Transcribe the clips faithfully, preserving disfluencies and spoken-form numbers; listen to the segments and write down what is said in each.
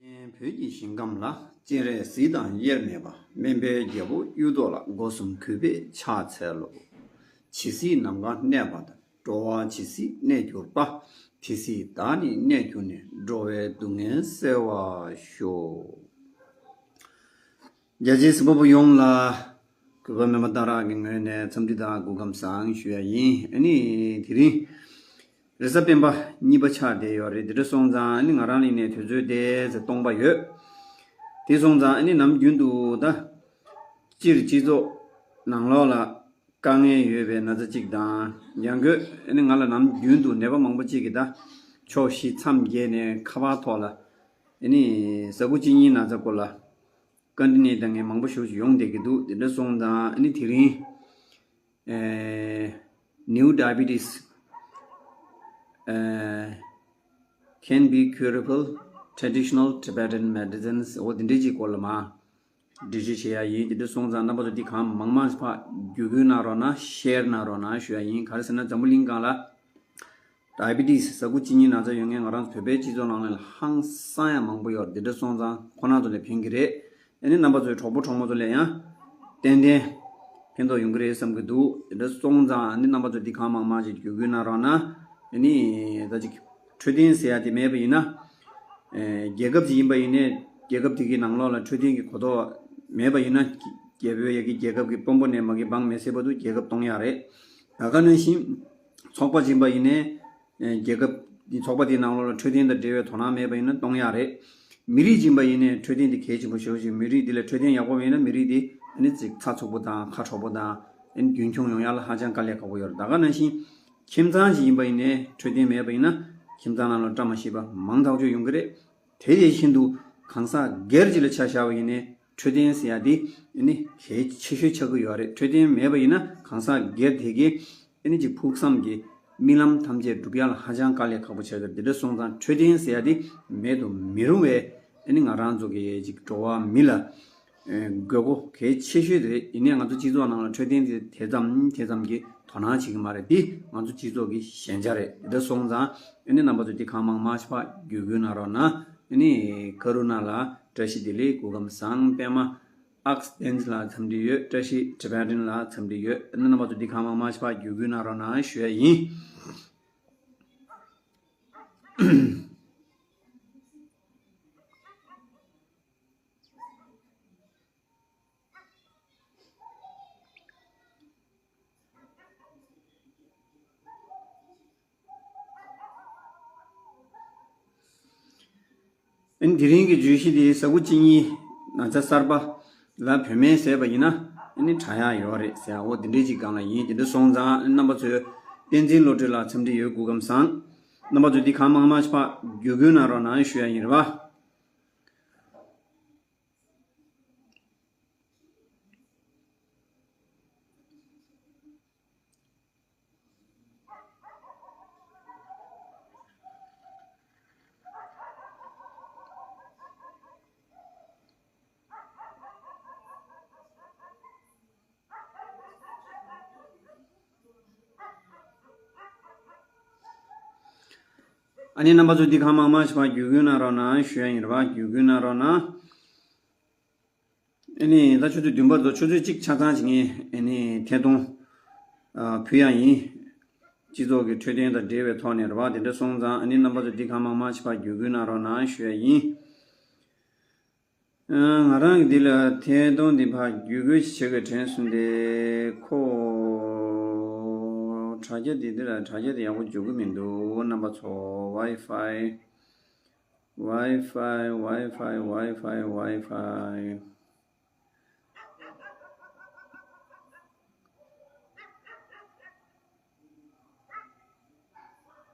བོད་ཀྱི་ཞིང་ཁམས་ལ། སྤྱན་རས་གཟིགས་དང་དབྱེར་མེད་པ། སྨན་པའི་རྒྱལ་པོ་གཡུ་ཐོག་ལ། སྒོ་གསུམ་གུས་པས་ཕྱག་འཚལ་ལོ། ཇི་སྲིད་ནམ་མཁའ་གནས་པ་དང་། འགྲོ་བ་ཇི་སྲིད་གནས་གྱུར་པ། དེ་སྲིད་བདག་ནི་གནས་གྱུར་ནས། འགྲོ་བའི་སྡུག་བསྔལ་སེལ་བར་ཤོག། རྒྱ་ཆེའི་གཟིགས་པ་པོ་ཡོངས་ལ་གུས་པ་སྨན་པ་སྟག་རག་གི་ངོས་ནས་འཚམས་འདྲི་དང་སྐུ་ཁམས་བཟང་ཞུ་ཡ་ཡིན། ཨ་ནི་དེ་རིང་རེས་གཟའ་སྤེན་པ་གཉིས་པ་ཆགས་བསྡད་ཡོད་རེད། དེ་འདྲ་སོང་ཙང་ཨ་ནི་ང་རང་ལ་ཡིན་ནའི་དུས་ཚོད་དེ་ཚེ་སྟོང་པ་ཡོད། དེ་སོང་ཙང་ཨ་ནི་ནམ་རྒྱུན་དུ་ད་སྤྱིར་སྤྱི་ཚོགས་ནང་ལོགས་ལ་དཀའ་ངལ་ཡོད་པའི་ན་ཚ་གཅིག་དང་། ཡང་སྒོས་ཨ་ནི་ང་ལ་ནམ་རྒྱུན་དུ་ནད་པ་མང་པོ་གཅིག་གིས་ད་ཕྱོགས་བཞི་མཚམས་བརྒྱད་ནས་ཁ་པར་ཐོག་ལ་ཨ་ནི་ཟ་ཁུ་གཅིན་སྙི་ན་ཚ་སྐོར་ལ་བཀའ་འདྲི་གནང་མཁན་མང་པོ་ཞེ་པོ་ཅིག་ཡོང་བསྡད་ཀྱི་འདུག། དེ་འདྲ་སོང་ཙང་ཨ་ནི་དེ་རིང་ཨེ། New diabetes, ཨེ། can be curable traditional Tibetan medicines འོ་དེ་འདྲའི་ཅིག་སྐོར་ལ་མར་འགྲེལ་བརྗོད་བྱེད་ཡ་ཡིན། དེ་འདྲ་སོང་ཙང་རྣམ་པ་ཚོ་འདི་གང་མང་མང་ཕར་བརྒྱུད་སྐུར་གནང་རོགས་གནང་། ཤེར་གནང་རོགས་གནང་ཞུ་ཡ་ཡིན། ག་རེ་ཟེར་ན་འཛམ་བུ་གླིང་སྒང་ལ་ཌའི་བི་ཊི་སི་ཟ་ཁུ་གཅིན་སྙི་ན་ཚ་ཡོད་མཁན་ང་རང་ཚོ་བོད་པའི་སྤྱི་ཚོགས་ནང་ལ་ཧང་སང་ཡ་མང་པོ་ཡོད་རེད། དེ་འདྲ་སོང་ཙང་ཁོ་རང་ཚོ་ལ་ཕན་གྱི་རེད། ཨ་ནི་རྣམ་པ་ཚོའི་གྲོགས་པོ་གྲོགས་མོ་ཚོ་ལ་ཡང་ཏན་ཏན་ཕན་ཐོགས་ཡོང་གི་རེད་བསམ་གྱི་འདུག། དེ་འདྲ་སོང་ཙང་ཨ་ནི་རྣམ་པ་ཚོ་འདི་གང་མང་མང་ཞིག་བརྒྱུད་སྐུར་གནང་རོགས་གནང་། ཨ་ནི་ད་ཅིག་འཕྲོད་བསྟེན་ཟེར་ཡ་དེ་མེད་པ་ཡིན་ན། ཨེ། རྒྱལ་ཁབ་ཅིག་ཡིན་པ་ཡིན་ནའི་རྒྱལ་ཁབ་དེ་གའི་ནང་ལོགས་ལ་འཕྲོད་བསྟེན་གྱི་གོ་རྟོགས་མེད་པ་ཡིན་ན། རྒྱལ་པོའི་ཡ་གི་རྒྱལ་ཁབ་ཀྱི་དཔོན་པོ་ནས་མ་གི་འབངས་མི་སེར་བར་དུ་རྒྱལ་ཁབ་སྟོང་ཡག་རེད། ད་ག་ནང་བཞིན་ཚོགས་པ་ཅིག་ཡིན་པ་ཡིན་ནའི། ཨེ། རྒྱལ་ཁབ་དེ་ཚོགས་པ་དེའི་ནང་ལོགས་ལ་འཕྲོད་བསྟེན་དང་འབྲེལ་བའི་དོ་སྣང་མེད་པ་ཡིན་ན་སྟོང་ཡག་རེད། མི་རིགས་ཅིག་ཡིན་པ་ཡིན་ནའི་འཕྲོད་བསྟེན་དེ་གལ་ཆེན་པོ་ཞེ་པོ་ཅིག། མི་རིགས་དེ་ལ་འཕྲོད་བསྟེན་ཡག་པོ་མེད་ན་མི་རིགས་དེ་ཨ་ནི་ཅིག་ཚྭ་ཚུགས་པོ་དང་ཁ་དྲོ་པོ་དང་ཨ་ནི་རྒྱུན་འཁྱོངས་ཡོང་ཡག་ལ་ཧ་ཅང་དཀའ་ལས་ཁག་པོ་ཡོད་རེད། ད་ག་ནང་བཞིན་ཁྱིམ་ཚང་ཅིག་ཡིན་པ་ཡིན་ནའི་འཕྲོད་བསྟེན་མེད་པ་ཡིན་ན་ཁྱིམ་ཚང་ནང་ལ་བཀྲ་མ་ཤིས་པ་མང་ཐག་ཆོད་ཡོང་གི་རེད། དེ་དེ་བཞིན་དུ་གང་ཟག་སྒེར་གཅིག་ལ་ཆ་བཞག་པ་ཡིན་ནའི་འཕྲོད་བསྟེན་ཟེར་ཡ་དེ་ཨ་ནི་གལ་ཆེ་ཤོས་ཆགས་ཀྱི་ཡོད་རེད། འཕྲོད་བསྟེན་མེད་པ་ཡིན་ན་གང་ཟག་སྒེར་དེ་གའི་ཨ་ནི་ཅིག་ཕུགས་བསམ་གྱི་རྨི་ལམ་ཐམས་ཅད་འགྲུབ་ཡ་ལ་ཧ་ཅང་དཀའ་ལས་ཁག་པོ་ཆགས་ཀྱི་རེད། དེ་འདྲ་སོང་ཙང་འཕྲོད་བསྟེན་ཟེར་ཡ་དེ་མེད་དུ་མི་རུང་བའི་ཨ་ནི་ང་རང་ཚོ་གི་ཅིག་འགྲོ་བ་མི་ལ་ཨེ། དགོས་མཁོ་གལ་ཆེ་ཤོས་དེ་རེད། ཡིན་ནའི་ང་ཚོ་སྤྱི་ཚོགས་ནང་ལ་འཕྲོད་བསྟེན་དེ་དེ་ཙམ་དེ་ཙམ་གྱི་དོ་སྣང་བྱེད་ཀྱི་མ་རེད། འདི་ང་ཚོ་སྤྱི་ཚོགས་ཀྱི་ཞན་ཆ་རེད། དེ་འདྲ་སོང་ཙང་ཨ་ནི་རྣམ་པ་ཚོ་འདི་གང་མང་མང་ཞིག་ཕར་བརྒྱུད་སྐུར་གནང་རོགས་གནང་། ཨ་ནི་ཀ་རུ་ན་ལ་བཀྲ་ཤིས་བདེ་ལེགས། སྐུ་ཁམས་བཟང་། པད་མ་ཨག་སི་ཌེན་ལ་འཚམས་འདྲི་ཡོད། བཀྲ་ཤིས་ཊི་བེ་ཊན་ལ་འཚམས་འདྲི་ཡོད། ཨ་ནི་རྣམ་པ་ཚོ་འདི་གང་མང་མང་ཞིག་ཕར་བརྒྱུད་སྐུར་གནང་རོགས་གནང་ཞུ་ཡ་ཡིན། ཨ་ནི་དེ་རིང་གི་བརྗོད་གཞི་དེ་ཟ་ཁུ་གཅིན་སྙི་ན་ཚ་གསར་པ་ལ་བོད་སྨན་བཟས་པ་ཡིན་ན་ཨ་ནི་དྲག་ཡག་ཡོད་རེད་ཟེར། འོ་དེ་འདྲའི་ཅིག་སྒང་ལ་ཡིན། དེ་འདྲ་སོང་ཙང་ཨ་ནི་རྣམ་པ་ཚོས་བསྟན་འཛིན་བློ་གྲོས་ལ་འཚམས་འདྲི་ཡོད། སྐུ་ཁམས་བཟང་། རྣམ་པ་ཚོས་འདི་གང་མང་མང་ཞིག་ཕར་བརྒྱུད་སྐུར་གནང་རོགས་གནང་ཞུ་ཡ་ཡིན་རེད་པ། ཨ་ནི་རྣམ་པ་ཚོ་འདི་གང་མང་མང་ཞིག་ཕར་བརྒྱུད་སྐུར་གནང་རོགས་གནང་ཞུ་ཡ་ཡིན་རེད་པ། བརྒྱུད་སྐུར་གནང་རོགས་གནང་། ཨ་ནི་ད་ཆུ་ཚོད་བདུན་པ་རྫོགས། ཆུ་ཚོད་གཅིག་ཆ་ཚང་ཅིག་ངས་ཨ་ནི་ཐད་གཏོང་ཨ་ཕུལ་ཡ་ཡིན། སྤྱི་ཚོགས་ཀྱི་འཕྲོད་བསྟེན་དང་འབྲེལ་བའི་ཐོག་ནས་རེད་པ། དེ་འདྲ་སོང་ཙང་ཨ་ནི་རྣམ་པ་ཚོ་འདི་གང་མང་མང་ཞིག་ཕར་བརྒྱུད་སྐུར་གནང་རོགས་གནང་ཞུ་ཡ་ཡིན། ཨ། ང་རང་གི་འདི་ལ་ཐད་གཏོང་འདི་ཕར་བརྒྱུད་སྐུར་བྱེད་དགོས་དྲན་སོང་སྟེ། ཁོ་དྲ་རྒྱ་འདི་འདི་ལ་དྲ་རྒྱ་འདི་ཡག་པོ་འཇུག་གི་མི་འདུག། རྣམ་པ་ཚོ། Wi-Fi Wi-Fi Wi-Fi Wi-Fi Wi-Fi།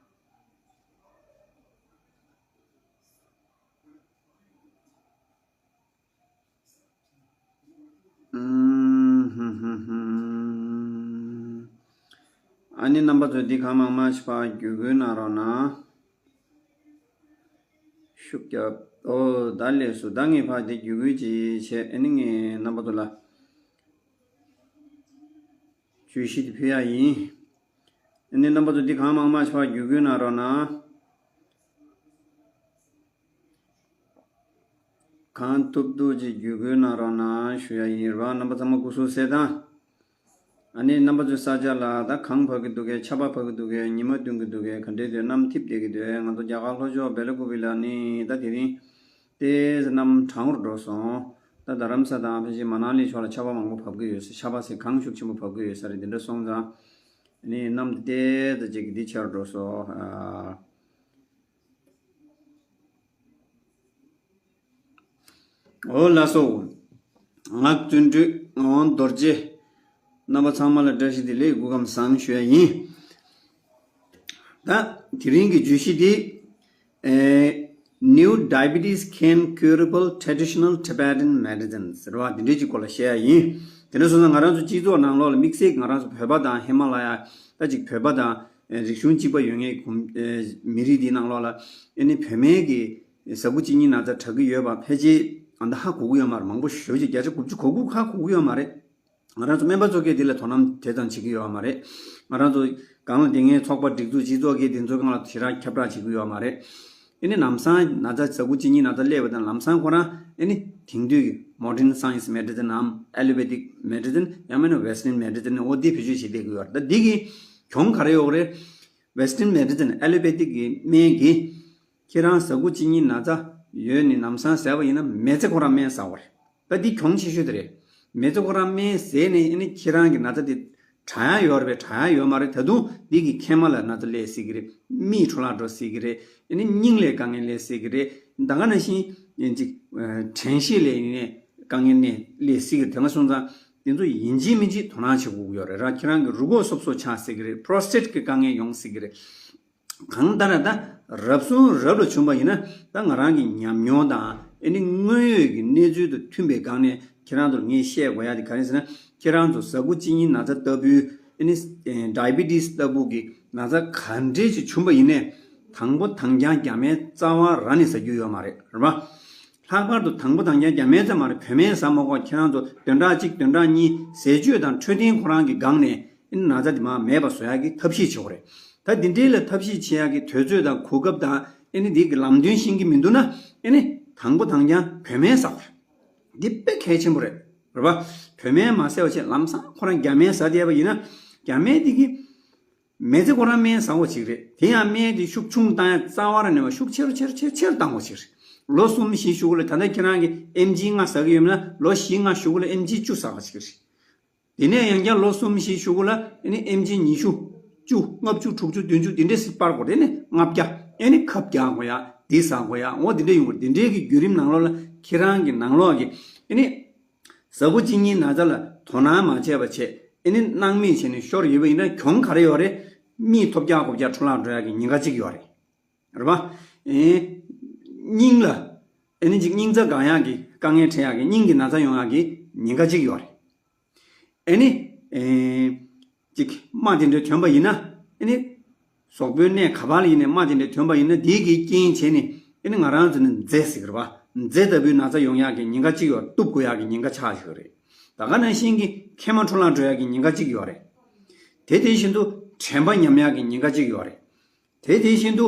ཨུམ། ཧུམ་ཧུམ་ཧུམ། ཨ་ནི་རྣམ་པ་ཚོ་འདི་གང་མང་མང་ཞིག་ཕར་བརྒྱུད་སྐུར་གནང་རོགས་གནང་། ཤུགས་རྒྱབ། ཨོ་ད་ལེགས་སོ། ད་ངས་ཕར་འདི་བརྒྱུད་སྐུར་ཅིག་བྱས། ཨ་ནི་ངས་རྣམ་པ་ཚོ་ལ་བརྗོད་གཞི་དེ་ཕུལ་ཡ་ཡིན། ཨ་ནི་རྣམ་པ་ཚོ་འདི་གང་མང་མང་ཞིག་ཕར་བརྒྱུད་སྐུར་གནང་རོགས་གནང་། གང་ཐུབ་ཐུབ་ཅིག་བརྒྱུད་སྐུལ་གནང་རོགས་གནང་ཞུ་ཡ་ཡིན། རེད་བ། རྣམ་པ་ཚང་མ་སྐུ་གཟུགས་གསལ་ཐང་། ཨ་ནི་རྣམ་པ་ཚོའི་ས་ཆ་ལ་ད་གངས་བབས་ཀྱི་འདུག་གས། ཆར་པ་བབས་ཀྱི་འདུག་གས། ཉི་མ་གདུང་གི་འདུག་གས། ག་འདྲས་འདུག། གནམ་འཐིབས་བསྡད་ཀྱི་འདུག། ང་ཚོ་རྒྱ་གར་ལྷོ་ཕྱོགས་སྦེལ་ཀོབ་ལ་ནི་ད་དེ་རིང་ཏོག་ཙམ་གནམ་གྲང་རུ་འགྲོ་སོང་། ད་རྡ་རམ་ས་དང་ཕལ་ཆེར་མ་ན་ལི་ཕྱོགས་ལ་ཆར་པ་མང་པོ་བབས་ཀྱི་ཡོད་ས། ཆར་པ་ཟེར་གངས་ཤུགས་ཆེན་པོ་བབས་ཀྱི་ཡོད་ས་རེད། དེ་འདྲ་སོང་ཙང་ཨ་ནི་གནམ་ཏོག་ཙམ་ཅིག་འདི་ཆེ་རུ་འགྲོ་སོང་། ཨ། འོ་ལགས་སོ། ངག་བརྩོན་འགྲུས་ངག་དབང་རྡོ་རྗེ། རྣམ་པ་ཚང་མ་ལ་བཀྲ་ཤིས་བདེ་ལེགས། སྐུ་ཁམས་བཟང་ཞུ་ཡ་ཡིན། ད་དེ་རིང་གི་བརྗོད་གཞི་འདི། ཨེ། New diabetes cane curable traditional Tibetan medicine ཟེར་བ་འདི་འདྲའི་ཅིག་སྐོར་ལ་བཤད་ཡ་ཡིན། དེ་འདྲ་སོང་ཙང་ང་རང་ཚོ་སྤྱི་ཚོགས་ནང་ལོགས་ལ་དམིགས་བསལ་གྱི་ང་རང་ཚོ་བོད་པ་དང་ཧི་མ་ལ་ཡ། ད་ཅིག་བོད་པ་དང་། ཨེ། རིག་གཞུང་གཅིག་པ་ཡོད་མཁན་གྱི་གོམ། ཨེ། མི་རིགས་འདིའི་ནང་ལོགས་ལ། ཨེ་ནི་བུད་མེད་ཀྱི་ཟ་ཁུ་གཅིན་སྙི་ན་ཚ་དྲག་གི་ཡོད་པ་ཕལ་ཆེར་ཨ་ད་ཧ་གོ་གི་ཡོད་མ་རེད། མང་པོ་ཞེ་པོ་ཅིག་བརྒྱ་ཆ་དགུ་བཅུ་གོ་དགུ་ཧ་གོ་གི་ཡོད་མ་རེད། ང་རང་ཚོ་སྨན་པ་ཚོ་གིས་འདི་ལ་དོ་སྣང་དེ་ཙམ་བྱེད་ཀྱི་ཡོད་མ་རེད། ང་རང་ཚོ་སྒང་ལ་བསྡད་མཁན་ཚོགས་པ་སྒྲིག་འཛུགས་སྤྱི་ཚོགས་ཀྱི་དེ་ཚོའི་སྒང་ལ་ཞེ་དྲག་ཁྱབ་བསྒྲགས་བྱེད་ཀྱི་ཡོད་མ་རེད། ཨེ་ནི་ལམ་སང་ན་ཚ་ཟ་ཁུ་གཅིན་སྙི་ན་ཚ་སླེབས་པ་དང་ལམ་སང་ཁོ་རང་ཨེ་ནི་དེང་དུས་ཀྱི་modern science medicine ནམ་allopathic medicine ཡང་མིན་ན་western medicine འོ་འདི་བེད་སྤྱོད་བྱེད་བསྡད་ཀྱི་ཡོད་རེད། ད་འདི་གི་གྱོང་ག་རེ་ཡོད་རེད། Western medicine allopathic གི་སྨན་གྱིས་ཁྱེད་རང་ཟ་ཁུ་གཅིན་སྙི་ན་ཚ་ཡོད་ནི་ལམ་སང་ཟས་པ་ཡིན་ན་མི་ཚེ་ཁོ་རང་སྨན་ཟ་བ་རེད། ད་འདི་གྱོང་ཆེ་ཤོས་དེ་རེད། མི་ཚེ་ཁོ་རང་སྨན་ཟས་ནས་ཨེ་ནི་ཁྱེད་རང་གི་ན་ཚ་དེ་དྲག་ཡ་ཡོད་རེད་པས། དྲག་ཡ་ཡོད་མ་རེད། ད་དུང་འདི་གི་མཁལ་མ་ལ་ན་ཚ་སླེབས་སྲིད་ཀྱི་རེད། མིག་འཕྲོ་བརླག་འགྲོ་སྲིད་ཀྱི་རེད། ཨེ་ནི་སྙིང་ལ་དཀའ་ངལ་སླེབས་སྲིད་ཀྱི་རེད། ད་ག་ནང་བཞིན་ཡིན་ཅིག་ཨ། དྲན་ཤེས་ལ་ཡིན་ནའི་དཀའ་ངལ་ནས་སླེབས་སྲིད་ཀྱི་རེད། དེ་འདྲ་སོང་ཙང་དེ་ཚོ་ཡིན་གཅིག་མིན་གཅིག་དོ་སྣང་བྱེད་དགོས་ཀྱི་ཡོད་རེད། རང་ཁྱེད་རང་གི་རུས་ཁོག་སོབ་སོབ་ཆགས་སྲིད་ཀྱི་རེད། པྲོ་སི་ཊེཊ་གི་དཀའ་ངལ་ཡོང་སྲིད་ཀྱི་རེད། གང་ལྟར་ད་རབ་བྱུང་རབ་ལ་བྱུང་བ་ཡིན་ན་ད་ང་རང་གི་ཉམས་མྱོང་དང་ཨེ་ནི་དངོས་ཡོད་ཀྱི་གནས་ཚུལ་དང་མཐུན་པའི་སྒང་ནས་ཁྱེད་རང་ཚོར་ངས་བཤད་དགོས་ཡ་དེ་ག་རེ་ཟེར་ན། ཁྱེད་རང་ཚོ་ཟ་ཁུ་གཅིན་སྙི་ན་ཚ་ལྟ་བུའི་ཨེ་ནི་ཌའི་བི་ཊི་སི་ལྟ་བུ་གི་ན་ཚ་ག་འདྲས་ཅིག་བྱུང་བ་ཡིན་ནའི་དང་པོ་དང་རྐྱང་རྒྱ་སྨན་རྩ་བ་རང་ནས་ཟ་རྒྱུ་ཡོད་མ་རེད། རེད་པ། ལྷག་པར་དུ་དང་པོ་དང་རྐྱང་རྒྱ་སྨན་ཙམ་མ་རེད། བོད་སྨན་ཟ་མ་དགོས། ཁྱེད་རང་ཚོ་བདུན་ཕྲག་གཅིག་བདུན་ཕྲག་གཉིས་ཟས་སྤྱོད་དང་འཕྲོད་བསྟེན་ཁོ་རང་གི་སྒང་ནས་ཨེ་ནི་ན་ཚ་དེ་མར་མེད་པ་བཟོ་ཡག་གི་ཐབས་ཤེས་བྱེད་དགོས་རེད། ད་འདི་འདྲའི་ལ་ཐབས་ཤེས་བྱེད་ཡག་གི་དུས་ཚོད་དང་གོ་སྐབས་དང་ཨེ་ནི་འདི་གི་ལམ་སྟོན་ཤེས་ཀྱི་མི་འདུག་ན་ཨེ་ནི་དང་པོ་དང་རྐྱང་བོད་སྨན་ཟ་དགོས་རེད། འདི་དཔེ་གལ་ཆེན་པོ་རེད། རེད་པ། བོད་སྨན་མ་ཟས་པ་བྱས་ལམ་སང་ཁོ་རང་རྒྱ་སྨན་ཟ་བསྡད་པ་ཡིན་ན་རྒྱ་སྨན་འདི་གི་མི་ཚེ་ཁོ་རང་སྨན་ཟ་བ་ཅིག་རེད། དེ་ཡང་སྨན་དེ་ཤུགས་ཆུང་བཏང་ཡ་རྩ་བ་རང་ནས་མ་ཤུགས་ཆེ་རུ་ཆེ་རུ་ཆེ་རུ་ཆེ་རུ་བཏང་བ་ཅིག་རེད། ལོ་གསུམ་བཞི་གཞུག་གུ་ལ་ད་ལྟ་ཁྱེད་རང་གིས་ཨེམ་ཇི་ལྔ་ཟ་གི་ཡོད་ན་ལོ་བཞི་ལྔ་གཞུག་གུ་ལ་ཨེམ་ཇི་བཅུ་ཟ་བ་ཅིག་རེད། དེ་ནས་ཡང་བསྐྱར་ལོ་གསུམ་བཞི་གཞུག་གུ་ལ་ཨེ་ནི་ཨེམ་ཇི་ཉི་ཤུ། བཅུ། ལྔ་བཅུ། དྲུག་ཅུ། བདུན་ཅུ། དེ་འདྲས་སུ་སྤར་དགོས་རེད། ཨེ་ནི་ལྔ་བརྒྱ། ཨེ་ནི་ཁབ་བརྒྱ་དགོས་ཡ། འདི་ཟ་དགོས་ཡ། འོ་དེ་འདྲས་ཡོང་དགོས། དེ་འདྲས་ཀྱི་བརྒྱུད་རིམ་ནང་ལོགས་ལ་ཁྱེད་རང་གི་ནང་ལོགས་ཀྱི་ཨེ་ནི་ཟ་ཁུ་གཅིན་སྙིའི་ན་ཚ་ལ་དོ་སྣང་མ་བྱས་པ་བྱས་ཨེ་ནི་སྣང་མེད་བྱས་ནས་ཤོར་ཡོད་པ་ཡིན་ན་གྱོང་ག་རེ་ཡོད་རེད། མིག་ཐོབ་རྒྱག་གོ་རྒྱག་འཕྲོ་བརླག་འགྲོ་ཡག་གི་ཉེན་ཁ་གཅིག་ཡོད་རེད། རེད་པ། ཨེ། སྙིང་ལ། ཨེ་ནི་ཅིག་སྙིང་རྩ་འགག་ཡག་གི་དཀའ་ངལ་འཕྲད་ཡག་གི་སྙིང་གི་ན་ཚ་ཡོང་ཡག་གི་ཉེན་ཁ་གཅིག་ཡོད་རེད། ཨེ་ནི། ཨེ། ཅིག་རྨ་དེ་འདྲ་ཐོན་པ་ཡིན་ན། ཨེ་ནི། གཟུགས་པོའི་གནས་ག་པར་ལ་ཡིན་ནའི་རྨ་དེ་འདྲ་ཐོན་པ་ཡིན་ན་དེའི་གི་རྐྱེན་བྱས་ནས་ཨེ་ནི་ང་རང་ཚོ་ནི་མཛེ་ཟེར་གི་རེད་པ། མཛེ་ལྟ་བུའི་ན་ཚ་ཡོང་ཡག་གི་ཉེན་ཁ་གཅིག་ཡོད། གཏུབ་དགོས་ཡག་གི་ཉེན་ཁ་ཆགས་ཡོད་རེད། ད་ག་ནང་བཞིན་གྱི་མཁལ་མ་འཕྲོ་བརླག་འགྲོ་ཡག་གི་ཉེན་ཁ་གཅིག་ཡོད་རེད། དེ་དེ་བཞིན་དུ་དྲན་པ་ཉམས་ཡག་གི་ཉེན་ཁ་གཅིག་ཡོད་རེད། དེ་དེ་བཞིན་དུ་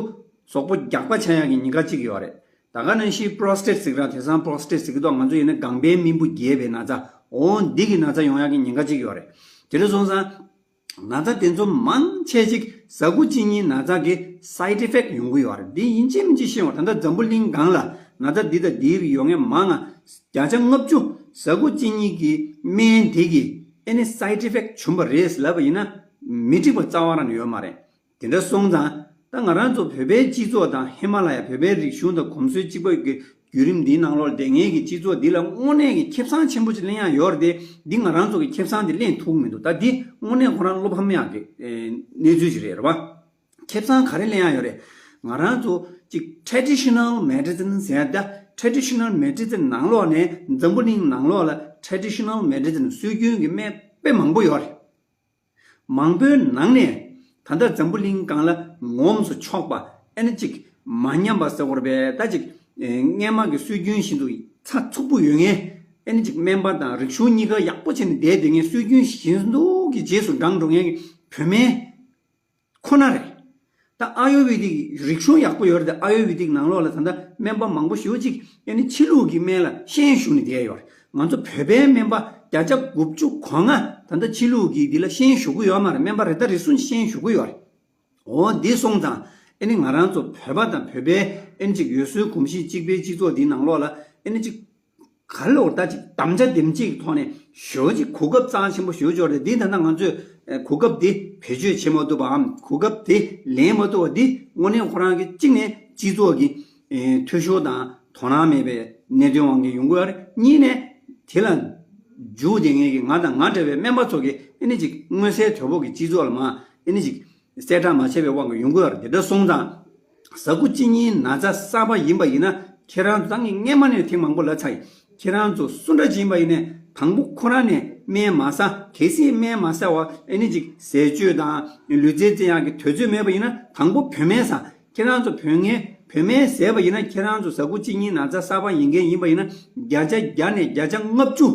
གཟུགས་པོ་རྒྱགས་པ་ཆགས་ཡག་གི་ཉེན་ཁ་གཅིག་ཡོད་རེད། ད་ག་ནང་བཞིན་པྲོ་སི་ཊེཊ་ཟེར་གི་ར། དེང་སང་པྲོ་སི་ཊེཊ་ཟེར་གི་འདུག། ང་ཚོ་ཡིན་ན་ལྒང་པའི་རྨེན་བུ་རྒྱས་པའི་ན་ཚ། འོ་འདི་གི་ན་ཚ་ཡོང་ཡག་གི་ཉེན་ཁ་གཅིག་ཡོད་རེད། དེ་འདྲ་སོང་ཙང་ན་ཚ་དེ་ཚོ་མང་ཆེ་ཅིག་ཟ་ཁུ་གཅིན་སྙིའི་ན་ཚ་གི་སའེ་ཌི་ཨི་ཕེག་ཊི་ཡོང་གི་ཡོད་རེད། འདི་ཡིན་གཅིག་མིན་གཅིག་ཤེས་དགོས། ད་ལྟ་འཛམ་བུ་གླིང་སྒང་ལ་ན་ཚ་འདི་དང་འདིའི་རིགས་ཡོད་མཁན་མང་ང་བརྒྱ་ཆ་ལྔ་བཅུ་ཟ་ཁུ་གཅིན་སྙི་གི་སྨན་དེ་གི་ཨེ་ནི་སའེ་ཌི་ཨི་ཕེག་ཊི་བྱུང་བ་རེད་ལབ་པ་ཡིན་ན་མི་འགྲིག་པ་རྩ་བ་རང་ནས་ཡོད་མ་རེད། དེ་འདྲ་སོང་ཙང་ད་ང་རང་ཚོ་བོད་པའི་སྤྱི་ཚོགས་དང་ཧི་མ་ལ་ཡ་བོད་པའི་རིག་གཞུང་དང་གོམས་སྲོལ་གཅིག་པ་གི་བརྒྱུད་རིམ་འདིའི་ནང་ལོགས་ལ་བསྡད་མཁན་གྱི་སྤྱི་ཚོགས་འདི་ལ་དངོས་གནས་ཀྱི་ཁེ་བཟང་ཆེན་པོ་ཅིག་ལེན་ཡག་ཡོད་རེད་དེ། འདི་ང་རང་ཚོ་གི་ཁེ་བཟང་འདི་ལེན་ཐུབ་མི་འདུག། ད་འདི་དངོས་གནས་ཁོ་རང་བློ་ཕམ་ཡག་གི་ཨེ་གནས་ཚུལ་ཅིག་རེད། རེད་པ། ཁེ་བཟང་ག་རེ་ལེན་ཡག་ཡོད་རེད། ང་རང་ཚོ་ཅིག་ཊེ་རེ་ཌི་ཤི་ནལ་མེ་ཌི་སིན་ཟེར་ཡག་ད་ཊེ་རེ་ཌི་ཤི་ནལ་མེ་ཌི་སིན་ནང་ལོགས་ནས་འཛམ་བུ་གླིང་ནང་ལོགས་ལ་ཊེ་རེ་ཌི་ཤི་ནལ་མེ་ཌི་སིན་སྲོལ་རྒྱུན་གྱི་སྨན་དཔེ་མང་པོ་ཡོད་རེད། མང་པོའི་ནང་ནས་ད་ལྟ་འཛམ་བུ་གླིང་སྒང་ལ་ངོམས་སུ་ཆོག་པ། ཨེ་ནི་ཅིག་མ་ཉམས་པ་ཟེར་དགོས་རེད་པས། ད་ཅིག་ཨེ་སྔན་མ་གི་སྲོལ་རྒྱུན་བཞིན་དུ་ཚགས་ཚུད་པོ་ཡོད་མཁན། ཨེ་ནི་ཅིག་སྨན་པ་དང་རིག་གཞུང་གཉིས་ཀ་ཡག་པོ་བྱས་ནས་བསྡད་བསྡད་མཁན་སྲོལ་རྒྱུན་བཞིན་དུ་གི་རྗེས་སུ་འབྲངས་འགྲོ་མཁན་གྱི་བོད་སྨན་ཁོ་ན་རེད། ད་ ད་ཨ་ཡུར་ཝེ་དིག་རིག་གཞུང་ཡག་པོ་ཡོད་རེད། ད་ཨ་ཡུར་ཝེ་དིག་ནང་ལོགས་ལ་ད་ལྟ་སྨན་པ་མང་པོ་ཞེ་པོ་ཅིག་ཨ་ནི་ཕྱི་ལུགས་ཀྱི་སྨན་ལ་ཤན་ཞུགས་ནས་བསྡད་ཡོད་རེད། ང་ཚོ་བོད་པའི་སྨན་པ་བརྒྱ་ཆ་དགུ་བཅུ་གོ་ལྔ་ད་ལྟ་ཕྱི་ལུགས་ཀྱི་འདི་ལ་ཤན་ཞུགས་ཀྱི་ཡོད་མ་རེད། སྨན་པ་རེ་ད་རེ་ཟུང་ཤན་ཞུགས་ཀྱི་ཡོད་རེད། འོ་འདི་སོང་ཙང་ཨ་ནི་ང་རང་ཚོ་བོད་པ་དང་བོད་པའི་ཨ་ནི་ཅིག་ཡུལ་སྲོལ་གོམས་གཤིས་གཅིག་པའི་སྤྱི་ཚོགས་འདིའི་ནང་ལོགས་ལ་ཨ་ནི་ཅིག་ག་ལོར་ད་ཅིག་དམ་བཅའ་འདེམས་བྱེད་ཀྱི་ཐོག་ནས་ཞོ་ཅིག་གོ་སྐབས་གཙང་ཆེན་པོ་ཞོ་འབྱོར་རེད། འདི་ད་ལྟ་ང་ཚོས་ཨ་གོ་སྐབས་འདི་བེད་སྤྱོད་བྱེད་མ་ཐུབ་པའམ་གོ་སྐབས་འདི་ལེན་མ་ཐུབ་པ་འདི་དངོས་གནས་ཁོ་རང་གི་གཅིག་ནས་སྤྱི་ཚོགས་ཀྱི་ཨ་འཐུས་ཤོར་དང་དོ་སྣང་མེད་པའི་གནད་དོན་དབང་གིས་ཡོང་གི་ཡོད་རེད། གཉིས་ནས་དེ་ལ་འཇུག་བསྡད་མཁན་གྱི་ང་དང་ང་འདྲ་བའི་སྨན་པ་ཚོ་གིས་ཨ་ནི་ཅིག་མངོན་གསལ་དོད་པོ་གི་སྤྱི་ཚོགས་ལ་མ་ཨ་ནི་ཅིག་གསལ་བསྒྲགས་མ་བྱས་པའི་དབང་གིས་ཡོང་གི་ཡོད་རེད། དེ་འདྲ་སོང་ཙང་ཟ་ཁུ་གཅིན་སྙིའི་ན་ཚ་གསར་པ་ཡིན་པ་ཡིན་ན་ཁྱེད་རང་ཚོ་ད་ངས་སྔས་མ་ནས་ཐེངས་མང་པོ་ལབ་ཚར་ཡིན། ཁྱེད་རང་ཚོ་སུ་འདྲ་ཅིག་ཡིན་པ་ཡིན་ནའི་དང་པོ་ཁོ་རང་ནས་སྨན་མ་ཟ། གལ་སྲིད་སྨན་མ་ཟ་བ་ཨ་ནི་ཅིག་ཟས་སྤྱོད་དང་ལུས་རྩལ་རྩེ་ཡག་གི་དུས་ཚོད་མེད་པ་ཡིན་ན་དང་པོ་བོད་སྨན་ཟ། ཁྱེད་རང་ཚོ་བོད་ངན་བོད་སྨན་ཟས་པ་ཡིན་ན་ཁྱེད་རང་ཚོ་ཟ་ཁུ་གཅིན་སྙིའི་ན་ཚ་གསར་པ་ཡིན་མཁན་ཡིན་པ་ཡིན་ན་བརྒྱ་ཆ་བརྒྱ་ནས་བརྒྱ་ཆ་ལྔ་བཅུ་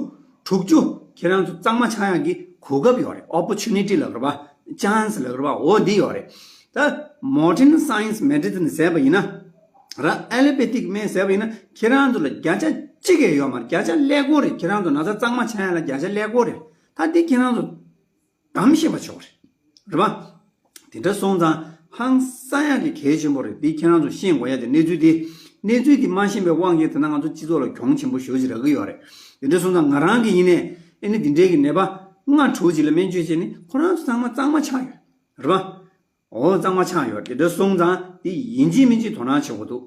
དྲུག་ཅུ་ཁྱེད་རང་ཚོ་གཙང་མ་ཆགས་ཡག་གི་གོ་སྐབས་ཡོད་རེད། ཨོ་པོར་ཅུ་ནི་ཊི་ལབ་རེད་པ། ཅན་སི་ལབ་རེད་པ། འོ་འདི་ཡོད་རེད། ད་མོ་ཌརན་སའེན་སི་མེ་ཌི་སིན་ཟས་པ་ཡིན་ན་ར་ཨེ་ལོ་པེ་ཐིག་སྨན་ཟས་པ་ཡིན་ན་ཁྱེད་རང་ཚོ་ལ་བརྒྱ་ཆ་གཅིག་གས་ཡོད་མ་རེད། བརྒྱ་ཆ་ཀླད་ཀོར་རེད། ཁྱེད་རང་ཚོ་ན་ཚ་གཙང་མ་ཆགས་ཡག་ལ་བརྒྱ་ཆ་ཀླད་ཀོར་རེད། ད་འདི་ཁྱེད་རང་ཚོ་གདམ་ཤེས་པ་ཆོག་རེད། རེད་པ། དེ་འདྲ་སོང་ཙང་ཧང་སང་ཡག་གི་གལ་ཆེན་པོ་རེད། འདི་ཁྱེད་རང་ཚོ་ཤེས་དགོས་ཡ་དེ་གནས་ཚུལ་དེ་གནས་ཚུལ་དེ་མ་ཤེས་པའི་དབང་གིས་ད་ལྟ་ང་ཚོ་སྤྱི་ཚོགས་ལ་གྱོང་ཆེན་པོ་ཞེ་པོ་ཅིག་རག་གི་ཡོད་རེད། དེ་འདྲ་སོང་ཙང་ང་རང་གི་ཡིན་ནའི་ཨ་ནི་འདི་འདྲའི་གི་ནད་པ་ལྔ་དྲུག་ཅིག་ལ་སྨན་བཅོས་བྱས་ནས་ཁོ་རང་ཚོ་ཚང་མ་གཙང་མ་ཆགས་ཡོད་རེད་པ། འོ་གཙང་མ་ཆགས་ཡོད། དེ་འདྲ་སོང་ཙང་དེ་ཡིན་གཅིག་མིན་གཅིག་དོ་སྣང་བྱེད་དགོས་འདུག་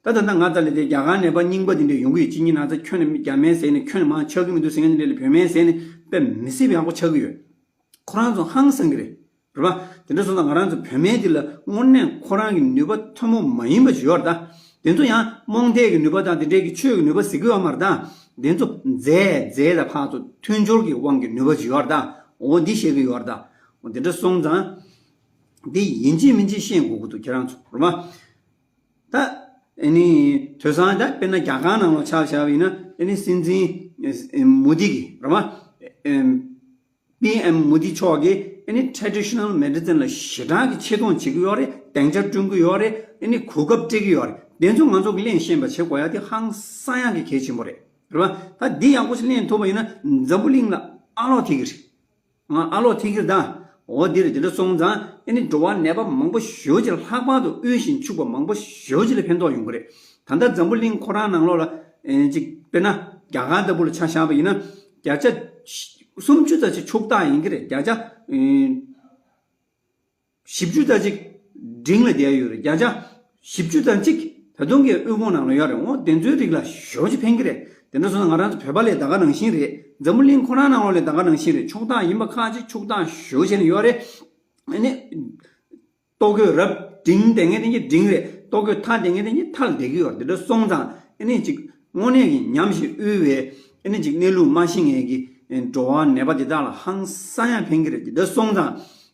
ད་ད་ལྟ་ང་ད་ལས་དེ་རྒྱ་གར་ནད་པ་རྙིང་པ་དེ་འདྲ་ཡོང་གི་ཡོད། གཅིན་སྙི་ན་ཚ་ཁྱོན་ནས་རྒྱ་སྨན་ཟས་ནས་ཁྱོན་ནས་མར་ཆགས་ཀྱི་མི་འདུག་ཟེར་མཁན་དེ་འདྲ་ལ་བོད་སྨན་ཟས་ནས་དཔེ་མི་སྲིད་པ་ཡག་པོ་ཆགས་ཀྱི་ཡོད། ཁོ་རང་ཚོ་ཧང་སང་གི་རེད། རེད་པ། དེ་འདྲ་སོང་ཙང་ང་རང་ཚོ་བོད་སྨན་འདི་ལ་དངོས་གནས་ཁོ་རང་གི་ནུས་པ་ཐུན་མོང་མ་ཡིན་པ་ཅིག་ཡོད་རེད་ད། དེ་ཚོ་ཡང་རྨོངས་དད་ཀྱི་ནུས་པ་དང་དེ་འདྲའི་གི་ཆོས་ཀྱི་ནུས་པ་ཟེར་གི་ཡོད་མ་རེད་ད། དེ་ཚོ་རྫས་རྫས་དང་ཕར་ཚུར་མཐུན་སྦྱོར་གྱི་དབང་གི་ནུས་པ་ཅིག་ཡོད་རེད་ད། འོ་འདི་བཤད་གི་ཡོད་རེད་ད། འོ་དེ་འདྲ་སོང་ཙང་། འདི་ཡིན་གཅིག་མིན་གཅིག་ཤེས་དགོས་ཀྱི་འདུག་ཁྱེད་རང་ཚོ་རེད་པ། ད་ཨ་ནི་དེང་སང་ད་དཔེར་ན་རྒྱ་གར་ནང་ལ་ཆ་བཞག་པ་ཡིན་ན་ཨ་ནི་སྲིད་འཛིན་མོ་དི་གི་རེད་པ། པི་ཨེམ་མོ་དི་མཆོག་གིས་ཨ་ནི་ཊེ་ཌི་ཤི་ནལ་མེ་ཌི་སིན་ལ་ཞེ་དྲག་གི་ཆེ་མཐོང་བྱེད་ཀྱི་ཡོད་རེད། སྡིངས་ཆ་བསྐྲུན་གྱི་ཡོད་རེད། ཨ་ནི་གོ་སྐབས་སྤྲད་ཀྱི་ཡོད་རེད། དེ་ཚོ་ང་ཚོ་གིས་ལེན་ཤེས་པ་བྱེད་དགོས་ཡ་དེ་ཧང་སང་ཡག་གི་གལ་ཆེན་པོ་རེད། རེད་པ། ད་འདི་ཡག་པོ་ཞིག་ལེན་ཐུབ་པ་ཡིན་ན་འཛམ་བུ་གླིང་ལ་ཨ་ལོག་ཐེབས་ཀྱི་རེད། ང་ཨ་ལོག་ཐེབས་ཀྱི་རེད་ད། འོ་འདི་རེད། དེ་འདྲ་སོང་ཙང་ཨ་ནི་འགྲོ་བ་ནད་པ་མང་པོ་ཞེ་པོ་ཅིག་ལ་ལྷག་པར་དུ་དབུལ་ཞིང་ཕྱུག་པ་མང་པོ་ཞེ་པོ་ཅིག་ལ་ཕན་ཐོགས་ཡོང་གི་རེད། ད་ལྟ་འཛམ་བུ་གླིང་ཁོ་རང་ནང་ལོགས་ལ་ཨེ་ཅིག་དཔེར་ན་རྒྱ་གར་ལྟ་བུ་ལ་ཆ་བཞག་པ་ཡིན་ན་བརྒྱ་ཆ་སུམ་ཅུ་ཙམ་ཅིག་ཕྱུག་བདག་ཡིན་གྱི་རེད། བརྒྱ་ཆ་ཨེ་བཞི་བཅུ་ཙམ་ཅིག་འབྲིང་ལ་བསྡད་ཡོད་རེད། བརྒྱ་ཆ་བཞི་བཅུ་ཙམ་ཅིག་ད་དུང་གི་དབུལ་ཕོངས་ནང་ལ་ཡོད་རེད། འོ་དེ་ཚོའི་རིགས་ལ་ཞེ་པོ་ཅིག་ཕན་གྱི་རེད། དེ་འདྲ་སོང་ན་ང་རང་ཚོ་བོད་པ་ལས་ད་ག་ནང་བཞིན་རེད། འཛམ་བུ་གླིང་ཁོ་རང་ནང་ལོགས་ལས་ད་ག་ནང་བཞིན་རེད། ཕྱུག་བདག་ཡིན་པ་ཁག་ཅིག་ཕྱུག་བདག་ཞེ་པོ་བྱས་ནས་ཡོད་རེད། ཨ་ནི། ལྟོ་གོས་རབ་འབྲིང་ལྡན་མཁན་དེ་གཉིས་འབྲིང་རེད། ལྟོ་གོས་ཐ་དད་མཁན་དེ་གཉིས་ཐ་ལ་བསྡད་ཀྱི་ཡོད་རེད། དེ་འདྲ་སོང་ཙང་ཨ་ནི་ཅིག་དངོས་གནས་ཀྱི་ཉམས་ཞིག་དབུལ་བའི་ཨ་ནི་ཅིག་གནས་ལུགས་མ་ཤེས་མཁན་གྱི་འགྲོ་བ་ནད་པ་དེ་དག་ལ་ཧང་སང་ཡང་ཕན་གྱི་རེད། དེ་འདྲ་སོང་ཙང་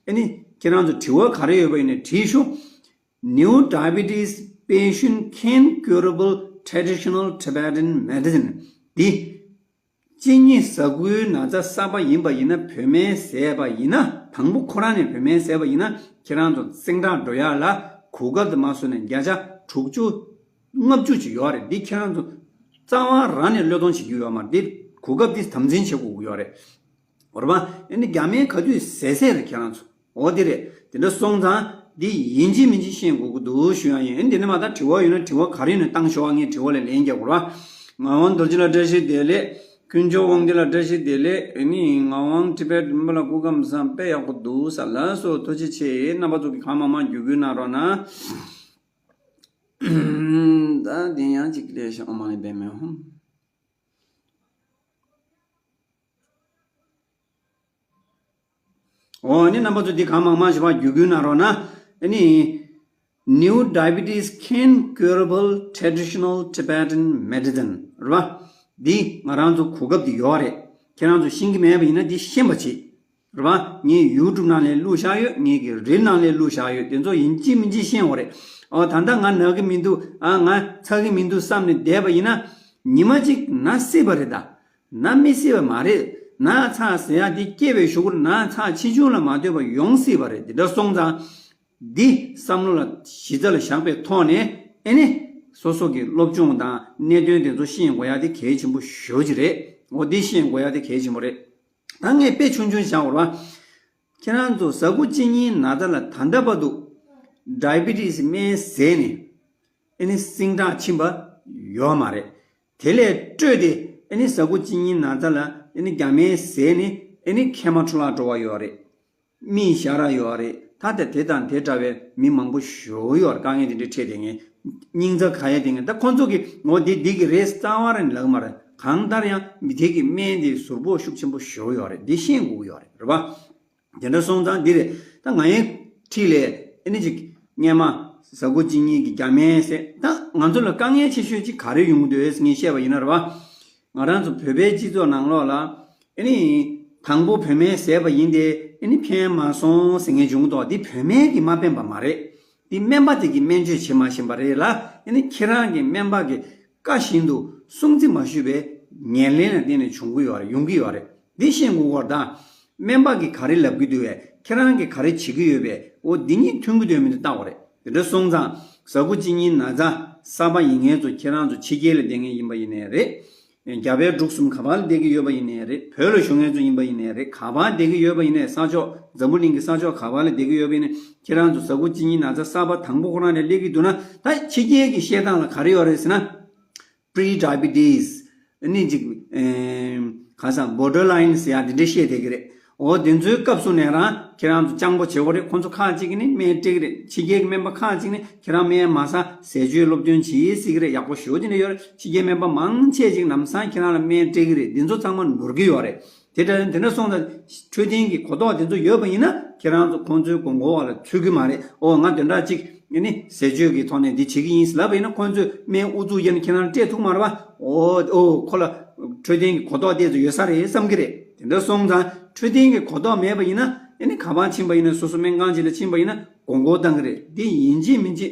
ཨ་ནི་ཁྱེད་རང་ཚོ་དྲི་བ་ག་རེ་ཡོད་པ་ཡིན་ནའི་དྲིས་ཤོག New diabetes patient can curable traditional Tibetan medicine. འདི། གཅིན་སྙི་ཟ་ཁུའི་ན་ཚ་གསར་པ་ཡིན་པ་ཡིན་ན་བོད་སྨན་བཟས་པ་ཡིན་ན་དང་པོ་ཁོ་རང་ནས་བོད་སྨན་བཟས་པ་ཡིན་ན་ཁྱེད་རང་ཚོ་གསེང་དྲག་འགྲོ་ཡག་ལ་གོ་སྐབས་དེ་མ་བཟོས་ནས་བརྒྱ་ཆ་དྲུག་ཅུ་ལྔ་བཅུ་ཅིག་ཡོད་རེད། འདི་ཁྱེད་རང་ཚོ་རྩ་བ་རང་ནས་བློས་གཏོང་བྱེད་རྒྱུ་ཡོད་མ་རེད། འདི་གོ་སྐབས་འདི་དམ་འཛིན་བྱེད་དགོས་ཀྱི་ཡོད་རེད། རེད་པ། ཨ་ནི་རྒྱ་སྨན་ག་དུས་ཟས་ཟས་རེད་ཁྱེད་རང་ཚོ། འོ་དེ་རེད། དེ་འདྲ་སོང་ཙང་འདི་ཡིན་གཅིག་མིན་གཅིག་ཤེས་དགོས་ཀྱི་འདུག་ཞུ་ཡ་ཡིན། ཨ་ནི་དེ་ནས་མ་ད་དྲི་བ་ཡོད་ན་དྲི་བ་ག་རེ་ཡིན་ན་བཏང་ཤོག་ཨ། ངས་དྲི་བ་ལ་ལན་རྒྱག་དགོས་རེད་པ། ངག་དབང་རྡོ་རྗེ་ལ་བཀྲ་ཤིས་བདེ་ལེགས། ཀུན་མཆོག་དབང་འདུས་ལ་བཀྲ་ཤིས་བདེ་ལེགས། ཨ་ནི་ངག་དབང་ཊི་བེཊ་རིན་པོ་ལ་སྐུ་ཁམས་བཟང་། དཔེ་ཡག་པོ་འདུག་ཟེར། ལགས་སོ། ཐུགས་རྗེ་ཆེ། རྣམ་པ་ཚོ་གིས་གང་མང་མང་བརྒྱུད་སྐུལ་གནང་རོགས་གནང་། ད་དེ་ཡང་གཅིག་ལས་ཤོག་ཨོཾ་མ་ཎི་པདྨེ་ཧཱུྃ། འོ་ནི་རྣམ་པ་ཚོ་འདི་གང་མང་མང་ཞིག་བརྒྱུད་སྐུལ་གནང་རོགས་གནང་། ཨ་ནི། New diabetes can curable traditional Tibetan medicine རེད་པ། འདི་ང་རང་ཚོ་གོ་སྐབས་འདི་ཡོད་རེད། ཁྱེད་རང་ཚོ་ཤེས་ཀྱི་མེད་པ་ཡིན་ན་འདི་ཤེས་པ་བྱེད། རེད་པ། ངས་ཡུ་ཊུབ་ནང་ལ་བླུགས་བཞག་ཡོད། ངས་ཀྱི་རིལ་ནང་ལ་བླུགས་བཞག་ཡོད། དེ་ཚོ་ཡིན་གཅིག་མིན་གཅིག་ཤེས་འོ་རེད། ཨོ་ད་ལྟ་ང་ན་གི་མི་འདུག་ཨ་ང་ཚ་གི་མི་འདུག་བསམ་ནས་བསྡད་པ་ཡིན་ན་ཉི་མ་གཅིག་ན་སྲིད་པ་རེད་ད། ན་མི་སྲིད་པ་མ་རེད། ན་ཚ་ཟེར་ཡ་འདི་སྐྱེ་བའི་གཞུག་གུར་ན་ཚ་ཆེ་ཆུང་ལ་མ་ལྟོས་པར་ཡོང་སྲིད་པ་རེད། དེ་འདྲ་སོང་ཙང་ འདི་བསམ་བློ་ལ་གཞི་རྩ་ལ་བཞག་པའི་ཐོག་ནས་ཨེ་ནི་སོ་སོ་གི་སློབ་སྦྱོང་དང་གནད་དོན་དེ་ཚོ་ཤེས་དགོས་ཡ་དེ་གལ་ཆེན་པོ་ཞེ་པོ་ཅིག་རེད། འོ་འདི་ཤེས་དགོས་ཡ་དེ་གལ་ཆེན་པོ་རེད། ད་ངས་དཔེ་ཆུང་ཆུང་བཞག་པ་རེད་བ། ཁྱེད་རང་ཚོ་ཟ་ཁུ་གཅིན་སྙིའི་ན་ཚ་ལ་ད་ལྟ་བར་དུ་ཌའི་བི་ཊི་སི་སྨན་བཟས་ནས་ཨེ་ནི་སིང་དྲག་ཕྱིན་པ་ཡོད་མ་རེད། དེ་ལས་སྤྲོས་ཏེ་ཨེ་ནི་ཟ་ཁུ་གཅིན་སྙིའི་ན་ཚ་ལ་ཨེ་ནི་རྒྱ་སྨན་བཟས་ནས་ཨེ་ནི་མཁལ་མ་འཕྲོ་བརླག་འགྲོ་བ་ཡོད་རེད། མིག་ཞར་ཡོད་རེད། ད་ལྟ་དེ་དང་དེ་འདྲ་བའི་མི་མང་པོ་ཞེ་པོ་ཡོད་རེད། དཀའ་ངལ་དེ་འདྲ་འཕྲད་བསྡད་མཁན། སྙིང་རྩ་ག་ཡ་དེ་ངན་ད་ཁོང་ཚོ་གིས་ངོ་འདི་འདི་གི་རེད་རྩ་བ་རང་ལབ་མ་རེད། གང་ལྟར་ཡང་མི་དེ་གི་སྨན་དེ་ཟུར་ཕོག་ཤུགས་ཆེན་པོ་ཞེ་པོ་ཡོད་རེད། འདི་ཤེས་དགོས་ཀྱི་ཡོད་རེད། རེད་པ། དེ་འདྲ་སོང་ཙང་འདི་རེད། ད་ང་ཡི་འཁྲིས་ལས་ཨེ་ནི་ཅིག་སྔན་མ་ཟ་ཁུ་གཅིན་སྙི་གི་རྒྱ་སྨན་ཟས། ད་ང་ཚོ་ལ་དཀའ་ངལ་ཆེ་ཤོས་ཅིག་ག་རེ་ཡོང་གི་འདུག་ངས་བཤད་པ་ཡིན་ན་རེད་པ། ང་རང་ཚོ་བོད་པའི་སྤྱི་ཚོགས་ནང་ལོགས་ལ་ཨེ་ནི་དང་པོ་བོད་སྨན་བཟས་པ་ཡིན་ཏེ་ཨེ་ནི་ཕན་མ་སོང་ཟེར་མཁན་བྱུང་འདུག་འདི་བོད་སྨན་གྱིས་མ་ཕན་པ་མ་རེད། འདི་སྨན་པ་དེ་གིས་སྨན་བཅོས་བྱེད་མ་ཤེས་པ་རེད་ལ། ཨེ་ནི་ཁྱེད་རང་གི་སྨན་པ་གིས་བཀའ་བཞིན་དུ་སྲུང་བརྩི་མ་ཞུས་པའི་ཉེར་ལེན་ལ་བརྟེན་ནས་བྱུང་གི་ཡོད་རེད། ཡོང་གི་ཡོད་རེད། འདི་ཤེས་དགོས་པ་རེད་ད། སྨན་པ་གིས་ག་རེ་ལབ་ཀྱི་འདུག་བས། ཁྱེད་རང་གིས་ག་རེ་བྱེད་ཀྱི་ཡོད་པས། འོ་འདི་གཉིས་མཐུན་གྱི་འདུག་མི་འདུག་བལྟ་དགོས་རེད། དེ་འདྲ་སོང་ཙང་ཟ་ཁུ་གཅིན་སྙིའི་ན་ཚ་གསར་པ་ཡིན་མཁན་ཚོ་ཁྱེད་རང་ཚོ་ཕྱི་རྒྱལ་ལ་བསྡད་མཁན་ཡིན་པ་ཡིན་ནའི་རེད། རྒྱ་བལ་འབྲུག་གསུམ་ག་པར་ལ་བསྡད་ཀྱི་ཡོད་པ་ཡིན་ནའི་རེད། བོད་ལ་བཞུགས་མཁན་ཚོ་ཡིན་པ་ཡིན་ནའི་རེད། ག་པར་བསྡད་ཀྱི་ཡོད་པ་ཡིན་ནའི་ས་ཕྱོགས་འཛམ་བུ་གླིང་གི་ས་ཕྱོགས་ག་པར་ལ་བསྡད་ཀྱི་ཡོད་པ་ཡིན་ནའི་ཁྱེད་རང་ཚོ་ཟ་ཁུ་གཅིན་སྙིའི་ན་ཚ་གསར་པ་དང་པོ་ཁོ་རང་ནས་སླེབས་ཀྱི་འདུག་ན། ད་ཕྱི་རྒྱལ་གྱི་བཤད་སྟངས་ལ་ག་རེ་ཡོད་རེད་ཟེར་ན། pre diabetes ནི་ཅིག་ཨེམ། ག་ས་borderline ཟེར་ཡ་འདི་འདྲ་བཤད་བསྡད་ཀྱི་རེད། འོ་དེ་ཚོའི་སྐབས་སུ་ནས་རང་ཁྱེད་རང་ཚོ་སྤྱང་པོ་བྱེད་དགོས་རེད། ཁོང་ཚོ་ཁག་ཅིག་གིས་ནི་སྨན་སྤྲད་ཀྱི་རེད། ཕྱི་རྒྱལ་གྱི་སྨན་པ་ཁག་ཅིག་ནི་ཁྱེད་རང་སྨན་མ་ཟ་ཟས་སྤྱོད་སློབ་སྟོན་བྱེད་ཟེར་གྱི་རེད། ཡག་པོ་ཞེ་པོ་ཅིག་ནས་ཡོད་རེད། ཕྱི་རྒྱལ་སྨན་པ་མང་ཆེ་ཅིག་ལམ་སང་ཁྱེད་རང་ལ་སྨན་སྤྲད་ཀྱི་རེད། འདི་ཚོ་ཚང་མ་ནོར་གྱི་ཡོད་རེད། དེ་འདྲ་དེ་འདྲ་སོང་ཙང་འཕྲོད་བསྟེན་གྱི་གོ་རྟོགས་དེ་ཚོ་ཡོད་པ་ཡིན་ན་ཁྱེད་རང་ཚོ་ཁོང་ཚོའི་དགོས་མཁོ་བ་ལ་ཚུད་ཀྱི་མ་རེད། འོ་ང་དེ་འདྲ་ཅིག་ཨེ་ནི་ཟས་སྤྱོད་ཀྱི་ཐོག་ནས་འདི་བྱེད་ཀྱི་ཡིན་ལབ་པ་ཡིན་ན་ཁོང་ཚོས་སྨན་ཨུ་ཚུགས་བརྒྱབ་ནས་ཁྱེད་རང་ལ་སྤྲད་ཐུབ་མ་རེད་པ། འོ་འོ་ཁོ་ལ་འཕྲོད་བསྟེན་གྱི་གོ་རྟོགས་དེ་ཚོ་ཡོད་ས་རེད་བསམ་གྱི་རེད། དེ་འདྲ་སོང་ཙང་འཕྲོད་བསྟེན་གྱི་གོ་རྟོགས་མེད་པ་ཡིན་ན་ཨེ་ནི་ག་པར་ཕྱིན་པ་ཡིན་ན་སོ་སོ་སྨན་ཁང་ཅིག་ལ་ཕྱིན་པ་ཡིན་ན་དགོས་མཁོ་བཏང་གི་རེད། འདི་ཡིན་གཅིག་མིན་གཅིག་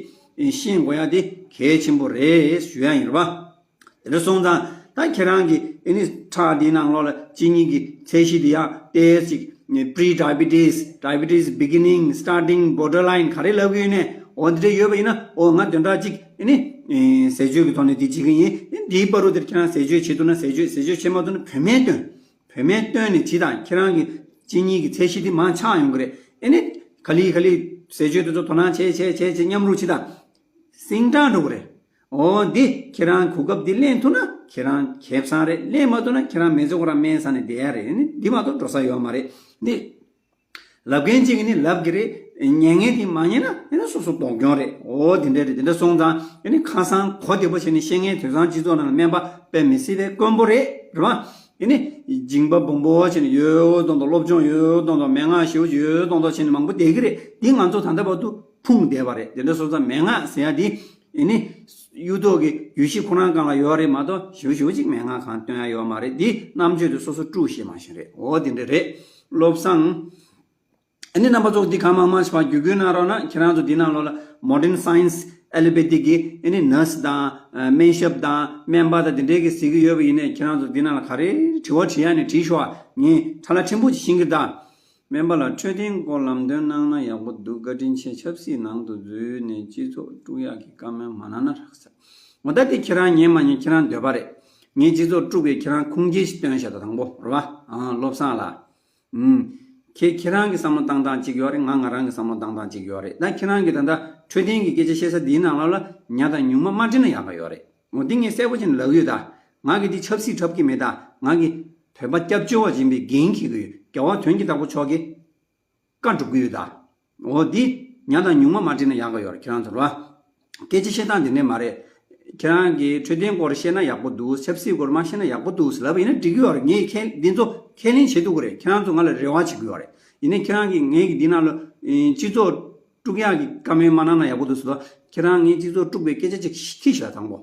ཤེས་དགོས་ཡ་དེ་གལ་ཆེན་པོ་རེད་ཞུ་ཡ་ཡིན་རེད་པ། དེ་འདྲ་སོང་ཙང་ད་ཁྱེད་རང་གི་ཨེ་ནི་ཁྲག་འདིའི་ནང་ལོགས་ལ་གཅིན་སྙི་གི་ཚད་གཞི་འདི་ཡང་ཏོག་ཙམ་pre diabetes, diabetes beginning, starting, borderline ག་རེ་ལབ་ཀྱི་ཡོད་ནས། འོ་འདི་འདྲ་ཡོད་པ་ཡིན་ན་འོ་ང་དོན་དག་གཅིག་ཨེ་ནི་ཨེ་ཟས་སྤྱོད་ཀྱི་ཐོག་ནས་འདི་བྱེད་ཀྱི་ཡིན། འདིའི་བར་དུ་དེར་ཁྱེད་རང་ཟས་སྤྱོད་བྱེད་ཐུབ་ན་ཟས་སྤྱོད། ཟས་སྤྱོད་བྱེད་མ་ཐུབ་ན་བོད་སྨན་སྟོན། བོད་སྨན་བཏོན་ནས་བྱེད་དང་། ཁྱེད་རང་གི་གཅིན་སྙི་གི་ཚད་གཞི་འདི་མར་ཆག་ཡོང་གི་རེད། ཨེ་ནི་ག་ལེ་ག་ལེ་ཟས་སྤྱོད་དེ་ཚོ་དོ་སྣང་བྱས་བྱས་བྱས་བྱས་མཉམ་རུབ་བྱེད་དང་། སིང་དྲག་འགྲོ་གི་རེད། འོ་འདི་ཁྱེད་རང་གོ་སྐབས་འདི་ལེན་ཐུབ་ན་ཁྱེད་རང་ཁེ་བཟང་རེད། ལེན་མ་ཐུབ་ན་ཁྱེད་རང་མི་ཚེ་ཁོ་རང་སྨན་ཟ་ནས་བསྡད་ཡ་རེད། ཨེ་ནི་འདི་མ་གཏོགས་འགྲོ་ས་ཡོད་མ་རེད། འདི་ལབ་མཁན་གཅིག་གིས་ནི་ལབ་གི་རེད། ཉན་མཁན་དེ་མ་ཉན་ན་ཨེ་ནི་སོ་སོ་སྡུག་གྱོང་རེད། འོ་དེ་འདྲ་རེད། དེ་འདྲ་སོང་ཙང་ཨེ་ནི་ཁ་སང་གོ་བདེ་པོ་བྱས་ནས་ཤེས་མཁན་དེང་སང་སྤྱི་ཚོགས་ནང་ལ་སྨན་པ་དཔེ་མི་སྲིད་པའི་དཀོན་པོ་རེད། རེད་བ། ཨེ་ནི་མཇིང་པ་སྦོམ་པོ་བྱས་ནས་ཡོད་མདོག་མདོག་སློབ་སྦྱོང་ཡོད་མདོག་མདོག་མན་ངག་ཞེ་པོ་ཅིག་ཡོད་མདོག་མདོག་བྱས་ནས་མང་པོ་བསྡད་ཀྱི་རེད། འདི་ང་ཚོ་ད་ལྟ་བར་དུ་ཕུང་བསྡད་པ་རེད། དེ་འདྲ་སོང་ཙང་མན་ངག་ཟེར་ཡ་འདི་ཨེ་ནི་གཡུ་ཐོག་གི་གྱོད་གཞི་ཁོ་རང་སྒང་ལ་ཡོད་རེད་མ་གཏོགས་ཞེ་པོ་ཞེ་པོ་ཅིག་མན་ངག་གང་སྟོན་ཡ་ཡོད་མ་རེད། འདི་རྣམ་དཔྱོད་དེ་སོ་སོ་དཀྲུག་ཤེས་མ་ཤེས་རེད། འོ་དེ་འདྲ་རེད། བློ་བཟང་། ཨ་ནི་རྣམ་པ་ཚོ་འདི་གང་མང་མང་ཞིག་ཕར་བརྒྱུད་སྐུལ་གནང་རོགས་གནང་། ཁྱེད་རང་ཚོ་འདི་ནང་ལོགས་ལ་modern science allopathy གི་ཨ་ནི་ནར་སི་དང་སྨན་ཞབས་དང་སྨན་པ་དང་འདི་འདྲའི་གི་ཟེར་གི་ཡོད་པ་ཡིན་ནའི་ཁྱེད་རང་ཚོ་འདི་ནང་ལ་ག་རེ་དྲི་བ་དྲི་ཡ་ནི་དྲིས་ཤོག་ངས་ཁྲ་ལ་ཕྲན་བུ་ཅིག་ཤེས་ཀྱི་རེད་ད། སྨན་པ་ལགས་འཕྲོད་བསྟེན་སྐོར་ལམ་སྟོན་གནང་ན་ཡག་པོ་འདུག་བཀའ་དྲིན་ཆེ། ཆབ་སྲིད་ནང་དུ་འཛུལ་ནས་སྤྱི་ཚོགས་དཀྲུག་ཡག་གི་བཀའ་མོལ་མ་གནང་ན་རག་ས། འོ་ད་དེ་ཁྱེད་རང་ཉན་མ་ཉན་ཁྱེད་རང་འདོད་པ་རེད། ངས་སྤྱི་ཚོགས་དཀྲུག་པའི་ཁྱེད་རང་ཁུངས་སྐྱེལ་ཞིག་སྟོན་བྱ་དང་དང་པོ་རེད་བ། ཨང་བློ་བཟང་ལགས། ཨུམ། ཁྱེད་ཁྱེད་རང་གི་བསམ་བློ་བཏང་སྟངས་གཅིག་ཡོད་རེད། ང་ང་རང་གི་བསམ་བློ་བཏང་སྟངས་གཅིག་ཡོད་རེད། ད་ཁྱེད་རང་གི་ད་ལྟ་འཕྲོད་བསྟེན་གྱི་སྐད་ཆ་བཤད་ས་འདིའི་ནང་ལོགས་ལ་ཉ་དང་ཉུང་མ་མ་འདྲེས་ན་ཡག་ག་ཡོད་རེད། འོ་འདི་ངས་གསལ་པོ་བྱས་ནས་ལབ་ཡོད་ད། ང་གི་འདི་ཆབ་སྲིད་འཁྲབ་ཀྱི་མེད་ད། ང་གི་བོད་པ་སྐྱབས་བཅོལ་བ་ཡིན་པའི་འགན་འཁྱེར་གྱི་ཡོད། རྒྱལ་བ་དོན་གྱི་བདག་པོ་མཆོག་གིས་བཀའ་སྒྲུབ་ཀྱི་ཡོད་ད། འོ་འདི་ཉ་དང་ཉུང་མ་མ་འདྲེས་ན་ཡག་ག་ཡོད་རེད། ཁྱེད་རང་ཚོ་རེད་བ། སྐད་ཆ་བཤད་སྟངས་འདི་འདྲས་མ་རེད། ཁྱེད་རང་གིས་འཕྲོད་བསྟེན་སྐོར་བཤད་ན་ཡག་པོ་འདུག་ཆབ་སྲིད་སྐོར་མ་བཤད་ན་ཡག་པོ་འདུག་ལབ་པ་ཡིན་ན་འགྲིག་གི་ཡོད་རེད། ངས་ཁས་འདི་ཚོ་ཁས་ལེན་བྱེད་ཐུབ་ཀྱི་རེད། ཁྱེད་རང་ཚོ་ང་ལ་རེ་བ་བྱེད་ཀྱི་ཡོད་རེད། ཡིན་ནའི་ཁྱེད་རང་གིས་ངས་ཀྱི་འདི་ནང་ལ་ཨེ་སྤྱི་ཚོགས་དཀྲུག་ཡག་གི་བཀའ་མོལ་མ་གནང་ན་ཡག་པོ་འདུག་ཟེར་ལ། ཁྱེད་རང་ངས་སྤྱི་ཚོགས་དཀྲུག་པའི་སྐད་ཆ་ཅིག་ཁྱི་ཞིག་ལ་དང་པོ།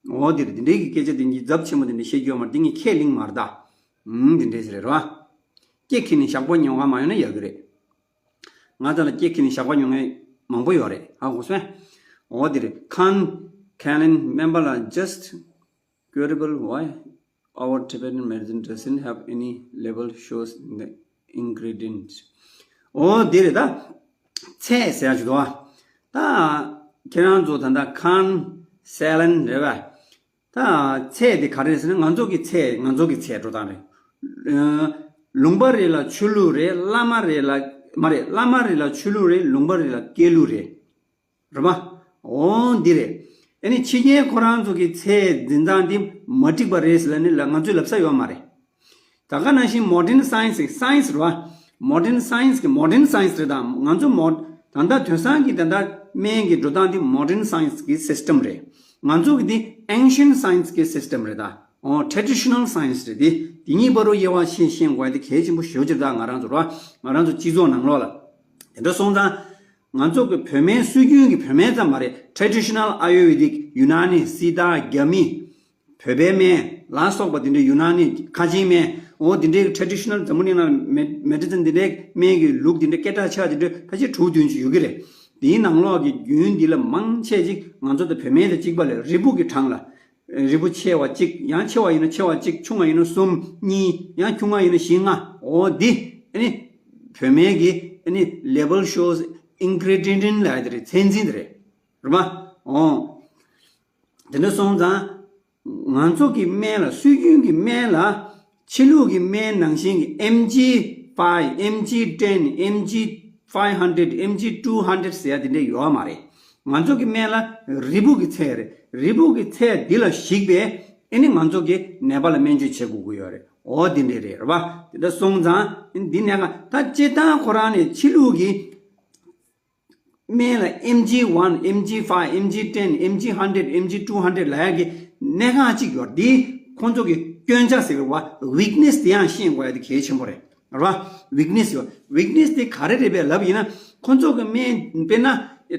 འོ་འདིར་འདི་འདྲའི་གི་སྐད་ཆ་འདི་གཉིས་ཚབས་ཆེན་པོ་འདི་འདྲ་བཤད་རྒྱུ་ཡོད་མ་རེད། འདི་ངས་ཁས་ལེན་མ་རེད་ད། ཨུམ་འདི་འདྲའི་ཞིག་རེད་རོ། སྐྱེ་ཁྱི་ནི་ཞག་པོ་ཉོ་ག་མ་ཡོང་ན་ཡག་གི་རེད། ང་ཚོ་ལ་སྐྱེ་ཁྱི་ནི་ཞག་པོ་ཉོ་མཁན་མང་པོ་ཡོད་རེད། ཧ་གོ་སོང་། འོ་འདིར་ཁན་ཁན་ལིན་སྨན་པ་ལ་just curable, why our Tibetan medicine doesn't have any label shows the ingredients. འོ་འདི་རེད་ད། ཚད་ཟེར་ཡ་ཅིག་འདུག་ཨ། ད་ཁྱེད་རང་ཚོ་ད་ལྟ་ཁཱན་སེ་ལན་རེད་པ། ད་ཚད་དེ་ག་རེ་རེད་ཟེར་ན། ང་ཚོ་གི་ཚད། ང་ཚོ་གི་ཚད་འགྲོ་སྟངས་རེད། ལུང་པ་རེ་ལ་ཆོས་ལུགས་རེད། བླ་མ་རེ་ལ། མ་རེད། བླ་མ་རེ་ལ་ཆོས་ལུགས་རེད། ལུང་པ་རེ་ལ་སྐད་ལུགས་རེད། རེད་པ། འོ་འདི་རེད། ཨ་ནི་ཕྱི་རྒྱལ་ཁོ་རང་ཚོ་གི་ཚད་འཛིན་སྟངས་འདི་མ་འགྲིག་པ་རེད་ཟེར་ལབ་ནས་ལ་ང་ཚོས་ལབ་ས་ཡོད་མ་རེད། ད་ག་ནང་བཞིན་མོ་ཌན་སའེན་སི། སའེན་སི་རེད་པ། མོ་ཌན་སའེན་སི་གི། མོ་ཌན་སའེན་སི་རེད། ད་ང་ཚོ་མོ། ད་ལྟ་དེང་སང་གི་ད་ལྟ་སྨན་གྱི་འགྲོ་སྟངས་འདི་མོ་ཌན་སའེན་སི་གི་སིས་ཊམ་རེད། ང་ཚོ་གི་འདི་ཨེན་ཤན་སའེན་སི་གི་སིས་ཊམ་རེད། ད་འོ་ཊེ་ཌི་ཤི་ནལ་སའེན་སི་རེད། འདི་འདི་གཉིས་བར་དུ་དབྱེ་བ་ཕྱེ་ཤེས་དགོས་ཡ་དེ་གལ་ཆེན་པོ་ཞེ་པོ་ཅིག་ད་ང་རང་ཚོ་རེད་པ། ང་རང་ཚོ་སྤྱི་ཚོགས་ནང་ལོགས་ལ། དེ་འདྲ་སོང་ཙང་། ང་ཚོ་གི་བོད་སྨན་སྲོལ་རྒྱུན་གྱི་བོད་སྨན་ཙམ་མ་རེད། ཊེ་ཌི་ཤི་ནལ་ཨ་ཡུར་ཝེ་དིག། ཡུ་ན་ནི། སི་ཏཱ། རྒྱ་མི། བོད་པའི་སྨན་ལ་སོགས་པ་དེ་འདྲའི། ཡུ་ན་ནི་ཁ་ཆེའི་སྨན། འོ་དེ་འདྲའི་ཊེ་ཌི་ཤི་ནལ། འཛམ་བུ་གླིང་ནང་མེ་མེ་ཌི་སིན་དེ་འདྲའི་སྨན་གྱི་ལུགས་དེ་འདྲའི་སྐད་གྲགས་ཆེ་བ་དེ་འདྲའི་ཕལ་ཆེར་དྲུག་བདུན་ཅིག་ཡོད་ཀྱི་རེད། དེའི་ནང་ལོགས་ཀྱི་རྒྱུན་འདི་ལ་མང་ཆེ་ཅིག་ང་ཚོ་དང་བོད་སྨན་དང་གཅིག་པ་ལས། རིལ་བུ་གི་གྲངས་ལ། རིལ་བུ་ཆེ་བ་གཅིག། ཡང་ཆེ་བ་ཡིན་ན་ཆེ་བ་གཅིག། ཆུང་བ་ཡིན་ན་གསུམ། གཉིས། ཡང་ཆུང་བ་ཡིན་ན་བཞི་ལྔ། འོ་འདི་ཨ་ནི་བོད་སྨན་གྱི་ཨ་ནི་ལེ་བལ་ཤོས་ཨིན་གྷི་རི་ཌི་ཡན་ཊི་ལབ་ཡ་དེ་རེད། ཚད་འཛིན་དེ་རེད། རེད་པ། འོ། དེ་འདྲ་སོང་ཙང་། ང་ཚོ་གི་སྨན་ལ། སྲོལ་རྒྱུན་གྱི་སྨན་ལ། ཕྱི་ལུགས་ཀྱི་སྨན་ནང་བཞིན་གྱི་ཨེམ་ཇི་ཕའི་ཝི། ཨེམ་ཇི་ཊེན། ཨེམ་ཇི་ཕའི་ཝི་ཧན་ཌེཌ། ཨེམ་ཇི་ཊུ་ཧན་ཌེཌ་ཟེར་ཡ་དེ་འདྲ་ཡོད་མ་རེད། ང་ཚོ་གི་སྨན་ལ་རིལ་བུ་གི་ཚད་རེད། རིལ་བུ་གི་ཚད་འདི་ལ་གཞིགས་པའི་ཨ་ནི་ང་ཚོ་གི་ནད་པ་ལ་སྨན་བཅོས་བྱེད་དགོས་ཀྱི་ཡོད་རེད། འོ་དེ་འདྲ་རེད། རེད་པ། དེ་འདྲ་སོང་ཙང་འདི་ནས་ད་སྤྱིར་བཏང་ཁོ་རང་ནས་ཕྱི་ལུགས་ཀྱི་སྨན་ལ་ཨེམ་ཇི་ཝན། ཨེམ་ཇི་ཕའི་ཝི། ཨེམ་ཇི་ཊེན། ཨེམ་ཇི་ཧན་ཌེཌ། ཨེམ་ཇི་ཊུ་ཧན་ཌེཌ་ལབ་ཡ་གི་གནད་འགག་ཅིག་ཡོད། འདི་ཁོང་ཚོ་གི་སྐྱོན་ཆ་ཟེར་བ། ཝིག་ནེ་སི་དེ་ཡང་ཤེས་དགོས་ཡ་དེ་གལ་ཆེན་པོ་རེད། རེད་པ། ཝིག་ནེ་སི་ཡོད། ཝིག་ནེ་སི་དེ་ག་རེ་རེད་པས་ལབ་ཡིན་ན། ཁོང་ཚོ་གི་སྨན་དཔེར་ན་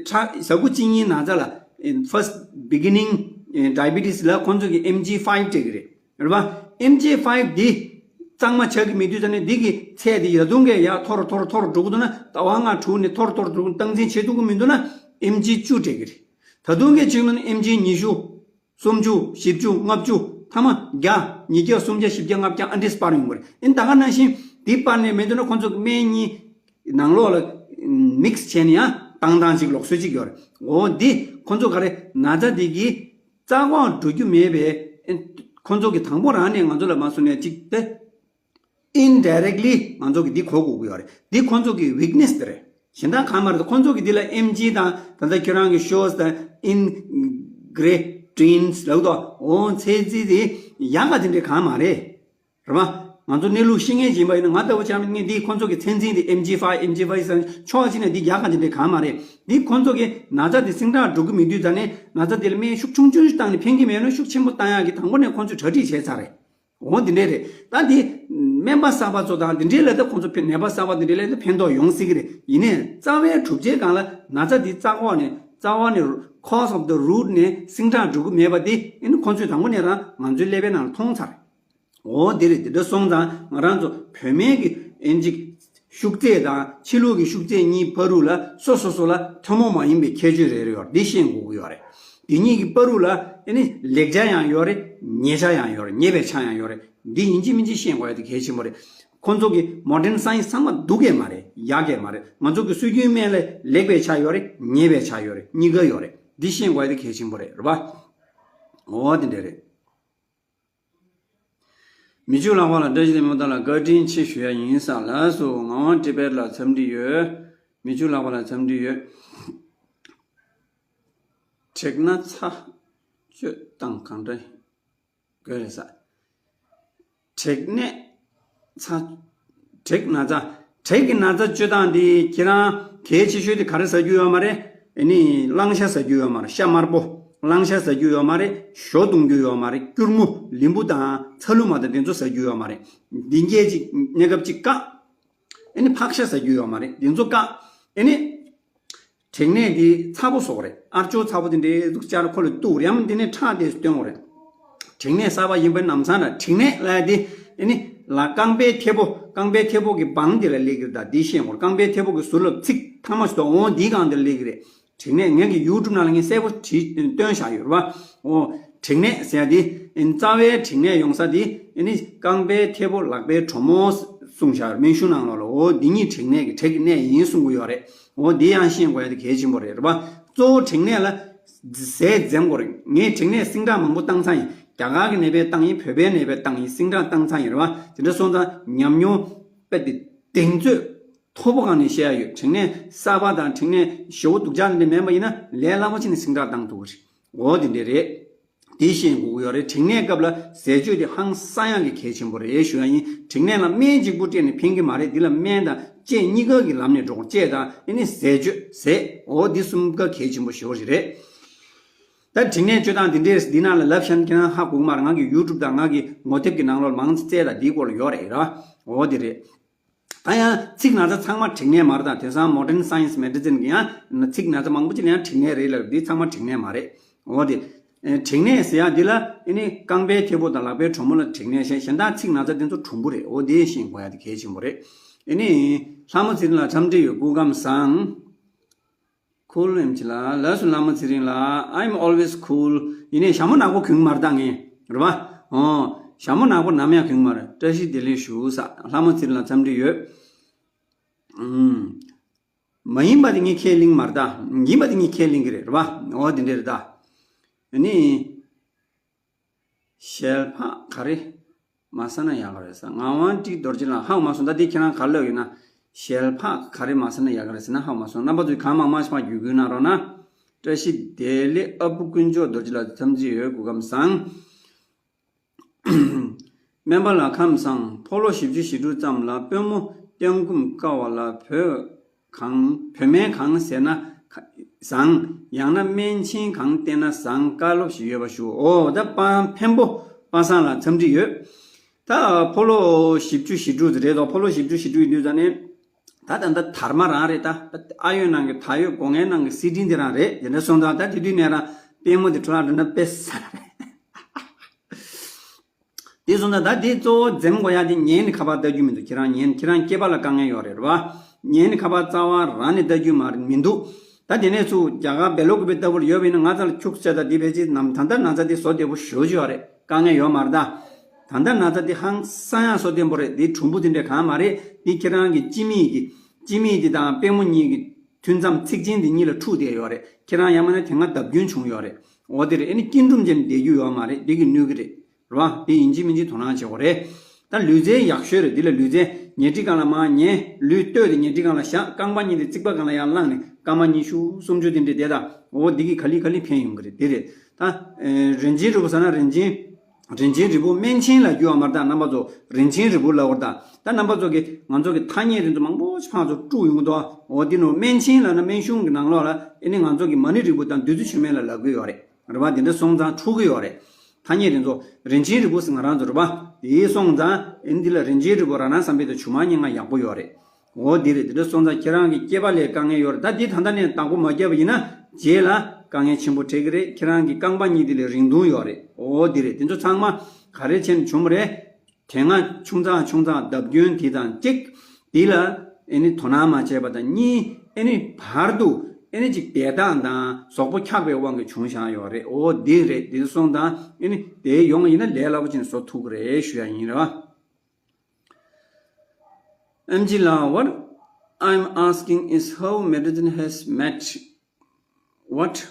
ཁྲག་ཟ་ཁུ་གཅིན་སྙི་ན་ཚ་ལ། ཕར་སི་ཊི་བི་གི་ནིང་ཌའི་བི་ཊི་སི་ལ་ཁོང་ཚོ་གི་ཨེམ་ཇི་ཕའི་ཝི་སྤྲད་ཀྱི་རེད། རེད་པ། ཨེམ་ཇི་ཕའི་ཝི་འདི་གཙང་མ་ཆགས་ཀྱི་མེད་དུས་ཙ་ནས་འདི་གི་ཚད་དེ་ཡར་ཐོན་གྱི་ཡར་མཐོ་རུ་མཐོ་རུ་མཐོ་རུ་འགྲོ་གི་འདུག་ན། ཟླ་བ་ལྔ་དྲུག་ནས་མཐོ་རུ་མཐོ་རུ་འགྲོ་གི། སྟངས་འཛིན་བྱེད་ཐུབ་ཀྱི་མི་འདུག་ན་ཨེམ་ཇི་བཅུ་སྤྲད་ཀྱི་རེད། ད་དུང་གི་བྱུང་ན་ཨེམ་ཇི་ཉི་ཤུ། སུམ་ཅུ། བཞི་བཅུ། ལྔ་བཅུ། མཐའ་མ་བརྒྱ། ཉིས་བརྒྱ། སུམ་བརྒྱ། བཞི་བརྒྱ། ལྔ་བརྒྱ། ཨ་འདྲས་སྤར་ཡོང་གི་རེད། ཨིན་ད་ག་ནང་བཞིན་འདི་སྤར་ནས་མེད་འདུག་ན་ཁོང་ཚོ་གི་སྨན་གཉིས་ནང་ལོགས་ལ་མིག་སི་བྱས་ནས་ཡང་བཏང་སྟངས་ཅིག་ལོགས་སུ་ཅིག་ཡོད་རེད། འོ་འདི་ཁོང་ཚོ་ག་རེ་ན་ཚ་འདི་གི་རྩ་བ་འགྲོ་རྒྱུ་མེད་པའི། ཨེ། ཁོང་ཚོ་གི་དང་པོ་རང་ནས་ང་ཚོ་ལ་མ་གསུངས་ནས་ཅིག་སྟེ། ཨིན་ཌའི་རེག་ལི་ང་ཚོ་གི་འདི་གོ་དགོས་ཀྱི་ཡོད་རེད། འདི་ཁོང་ཚོ་གི་ཝིག་ནེ་སི་དེ་རེད། གཞན་དག་གང་མ་རེད། ཁོང་ཚོ་གི་འདི་ལ་ཨེམ་ཇི་དང་ད་ལྟ་ཁྱོད་རང་གི་ཤོས་དང་ཨིན་གྷི་རི་ཌི་ཡན་ཊི་ལབ་དོ། འོ་ཚད་འཛིན་དེ་ཡག་ག་དེ་འདྲས་གང་མ་རེད། རེད་པ། ང་ཚོ་གནས་ལུགས་ཤེས་མཁན་ཡིན་པ་ཡིན་ན། ང་ལྟ་བུ་ཆ་མེད་ངས་འདི་ཁོང་ཚོ་གི་ཚད་འཛིན་དེ་ཨེམ་ཇི་ཕའི་ཝི། ཨེམ་ཇི་ཕའི་ཝི་ཟེར་ན་ཕྱོགས་གཅིག་ནས་འདི་ཡག་ག་དེ་འདྲས་གང་མ་རེད། འདི་ཁོང་ཚོ་གི་ན་ཚ་དེ་ཟིང་དྲག་འགྲོ་གི་མེད་དུས་ཙ་ནས་ན་ཚ་དེ་ལ་སྨན་ཤུགས་ཆུང་ཆུང་ཞིག་བཏང་ནས་ཕན་གྱི་མེད་ན་ཤུགས་ཆེན་པོ་བཏང་ཡག་གི་དང་པོ་ནས་ཁོང་ཚོས་གྲ་སྒྲིག་བྱས་ཚར་རེད། འོ་འདི་འདྲས་རེད། ད་འདི་སྨན་པ་གསར་པ་ཚོ་དང་འདི་འདྲས་ལ་ད་ཁོང་ཚོ་ཕན། ནད་པ་གསར་པ་འདི་འདྲས་ལ་ད་ཕན་ཐོགས་ཡོང་སྲིད་ཀྱི་རེད། ཡིན་ནའི་རྩ་བའི་གྲུབ་ཆའི་སྒང་ལ་ན་ཚ་འདི་རྩ་འོག་ནས། རྩ་བ་ནས། cause of the root ནས་ཟིང་དྲག་འགྲོ་གི་མེད་པ་འདི་ཨེ་ནི་ཁོང་ཚོས་དང་པོ་ནས་རང་ང་ཚོའི་ཀླད་པའི་ནང་ལ་མཐོང་ཚར། འོ་འདི་རེད། འདི་འདྲ་སོང་ཙང་ང་རང་ཚོ་བོད་སྨན་གྱི་ཨེ་ཅིག་ཤུགས་ཚད་དང་ཕྱི་ལུགས་ཀྱི་ཤུགས་ཚད་གཉིས་བར་དུ་ལ་སོ་སོ་སོ་ལ་ཐུན་མོང་མ་ཡིན་པའི་ཁྱད་ཆོས་རེ་རེ་ཡོད་རེད། འདི་ཤེས་དགོས་ཀྱི་ཡོད་རེད། འདི་གཉིས་ཀྱི་བར་དུ་ལ་ཨེ་ནི་ལེགས་ཆ་ཡང་ཡོད་རེད། ཉེས་ཆ་ཡང་ཡོད་རེད། ཉེས་པའི་ཆ་ཡང་ཡོད་རེད། འདི་ཡིན་གཅིག་མིན་གཅིག་ཤེས་དགོས་ཡ་དེ་གལ་ཆེན་པོ་རེད། ཁོང་ཚོ་གི་མོ་ཌན་སའེན་སི་ཚང་མ་སྡུག་གི་མ་རེད། ཡག་གི་མ་རེད། ང་ཚོ་གི་སྲོལ་རྒྱུན་སྨན་ལ་ལེགས་པའི་ཆ་ཡོད་རེད། ཉེས་པའི་ཆ་ཡོད་རེད། གཉིས་ཀ་ཡོད་རེད། འདི་ཤེས་དགོས་ཡ་དེ་གལ་ཆེན་པོ་རེད། རེད་པ། འོ་དེ་འདྲ་རེད། མི་ཆོས་ལགས་པ་ལ་བཀྲ་ཤིས་བདེ་ལེགས། མོ་ཏ་ལ་བཀའ་དྲིན་ཆེ་ཞུ་ཡ་ཡིན་ས། ལགས་སོ། ངག་དབང་ཊི་བེཊ་ལ་འཚམས་འདྲི་ཡོད། མི་ཆོས་ལགས་པ་ལ་འཚམས་འདྲི་ཡོད། དྲེག་ན་ཚ་བཅོས་སྟངས་གང་འདྲ་དགོས་རེད་ས། དྲེག་ནད་ཚ། དྲེག་ན་ཚ། དྲེག་གི་ན་ཚ་བཅོས་སྟངས་འདི་ཁྱེད་རང་གལ་ཆེ་ཤོས་དེ་ག་རེ་ཟ་རྒྱུ་ཡོད་མ་རེད། ཨེ་ནི་གླང་ཤ་ཟ་རྒྱུ་ཡོད་མ་རེད། ཤ་དམར་པོ། གླང་ཤ་ཟ་རྒྱུ་ཡོད་མ་རེད། ཞོ་བཏུང་རྒྱུ་ཡོད་མ་རེད། སྐྱུར་མོ། ལིམ་བུ་དང་ཚ་ལུ་མ་དང་དེ་ཚོ་ཟ་རྒྱུ་ཡོད་མ་རེད། འདི་འགྱེད་ཅིག་གནས་སྐབས་ཅིག་བཀག་ཨེ་ནི་ཕག་ཤ་ཟ་རྒྱུ་ཡོད་མ་རེད། དེ་ཚོ་བཀག་ཨེ་ནི། དྲེག་ནད་འདི་ཚ་པོ་བཟོ་གི་རེད། ཨ་ཅོ་ཚ་པོ་དེ་འདྲའི་ཟུག་ཅར་ཁོ་ལ་གཏུག་རེམ། དེ་ནས་ཁྲག་དེ་སྟོན་གི་རེད། དྲེག་ནད་གསར་པ་ཡིན་པའི་ལམ་སང་ལ་དྲེག་ནད་ལབ་ཡ་དེ་ཨེ་ནི་ལ་རྐང་པའི་མཐེ་བོ། རྐང་པའི་མཐེ་བོ་གི་བང་དེ་ལ་སླེབས་ཀྱི་རེད། ད་འདི་ཤེས་དགོས། རྐང་པའི་མཐེ་བོ་གི་ཟུར་ལ་ཚིགས་ཐ་མ་ཞིག་འདུག་འོ་འདིའི་སྒང་དེ་ལ་སླེབས་ཀྱི་རེད། དྲེག་ནད་ངེད་ཀྱི་ཡུ་ཊུབ་ནང་ལ་ངས་གསལ་པོ་བྲིས་བཏོན་བཞག་ཡོད་རེད་པ། འོ་དྲེག་ནད་ཟེར་ཡ་དེ་ཨེ་ནི་རྩ་བའི་དྲེག་ནད་ཡོང་ས་དེ་ཨེ་ནི་རྐང་པའི་མཐེ་བོ། ལག་པའི་གྲོ་མོ། གསུངས་བཞག་སྨན་གཞུང་ནང་ལོགས་ལ། འོ་འདི་གཉིས་བྲེག་ནད་ཀྱི་བྲེག་གི་ནད་ཡིན་གསུང་གི་ཡོད་རེད། འོ་འདི་ཡང་ཤེས་དགོས་ཡ་དེ་གལ་ཆེན་པོ་རེད། རེད་པ། གཙོ་བོ་བྲེག་ནད་ལ་ཟས་འཛེམ་དགོས་རེད། ངས་བྲེག་ནད་སིང་ཏྲག་མང་པོ་བཏང་ཚར་ཡིན། རྒྱ་གར་གྱི་ནད་པས་བཏང་ཡིན། བོད་པའི་ནད་པས་བཏང་ཡིན། སིང་ཏྲག་བཏང་ཚར་ཡིན། རེད་པ། དེ་འདྲ་སོང་ཙང་ཉམས་མྱོང་དཔེ་དེ་གདེང་ཚོད་མཐོ་པོ་སྒང་ནས་བཤད་ཡ་ཡོད། བྲེག་ནད་གསར་པ་དང་བྲེག་ནད་ཞེ་པོ་སྡུག་ཅག་འདི་འདྲ་མེད་པ་ཡིན་ན་ལས་སླ་པོ་ཅིག་ནས་སིང་ཏྲག་བཏང་ཐུབ་ཀྱི་རེད། འོ་དེ་འདྲ་རེད། དེ་ཤེས་དགོས་ཀྱི་ཡོད་རེད། བྲེག་ནད་སྐབས་ལ་ཟས་སྤྱོད་དེ་ཧང་སང་ཡག་གི་གལ་ཆེན་པོ་རེད་ཞུ་ཡ་ཡིན། བྲེག་ནད་ལ་སྨན་གཅིག་པུ་སྤྲད་ནས་ཕན་གྱི་མ་རེད། འདི་ལ་སྨན་དང་དཔྱད་གཉིས་ཀ་གི་ལམ་ནས་འགྲོ་དགོས། དཔྱད་དང་ཨེ་ནི་ཟས་སྤྱོད་ཟས། འོ་འདི་གསུམ་ཀ་གལ་ཆེན་པོ་ཞེ་པོ་ཞིག་རེད། ད་བྲེག་ནད་སྤྱོད་སྟངས་འདི་འདྲས་འདི་ནང་ལ་ལབ་ཤེས་ན་ཁྱེད་རང་ཧ་གོ་གི་མ་རེད། ང་གི་ཡུ་ཊུབ་དང་ང་གི་ངོ་དེབ་ཀྱི་ནང་ལོགས་ལ་མང་ཙམ་བཙལ་དང་འདིའི་སྐོར་ལ་ཡོད་རེད་ར། འོ་འདི་རེད། ད་ཡང་ཚིག་ན་ཚ་ཚང་མ་བྲེག་ནད་མ་རེད། ད་དེང་སང་Modern Science Medicine གི་ཡང་ཚིག་ན་ཚ་མང་པོ་ཅིག་ལ་ཡང་བྲེག་ནད་རེད་ལབ། འདི་ཚང་མ་བྲེག་ནད་མ་རེད། འོ་དེ། ཨེ་བྲེག་ནད་ཟེར་ཡ་འདི་ལ་ཨེ་ནི་རྐང་པའི་མཐེ་བོ་དང་ལག་པའི་གྲོག་མོ་ལ་བྲེག་ནད་བྱས། གཞན་དག་ཚིག་ན་ཚ་འདི་ཚོ་གྲུང་པོ་རེད། འོ་དེ་ཤེས་དགོས་ཡ་དེ་གལ་ཆེན་པོ་རེད། ཨེ་ནི་ལྷ་མོ་ཚེ་རིང་ལགས་འཚམས་འདྲི་ཡོད། སྐུ་ཁམས་བཟང་། Cool ཨེམ་ཆི་ལགས། ལགས་སོ་ལྷ་མོ་ཚེ་རིང་ལགས། I'm always cool. ཡིན་ནའི་ཞྭ་མོ་ནག་པོ་གྱོན་གྱི་མ་རེད་ད་ངས། རེད་པ། ཨོ། ཞྭ་མོ་ནག་པོ་ནམ་ཡང་གྱོན་གྱི་མ་རེད། བཀྲ་ཤིས་བདེ་ལེགས་ཞུ་ས། ལྷ་མོ་ཚེ་རིང་ལགས་འཚམས་འདྲི་ཡོད། ཨུམ། མ་ཡིན་པ་དེ་ངས་ཁས་ལེན་མ་རེད་ད། ཡིན་པ་དེ་ངས་ཁས་ལེན་གྱི་རེད། རེད་པ། ཨོ་དེ་འདྲ་རེད་ད། ཨ་ནི། ཞལ་འཕགས་ག་རེ་མ་ཟེར་ན་ཡག་ག་རེད་ཟེར། ངག་དབང་ཀྲིག་རྡོ་རྗེ་ལགས་ཧ་གོ་མ་སོང་། ད་འདི་ཁྱེད་རང་ག་རེ་ལབ་ཡོད་ན། ཞལ་འཕགས་ག་རེ་མ་ཟེར་ན་ཡག་ག་རེད་ཟེར་ན་ཧ་གོ་མ་སོང་། རྣམ་པ་ཚོས་གང་མང་མང་ཞིག་མར་བརྒྱུད་སྐུལ་གནང་རོགས་གནང་། བཀྲ་ཤིས་བདེ་ལེགས། ཨ་བུ་དཀོན་མཆོག་རྡོ་རྗེ་ལགས་འཚམས་འདྲི་ཡོད། སྐུ་ཁམས་བཟང་། སྨན་པ་ལགས་ཁམས་བཟང་། ཕོ་ལོ་བཞི་བཅུ་ཞེ་དྲུག་ཙམ་ལ་དཔོན་མོ་བསྟེན་གོམས་དཀའ་བ་ལ་བོད་གང་བོད་སྨན་གང་ཟེར་ན་བཟང་། ཡང་ན་སྨན་ཆེན་གང་བསྟེན་ན་བཟང་། བཀའ་སློབ་ཞིག་ཡོད་པ་ཞུ། ཨོ་ད་པ་འཕན་པོ་པ་སངས་ལགས་འཚམས་འདྲི་ཡོད། ད་ཕོ་ལོ་བཞི་བཅུ་ཞེ་དྲུག་ཙམ་རེད་དོ། ཕོ་ལོ་བཞི་བཅུ་ཞེ་དྲུག་ཡིན་དུས་ཙང་ནས་ད་ད་ད་དར་མ་རང་རེད། ད་ད་ཨ་ཡོད་ནང་གི་ད་ཡོད་སྒོ་ངའི་ནང་གི་སི་ཏིང་དེ་རང་རེད། དེ་འདྲ་སོང་ཙང་ད་དེ་དུས་ནས་རང་དཔོན་མོ་དེ་འཕྲོ་བརླག་འགྲོ་ན་དཔེ་ཟ་རེད། དེ་སོང་ཙང་ད་དེ་གཙོ་བོ་འཛེམ་དགོས་ཡ་དེ་ཉན་ནས་ཁ་པར་ལྟ་རྒྱུ་མི་འདུག་ཁྱེད་རང་ཉན། ཁྱེད་རང་སྐྱེས་པ་ལ་དཀའ་ངལ་ཡོད་རེད་རེད་པ། ཉན་ནས་ཁ་པར་རྩ་བ་རང་ནས་ལྟ་རྒྱུ་མ་མི་འདུག་ད་དེ་ནས་ཚུར་རྒྱ་གར་བེ་ལོ་ཀུ་པེ་ལྟ་བུར་ཡོད་པ་ཡིན་ན་ང་ཚ་ལ་ཁྱུག་ཙེ་ད་དེ་ཕལ་ཆེར་ནམ་ད་ལྟ་ན་ཚ་དེ་བཟོ་བདེ་པོ་ཞེ་པོ་ཅིག་ཡོད་རེད། དཀའ་ངལ་ཡོད་མ་རེད་ད། ད་ལྟ་ན་ཚ་དེ་ཧང་སང་ཡང་བཟོ་བདེ་པོ་རེད། དེ་གྲུང་པོ་དེ་འདྲ་གང་མ་རེད། དེ་ཁྱེད་རང་གི་སྤྱི་མིག་གི་སྤྱི་མིག་དེ་དང་པུས་མོ་གཉིས་ཀྱི་ཐུན་མཚམས་ཚིགས་ཆེན་དེ་གཉིས་ལ་འཁྲུགས་བསྡད་ཡོད་རེད། ཁྱེད་རང་ཡང་མིན་ན་དེ་སྔ་བརྡབ་སྐྱོན་བྱུང་ཡོད་རེད། འོ་དེ་རེད། ཨེ་ནི་སྐྱིལ་ཀྲུང་བྱས་ནས་བསྡད་རྒྱུ་ཡོད་མ་རེད། འདི་གིས་གནོད་ཀྱི་རེད། རེད་བ། དེ་ཡིན་གཅིག་མིན་གཅིག་དོ་སྣང་བྱེད་དགོས་རེད། ད་ལུས་རྩལ་ཡག་ཤོས་རེད། འདི་ལ་ལུས་རྩལ་ཉལ་ཁྲི་སྒང་ལ་མར་ཉལ། ལུས་སྟོད་དེ་ཉལ་ཁྲི་སྒང་ལ་བཞག་རྐང་པ་གཉིས་དེ་རྩིག་པ་སྒང་ལ་ཡར་བླངས་ནས་རྐང་པ་གཉིས་ཤུགས་སུམ་ཅུ་དེ་འདྲས་བསྡད་ད། འོ་འདི་གིས་ག་ལེ་ག་ལེ་ཕན་ཡོང་གི་རེད། དེ་རེད། ད་ཨེ་རིན་ཆེན་རིལ་བུ་ཟེར་ན་རིན་ཆེན་རིན་ཆེན་རིལ་བུ་སྨན་ཆེན་ལབ་རྒྱུ་ཡོད་མ་རེད་ད། རྣམ་པ་ཚོ་རིན་ཆེན་རིལ་བུ་ལབ་དགོས་རེད་ད། ད་རྣམ་པ་ཚོ་གི་ང་ཚོ་གི་ཐ་སྙད་དེ་ཚོ་མང་པོ་ཞིག་ཕར་ཚུར་དཀྲུགས་ཡོང་གི་འདུག་འོ་འདི་ནོ་སྨན་ཆེན་ལབ་ན་སྨན་གཞུང་གི་ནང་ལོགས་ལ་ཨེ་ནི་ང་ཚོ་གི་མ་ཎི་རིལ་བུ་དང་བདུད་རྩི་མཆོད་མེ་ལ་ལབ་གི་ཡོད་རེད། རེད་པ། དེ་འདྲ་སོང་ཙང་འཁྲུག་གི་ཡོད་རེད། ཐ་སྙད་དེ་ཚོ་རིན་ཆེན་རིལ་བུ་ཟེར་ང་རང་ཚོ་རེད་པ། དེ་སོང་ཙང་ཨེ་འདི་ལ་རིན་ཆེན་རིལ་བུ་རང་རང་བསམ་པའི་དུ་ཆུ་མ་རྙིང་ང་ཡག་པོ་ཡོད་རེད། འོ་འདི་རེད། དེ་འདྲ་སོང་ཙང་ཁྱེད་རང་གི་སྐྱེས་པ་ལ་དཀའ་ངལ་ཡོད་རེད། ད་འདི་ད་ལྟ་ནས་བདག་པོ་མ་བརྒྱབ་པ་ཡིན་ན་རྗེས་ལ་དཀའ་ངལ་ཆེན་པོ་འཕྲད་ཀྱི་རེད། ཁྱེད་རང་གི་རྐང་པ་གཉིས་དེ་ལ་རིང་ཐུང་ཡོད་རེད། འོ་འདི་རེད། དེ་ཚོ་ཚང་མ་ག་རེ་བྱས་ནས་བྱུང་བ་རེད། དེ་སྔ་ཆུང་ཙག་ཆུང་ཙག་བརྡབ་སྐྱོན་དེ་དང་གཅིག་དེ་ལ་ཨེ་ནི་དོ་སྣང་མ་བྱས་པ་དང་། གཉིས་ཨེ་ནི་བར་དུ་ཨེ་ནི་ཅིག་བདེ་ཐང་དང་གཟུགས་པོ་འཁྱག་པའི་དབང་གིས་བྱུང་བཞག་ཡོད་རེད། འོ་འདི་རེད། འདི་སོང་ཙང་ཨེ་ནི་དེ་ཡོང་བ་ཡིན་ན་ལས་སླ་པོ་ཅིག་བཟོ་ཐུབ་ཀྱི་རེད་ཞུ་ཡ་ཡིན། རེད་པ། ཨེམ་ཇི་ལགས། What I'm asking is how medicine has met what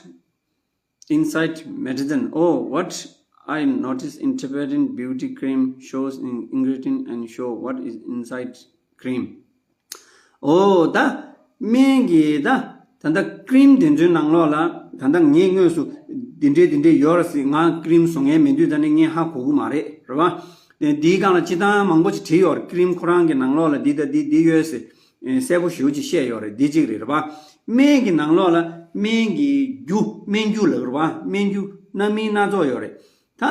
inside medicine. Oh, what I notice in Tibetan beauty cream shows in ingredient and show what is inside cream. ཨོ་ད་སྨན་གྱི་ད་ད་ལྟ་ཀྲིམ་དེ་ཚོའི་ནང་ལོགས་ལ་ད་ལྟ་ངས་དངོས་སུ་འདི་འདྲའི་འདི་འདྲའི་ཡོད་རེད་ཟེར། ང་ཀྲིམ་བཟོ་མཁན་མིན་དུས་ད་ནི་ངས་ཧ་གོ་གི་མ་རེད། རེད་པ། དེ་འདིའི་སྒང་ལ་སྤྱིར་བཏང་མང་པོ་ཅིག་བྲིས་ཡོད་རེད། ཀྲིམ་ཁོ་རང་གི་ནང་ལོགས་ལ་འདི་ད་འདི་འདི་ཡོད་ཟེར་གསལ་པོ་ཞེ་པོ་ཅིག་བཤད་ཡོད་རེད། འདི་གཅིག་རེད། རེད་པ། སྨན་གྱི་ནང་ལོགས་ལ་སྨན་གྱི་རྒྱུ་སྨན་རྒྱུ་ལབ་རེད་པ། སྨན་རྒྱུ་སྣ་མིན་སྣ་ཚོགས་ཡོད་རེད། ད་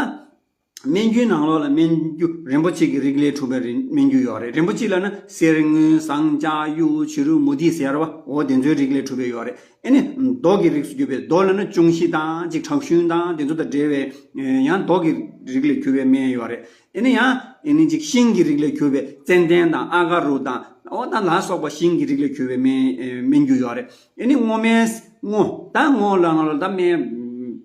སྨན་རྒྱུའི་ནང་ལོགས་ལ་སྨན་རྒྱུ་རིན་པོ་ཆེ་གི་རིགས་ལས་གྲུབ་པའི་རིན་སྨན་རྒྱུ་ཡོད་རེད། རིན་པོ་ཆེ་ལབ་ན་གསེར་དངུལ་ཟངས་ལྕགས་གཡུ་བྱུ་རུ་མུ་ཏིག་ཟེར་བ། འོ་དེ་ཚོའི་རིགས་ལས་གྲུབ་པའི་ཡོད་རེད། ཨེ་ནི་རྡོ་གི་རིགས་སུ་གྱུར་པའི། རྡོ་ལབ་ན་ཅུང་ཤིང་དང་ཅིག་ཁྲག་ཤུན་དང་དེ་ཚོ་དང་འབྲེལ་བའི་ཡང་རྡོ་གི་རིགས་ལས་གྱུར་པའི་སྨན་ཡོད་རེད། ཨེ་ནི་ཡང་ཨེ་ནི་ཅིག་ཤིང་གི་རིགས་ལས་གྱུར་པའི་ཙན་དན་དང་ཨ་ག་རུ་དང་འོ་ད་ལ་སོགས་པ་ཤིང་གི་རིགས་ལས་གྱུར་པའི་སྨན་སྨན་རྒྱུ་ཡོད་རེད། ཨེ་ནི་སྔོ་སྨན་སྔོ་ད་སྔོ་ལབ་ན་ལ་ད་སྨན་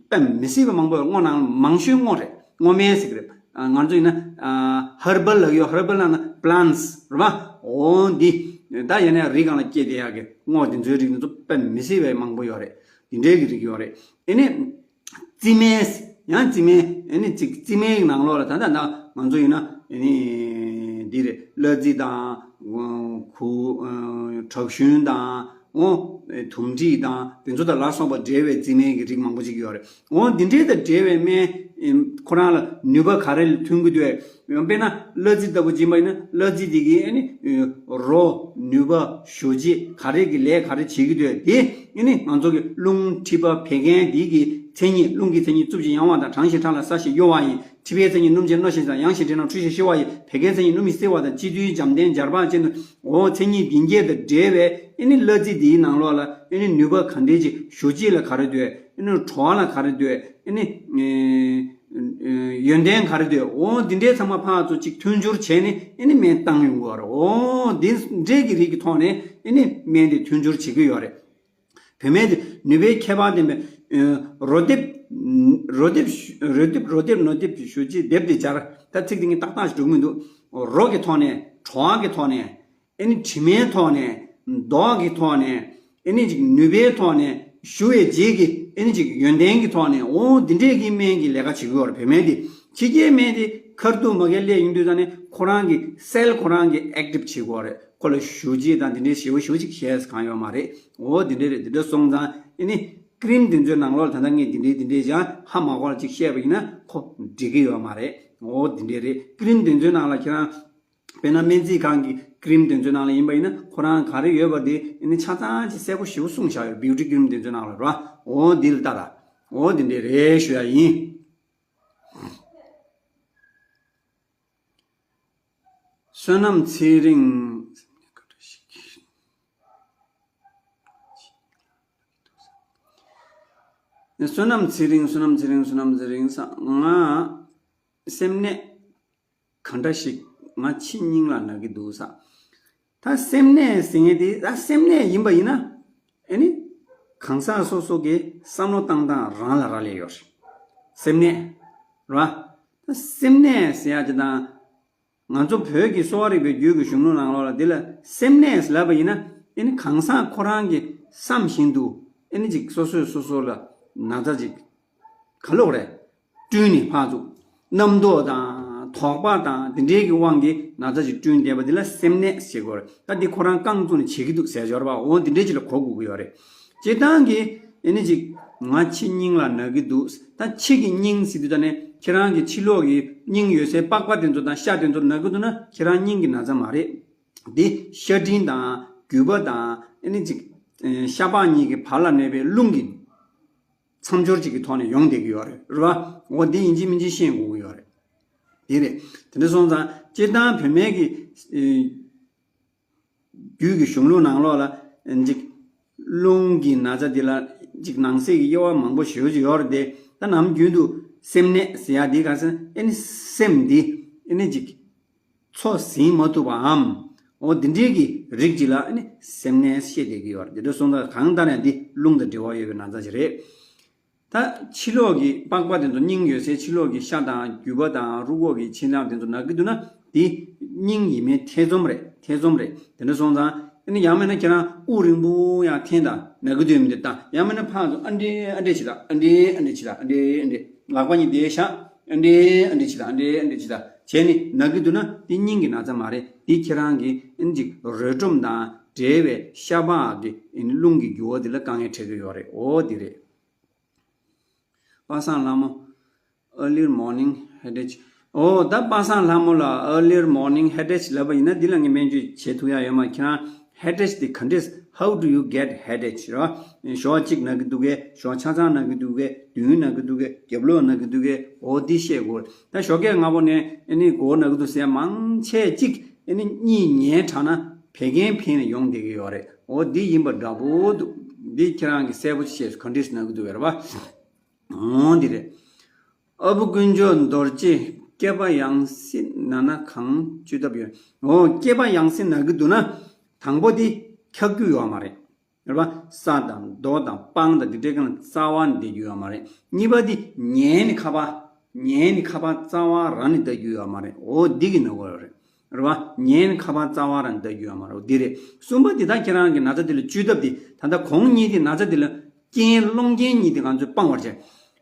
དཔེ་མི་སྲིད་པ་མང་པོ་ཡོད། སྔོ་ནང་མང་ཤོས་སྔོ་རེད། སྔོ་སྨན་ཟེར་གི་རེད། ང་ཚོ་ཡིན་ན་ཧར་བལ་ལབ་ཡོད། ཧར་བལ་ལབ་ན་པི་ལན་སི་རེད་བ། འོ་འདི་ད་ཡིན་ན་རི་སྒང་ལ་སྐྱེས་བསྡད་ཡག་གི་སྔོ་དེ་ཚོའི་རིགས་འདི་ཚོ་དཔེ་མི་སྲིད་པའི་མང་པོ་ཡོད་རེད། དེ་འདྲའི་གི་རིགས་ཡོད་རེད། ཨེ་ནི་རྩི་སྨན། ཡང་རྩི་སྨན། ཨེ་ནི་ཅིག་རྩི་སྨན་གྱི་ནང་ལོགས་ལ་ད་ལྟ་ད་ང་ཚོ་ཡིན་ན་ཨེ་ནི་འདི་རེད། གླ་རྩི་དང་། ཁུ། དྲག་ཞུན་དང་། འོ། དུམ་དྲིས་དང་དེ་ཚོ་དང་ལ་སོགས་པ་འབྲེལ་བའི་རྩི་སྨན་གྱི་རིགས་མང་པོ་ཅིག་ཡོད་རེད། འོ་འདི་འདྲའི་དང་འབྲེལ་བའི་སྨན་ཁོ་རང་ལ་ནུས་པ་ག་རེ་ཐོན་གྱི་འདུག་དཔེར་ན་གླ་རྩི་ལྟ་བུ་སྦྱིན་པ་ཡིན་ན་གླ་རྩི་དེ་གིས་ཨེ་ནི་རོ། ནུས་པ། ཞུ་རྗེས་ག་རེ་གི་ལས་ག་རེ་བྱེད་ཀྱི་འདུག་དེ་ཨེ་ནི་ང་ཚོ་གི་རླུང་མཁྲིས་པ་བད་ཀན་འདི་གི་མཚན་ཉིད། རླུང་གི་མཚན་ཉིད་རྩུབ་ཅིང་ཡང་བ་དང་། གྲང་ཞིང་ཕྲ་ལ་སྲ་ཞིང་གཡོ་བ་ཡིན། མཁྲིས་པའི་མཚན་ཉིད་སྣུམ་ཅན་རྣོ་ཞིང་ཚ། ཡང་ཞིང་བསིལ་ན་ཁྲོ་ཞིང་གཤེར་བ་ཡིན། བད་ཀན་མཚན་ཉིད་སྣུམ་ཞིང་བསིལ་བ་དང་། སྤྱི་བཏུལ་འཇམ་ལྡན་འབྱར་བག་ཅན་དུ། འོ་མཚན་ཉིད་བདུན་བརྒྱད་དང་འབྲེལ་བའི་ཨེ་ནི་གླ་རྩི་འདིའི་ནང་ལོགས་ལ་ཨེ་ནི་ནུས་པ་ག་འདྲས་ཅིག་ཞུ་རྗེས་ལ་ག་རེ་འདུག་ཨེ་ནི་བྲོ་བ་ལ་ག་རེ་འདུག་ཨེ་ནི་ཡོན་ཏན་ག་རེ་འདུག་འོ་འདི་འདྲའི་ཚང་མ་ཕར་ཚུར་ཅིག་མཐུན་སྦྱོར་བྱས་ནས་ཨེ་ནི་སྨན་བཏང་ཡོང་གི་ཡོད་རེད། འོ་འདི་འདྲའི་གི་རིགས་ཀྱི་ཐོག་ནས་ཨེ་ནི་སྨན་དེ་མཐུན་སྦྱོར་བྱེད་ཀྱི་ཡོད་རེད། བུད་མེད་དེ་ནུས་པའི་ཁྱད་པར་ལྡན་པའི་རོ་འདེབས། རོ་འདེབས། རོ་འདེབས། རོ་འདེབས། ནོ་འདེབས་ཞུ་རྗེས་འདེབས་དེ་སྦྱར། ད་ཚིག་དེ་ངས་ཏག་ཏག་ཞིག་འགྲོ་གི་མི་འདུག་རོ་གི་ཐོག་ནས། བྲོ་བ་གི་ཐོག་ནས། ཨེ་ནི་དྲི་མའི་ཐོག་ནས། མདོག་གི་ཐོག་ནས། ཨེ་ནི་ཅིག་ནུས་པའི་ཐོག་ནས། ཞུ་བའི་རྗེས་ཀྱི་ཨེ་ནི་ཅིག་ཡོན་ཏན་གྱི་ཐོག་ནས། འོ་འདི་འདྲས་ཀྱི་སྨན་གྱི་ལས་ཀ་བྱེད་ཀྱི་ཡོད་རེད། བུད་མེད་དེ། ཕྱི་རྒྱལ་སྨན་དེ་ཁ་ཐུག་མ་གིར་སླེབས་ཡོང་དུས་ཙང་ནས་ཁོ་རང་གི་སེལ་ཁོ་རང་གི་ཨེག་ཊིབ་བྱེད་ཀྱི་ཡོད་རེད། ཁོ་ལ་ཞུ་རྗེས་དང་འདི་འདྲའི་ཞེ་པོ་ཞེ་པོ་ཅིག་བྱས་གང་ཡོད་མ་རེད། འོ་འདི་འདྲ་རེད། འདི་འདྲ་སོང་ཙང་ཨེ་ནི་ཀི་རིམ་དེ་ཚོའི་ནང་ལོགས་ལ་ད་ལྟ་ངས་འདི་འདྲའི་འདི་འདྲའི་ཡང་ཧ་མ་གོ་བ་ཅིག་བཤད་པ་ཡིན་ན་ཁོ་འགྲིག་གི་ཡོད་མ་རེད། འོ་འདི་འདྲ་རེད། ཀི་རིམ་དེ་ཚོའི་ནང་ལ་ཁྱེད་རང་དཔེར་ན་སྨན་རྩིས་ཁང་གི་ཀི་རིམ་དེ་ཚོའི་ནང་ལ་ཡིན་པ་ཡིན་ན་ཁོ་རང་ག་རེ་ཡོད་པ་དེ་ཨེ་ནི་ཆ་ཚང་ཅིག་གསལ་པོ་ཞེ་པོ་གསུངས་བཞག་ཡོད། བིའུ་ཊི་ཀི་རིམ་དེ་ཚོའི་ནང་ལ་རེད་བ། འོ་འདི་ལ་ལྟ་ད། འོ་འདི་འདྲ་རེད་ཞུ་ཡ་ཡིན། བསོད་ནམས་ཚེ་རིང་། བསོད་ནམས་ཚེ་རིང་། བསོད་ནམས་ཚེ་རིང་། བསོད་ནམས་ཚེ་རིང་། ང་སེམས་ནད་ག་འདྲ་ཞིག་ང་ཕྱི་སྙིང་ལ་ན་གི་འདུག་ས། ད་སེམས་ནད་ཟེར་མཁན་དེ་ད་སེམས་ནད་ཡིན་པ་ཡིན་ན་ཨེ་ནི་གང་ཟག་སོ་སོ་གི་བསམ་བློ་བཏང་སྟངས་རང་ལ་རག་ལས་ཡོད་རེད། སེམས་ནད་རེད་བ། ད་སེམས་ནད་ཟེར་ཡ་དེ་དང་། ང་ཚོ་བོད་ཀྱི་གསོ་བ་རིག་པའི་རྒྱུད་ཀྱི་གཞུང་ལུགས་ནང་ལོགས་ལ་འདི་ལ་སེམས་ནད་ལབ་པ་ཡིན་ན་ཨེ་ནི་གང་ཟག་ཁོ་རང་གི་བསམ་བཞིན་དུ་ཨེ་ནི་ཅིག་སོ་སོས་སོ་སོ་ལ་ན་ཚ་ཅིག་ག་ལོག་རེད། བསྐྲུན་ནས་ཕར་ཚུར་རྣམ་རྟོག་དང་དོགས་པ་དང་དེ་འདྲའི་གི་དབང་གིས་ན་ཚ་ཅིག་བསྐྲུན་བསྡད་པ་འདི་ལ་སེམས་ནད་ཟེར་གོ་རེད། ད་འདི་ཁོ་རང་རྐང་བཙུགས་ནས་བྱེད་ཀྱི་འདུག་ཟེར་འབྱོར་བ་འོ་འདི་འདྲའི་ཅིག་ལ་གོ་དགོས་ཀྱི་ཡོད་རེད། སྤྱིར་བཏང་གི་ཨེ་ནི་ཅིག་ང་ཕྱི་སྙིང་ལ་ན་གི་འདུག་ད་ཕྱི་གི་སྙིང་ཟེར་དུས་ད་ནི་ཁྱེད་རང་གི་ཕྱི་ལོགས་ཀྱི་སྙིང་ཡོད་སའི་པགས་པ་དེ་ཚོ་དང་ཤ་དེ་ཚོར་ན་གི་འདུག་ན་ཁྱེད་རང་སྙིང་གི་ན་ཚ་མ་རེད། འདི་ཤ་སྤྲིན་དང་རྒྱུས་པ་དང་ཨེ་ནི་ཅིག་ཤ་པགས་གཉིས་ཀྱི་བར་ལ་གནས་པའི་རླུང་གི་མཚམས་སྦྱོར་ཅིག་གི་ཐོག་ནས་ཡོང་བསྡད་ཀྱི་ཡོད་རེད། རེད་བ། འོ་འདི་ཡིན་གཅིག་མིན་གཅིག་ཤེས་དགོས་ཀྱི་ཡོད་རེད། དེ་རེད། དེ་འདྲ་སོང་ཙང་སྤྱིར་བཏང་བུད་མེད་ཀྱི་རྒྱུད་ཀྱི་གཞུང་ལུགས་ནང་ལོགས་ལ་ཅིག་རླུང་གི་ན་ཚ་འདི་ལ་ཅིག་ནང་གསེས་ཀྱི་དབྱེ་བ་མང་པོ་ཞེ་པོ་ཅིག་ཡོད་རེད་དེ། ད་ནམ་རྒྱུན་དུ་སེམས་ནད་ཟེར་ཡ་འདི་ག་ཟེར་ཨེ་ནི་སེམས་འདི་ཨེ་ནི་ཅིག་ཚོ་ཟིན་མ་ཐུབ་པའམ། འོ་འདི་འདྲའི་གི་རིགས་ཅིག་ལ་ཨེ་ནི་སེམས་ནད་བཤད་བསྡད་ཀྱི་ཡོད་རེད། འདི་འདྲ་སོང་ཙང་གང་ལྟར་ཡང་འདི་རླུང་དང་འབྲེལ་བ་ཡོད་པའི་ན་ཚ་ཞིག་རེད། ད་ཕྱི་ལོགས་ཀྱི་པགས་པ་དེ་ཚོ་སྙིང་ཡོད་སའི་ཕྱི་ལོགས་ཀྱི་ཤ་དང་རྒྱུས་པ་དང་རུས་ཁོག་གི་མཆིལ་མ་དེ་ཚོ་ན་གི་འདུག་ན་དེ་སྙིང་ཡིན་མིན་ཐེ་ཚོམ་རེད། ཐེ་ཚོམ་རེད། དེ་འདྲ་སོང་ཙང་ཨ་ནི་ཡང་མིན་ན་ཁྱེད་རང་དབུགས་རིང་པོ་ཡང་འཐེན་དང་ན་གི་འདུག་མི་འདུག་ད་ཡང་མིན་ན་ཕར་ཚུར་ཨ་འདྲེ་ཨ་འདྲེ་བྱེད་དང་ཨ་འདྲེ་ཨ་འདྲེ་བྱེད་དང་ཨ་འདྲེ་ཨ་འདྲེ་ལག་པ་གཉིས་དེ་བཞག་ཨ་འདྲེ་ཨ་འདྲེ་བྱེད་དང་ཨ་འདྲེ་ཨ་འདྲེ་བྱེད་དང་བྱས་ནས་ན་གི་འདུག་ན་དེ་སྙིང་གི་ན་ཚ་མ་རེད། དེ་ཁྱེད་རང་གི་ཨ་ནི་ཅིག་རོ་སྒྲོམ་དང་འབྲེལ་བའི་ཤ་པགས་ཀྱི་ཨ་ནི་རླུང་གི་རྒྱུ་བ་དེ་ལ་དཀའ་ངལ་འཕྲད་ཀྱི་ཡོད་རེད། འོ་དེ་རེད། པ་སངས་ལྷ་མོ། Early morning headache. འོ་ད་པ་སངས་ལྷ་མོ་ལ་early morning headache ལབ་པ་ཡིན་ན་འདི་ལ་ངས་སྨན་བཅོས་བྱེད་ཐུབ་ཡ་ཡོད་མ། ཁྱེད་རང་headache དེ་ག་འདྲས། How do you get headache ར། ཞོགས་གཅིག་ན་གི་འདུག་གས། ཞོགས་ཆ་ཚང་ན་གི་འདུག་གས། མདུན་ན་གི་འདུག་གས། རྒྱབ་ལོགས་ན་གི་འདུག་གས། འོ་འདི་བཤད་དགོས། ད་ཞོགས་ཀས་སྔ་པོ་ནས་ཨ་ནི་མགོ་ན་གི་འདུག་ཟེར་མང་ཆེ་གཅིག་ཨ་ནི་གཉིད་ཉལ་དྲགས་ན་བད་ཀན་འཕེལ་ནས་ཡོང་བསྡད་ཀྱི་ཡོད་རེད། འོ་འདི་ཡིན་པ་འདྲ་པོ་འདུག་འདི་ཁྱེད་རང་གི་གསལ་པོ་ཅིག་བཤད་སོང་། ག་འདྲས་ན་གི་འདུག་གས་ར་བ། འོ་འདི་རེད། ཨ་བུ་དཀོན་མཆོག་རྡོ་རྗེ། སྐེད་པ་ཡང་སྲིད་ན་ན་གང་བཅོས་ཐབས་ཡོད། འོ་སྐེད་པ་ཡང་སྲིད་ན་གི་འདུག་ན། དང་པོ་འདི་འཁྱག་རྒྱུ་ཡོད་མ་རེད། རེད་པ། ས་དང་རྡོ་དང་སྤང་དང་འདི་འདྲའི་སྒང་ལ་རྩ་བ་ནས་བསྡད་རྒྱུ་ཡོད་མ་རེད། གཉིས་པ་འདི་ཉལ་ནས་ཁ་པར་ ཉལ་ནི་ཁ་པར་རྩ་བ་རང་ནས་ལྟ་རྒྱུ་ཡོད་མ་རེད། འོ་འདི་གི་ནོར་བ་རེད། རེད་བ། ཉལ་ནི་ཁ་པར་རྩ་བ་རང་ནས་ལྟ་རྒྱུ་ཡོད་མ་རེད། འོ་འདི་རེད། གསུམ་པ་འདི་ད་ཁྱེད་རང་གི་ན་ཚ་འདི་ལ་བཅོས་ཐབས་འདི་ད་ལྟ་གོང་གཉིས་འདི་ན་ཚ་འདི་ལ་རྐྱེན་སློང་རྐྱེན་གཉིས་འདི་ང་ཚོས་སྤང་བར་བྱ།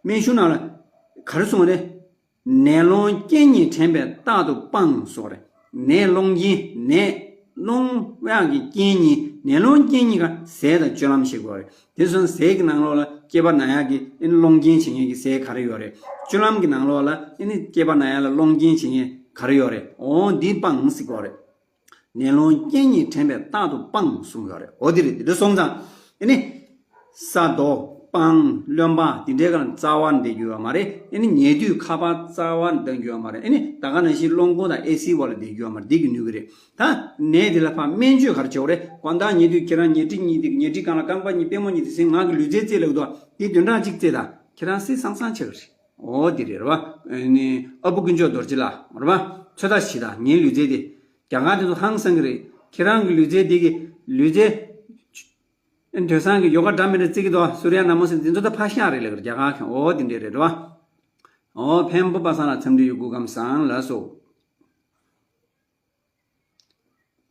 སྨན་གཞུང་ནང་ལ་ག་རེ་གསུངས་པ་རེད། ནད་སློང་རྐྱེན་གཉིས་དྲན་པས་རྟག་ཏུ་སྤང་གསུངས་པ་རེད། ནད་སློང་རྐྱེན། ནད་སློང་ཡག་གི་རྐྱེན་གཉིས། ནད་སློང་རྐྱེན་གཉིས་ཀ་ཟས་དང་སྤྱོད་ལམ་ཞིག་དགོས་རེད། དེ་སོང་ཟས་ཀྱི་ནང་ལོགས་ལ་སྐྱེས་པ་ན་ཡག་གི་ཨེ་ནི་སློང་རྐྱེན་བྱེད་མཁན་གྱི་ཟས་ག་རེ་ཡོད་རེད། སྤྱོད་ལམ་གྱི་ནང་ལོགས་ལ་ཨེ་ནི་སྐྱེས་པ་ན་ཡག་ལ་སློང་རྐྱེན་བྱེད་མཁན་ག་རེ་ཡོད་རེད། འོ་འདི་སྤང་ཟེར་གྱི་ཡོད་རེད། ནད་སློང་རྐྱེན་གཉིས་དྲན་པས་རྟག་ཏུ་སྤང་གསུངས་ཡོད་རེད། འོ་འདི་རེད། འདི་འདྲ་སོང་ཙང་ཨེ་ནི། ས་རྡོ། སྤང་། རློན་པ་དེ་འདྲའི་སྒང་ལ་རྩ་བ་ནས་བསྡད་རྒྱུ་ཡོད་མ་རེད། ཨེ་ནི་ཉལ་དུས་ཁ་པར་རྩ་བ་ནས་གཏོང་རྒྱུ་ཡོད་མ་རེད། ཨེ་ནི་ད་ག་ནང་བཞིན་རླུང་ཁོག་དང་ཨེ་སི་འོག་ལ་བསྡད་རྒྱུ་ཡོད་མ་རེད། འདི་གིས་ནུས་ཀྱི་རེད། ད་ནད་འདི་ལ་ཕར་སྨན་བཅོས་ག་རེ་བྱེད་དགོས་རེད། དགོང་དག་ཉལ་དུས་ཁྱེད་རང་ཉལ་ཁྲི་གཉིས་འདི་ཉལ་ཁྲི་སྒང་ལ་རྐང་པ་གཉིས་པུས་མོ་གཉིས་འདི་ཟིན། ང་གི་ལུས་རྩལ་རྩེད་ལབ་འདུག་འདི་བདུན་ཕྲག་གཅིག་རྩེད་དང་ཁྱེད་རང་སྲིད་སང་སང་ཆགས་ཀྱི་རེད། འོ་འདི་རེད། རེད་བ། ཨེ་ནི་ཨ་བུ་དཀོན་མཆོག་རྡོ་རྗེ་ལགས་རེད་བ། ཚོད་ལྟ་བྱེད་དང་ངའི་ལུས་རྩལ་འདི། རྒྱ་གར་དེ་ཚོ་ཧང་སང་གི་རེད། ཁྱེད་རང་གི་ལུས་རྩལ་འདི་གི་ལུས་རྩལ། དེང་སང་གི་ཡོ་ག་འདྲ་མི་འདྲ་རྩེ་གི་འདུག་སུ་རི་ཡ་ན་མོ་ཟེར་འདི་ཚོ་ད་ཕ་ཤག་རེད་ལབ་ཀྱི་རེད། རྒྱ་གར་མཁན། འོ་དེ་འདྲས་རེད་བ། འོ་འཕན་པོ་པ་སངས་ལགས་འཚམས་འདྲི་ཡོད། སྐུ་ཁམས་བཟང་ལགས་སོ།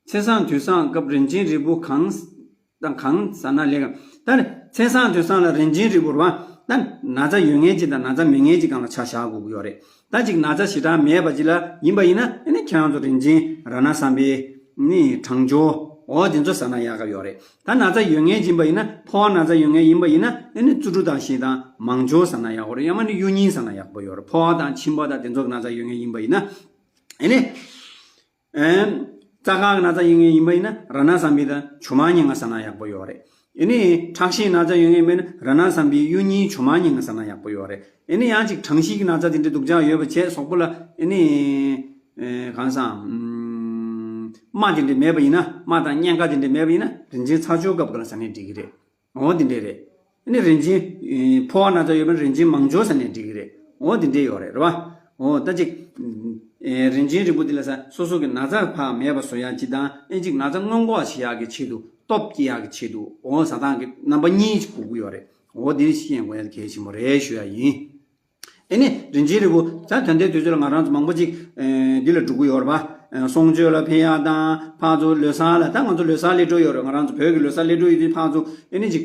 མཚན་བཟང་དུས་བཟང་སྐབས་རིན་ཆེན་རིལ་བུ་གང་དང་གང་ཟ་ན་ལེགས། ད་ནི་མཚན་བཟང་དུས་བཟང་ལ་རིན་ཆེན་རིལ་བུ་རེད་བ། ད་ན་ཚ་ཡོད་མཁན་ཅིག་དང་ན་ཚ་མེད་མཁན་ཅིག་སྒང་ལ་ཆ་བཞག་དགོས་ཀྱི་ཡོད་རེད། ད་ཅིག་ན་ཚ་ཞེ་དྲག་མེད་པ་ཅིག་ལ་ཡིན་པ་ཡིན་ན་ཨེ་ནི་ཁྱེད་རང་ཚོ་རིན་ཆེན་རཏྣ་བསམ་འཕེལ། ནི་གྲང་སྦྱོར། འོ་དེ་ཚོ་ཟ་ན་ཡག་ག་ཡོད་རེད། ད་ན་ཚ་ཡོད་མཁན་ཅིག་ཡིན་པ་ཡིན་ན་ཕོ་བ་ན་ཚ་ཡོད་མཁན་ཡིན་པ་ཡིན་ན་ཨེ་ནི་བཙུན་གྲོགས་དང་ཞིང་དང་མང་སྦྱོར་ཟ་ན་ཡག་པོ་རེད། ཡང་མ་ནི་གཡུ་རྙིང་ཟ་ན་ཡག་པོ་ཡོད་རེད། ཕོ་བ་དང་མཆིན་པ་དང་དེ་ཚོ་ན་ཚ་ཡོད་མཁན་ཡིན་པ་ཡིན་ན་ཨེ་ནི། ཨེམ། རྩ་ཁ་གི་ན་ཚ་ཡོད་མཁན་ཡིན་པ་ཡིན་ན་རཏྣ་བསམ་འཕེལ་དང་ཇོ་མང་ཉིན་ལྔ་ཟ་ན་ཡག་པོ་ཡོད་རེད། ཨེ་ནི་ཁྲག་ཤེད་ན་ཚ་ཡོད་མཁན་ཡིན་པ་ཡིན་ན་རཏྣ་བསམ་འཕེལ་གཡུ་རྙིང་ཇོ་མང་ཉིན་ལྔ་ཟ་ན་ཡག་པོ་ཡོད་རེད། ཨེ་ནི་ཡང་ཅིག་གྲང་ཤེད་ཀྱི་ན་ཚ་དེ་འདྲའི་སྡུག་ཅག་ཡོད་པ་བྱས་གཟུགས་པོ་ལ་ཨེ་ནི། ཨེ་གང་ཟག་ཨམ། རྨ་དེ་འདྲ་མེད་པ་ཡིན་ན། རྨ་དང་གཉན་ཁ་དེ་འདྲ་མེད་པ་ཡིན་ན་རིན་ཆེན་ཚ་སྦྱོར་སྐབས་སྒང་ལ་ཟ་ནས་འགྲིག་གི་རེད། འོ་དེ་འདྲས་རེད། ཨ་ནི་རིན་ཆེན། ཨེ་ཕོ་བ་ན་ཚ་ཡོད་པ་ན་རིན་ཆེན་མང་སྦྱོར་ཟ་ནས་འགྲིག་གི་རེད། འོ་དེ་འདྲས་ཡོད་རེད། རེད་བ། འོ་ད་ཅིག་ཨེ་རིན་ཆེན་རིལ་བུ་འདི་ལ་ཟ། སོ་སོ་གི་ན་ཚ་ཕར་མེད་པ་བཟོ་ཡག་ཅིག་དང་ཨེ་ཅིག་ན་ཚ་སྔོན་འགོག་བྱེད་ཡག་གི་ཆེད་དུ་སྟོབས་སྐྱེད་ཡག་གི་ཆེད་དུ་འོ་ཟ་སྟངས་ཀྱི་རྣམ་པ་གཉིས་ཅིག་དགོས་ཀྱི་ཡོད་རེད། འོ་དེ་ཤེས་དགོས་ཡག་གལ་ཆེན་པོ་རེད་ཞུ་ཡག་ཡིན། ཨེ་ནི་རིན་ཆེན་རིལ་བུ་ད་ད་ལྟའི་དུས་ཚོད་ལ་ང་རང་ཚོ་མང་པོ་ཅིག་ཨེ་འདི་ལ་འགྲོ་གི་ཡོད་རེད་པ། ཨེ་གསུང་ཆོས་ལ་ཕེབས་ཡག་དང་ཕར་ཚུར་ལོ་གསར་ལ། ད་ང་ཚོ་ལོ་གསར་སླེབས་འགྲོ་ཡོད་རེད། ང་རང་ཚོ་བོད་ཀྱི་ལོ་གསར་སླེབས་འགྲོ་ཡོད་དུས་ཕར་ཚུར་ཨེ་ནི་ཅིག་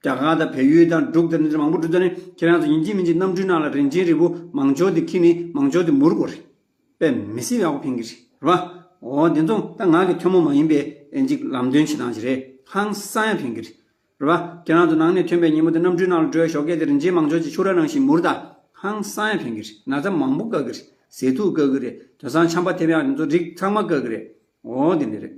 རྒྱ་གར་དང་བལ་ཡུལ་དང་འབྲུག་དང་འདི་འདྲ་མང་པོ་འགྲོ་ད་ནི་ཁྱེད་རང་ཚོ་ཡིན་གཅིག་མིན་གཅིག་གནམ་གྲུའི་ནང་ལ་རིན་ཆེན་རིལ་བུ་མང་སྦྱོར་དེ་འཁྱེར་ནས་མང་སྦྱོར་དེ་མུར་དགོས་རེད། དཔེ་མི་སྲིད་ཡག་པོ་ཕན་གྱི་རེད། རེད་པ། འོ་འདི་ཚོ་ད་ང་གི་ཐུན་མོང་མ་ཡིན་པའི་ཨེ་ཅིག་ལམ་སྟོན་བྱེད་སྟངས་ཅིག་རེད། ཧང་སང་ཡང་ཕན་གྱི་རེད། རེད་པ། ཁྱེད་རང་ཚོ་ནང་ནས་ཐོན་པའི་ཉིན་མོ་དེ་གནམ་གྲུའི་ནང་ལ་འགྲོ་ཡག་ཞོགས་ཀས་དེ་རིན་ཆེན་མང་སྦྱོར་གྱི་ཕྱུར་ར་ནང་བཞིན་མུར་ད། ཧང་སང་ཡང་ཕན་གྱི་རེད། ན་ཚ་མང་པོ་བཀག་གི་རེད། ཟས་དུག་བཀག་གི་རེད། དེང་སང་ཆམ་པ་ཐེབས་ཡག་དེ་ཚོ་རིགས་ཚང་མ་བཀག་གི་རེད། འོ་དེ་འདྲ་རེད།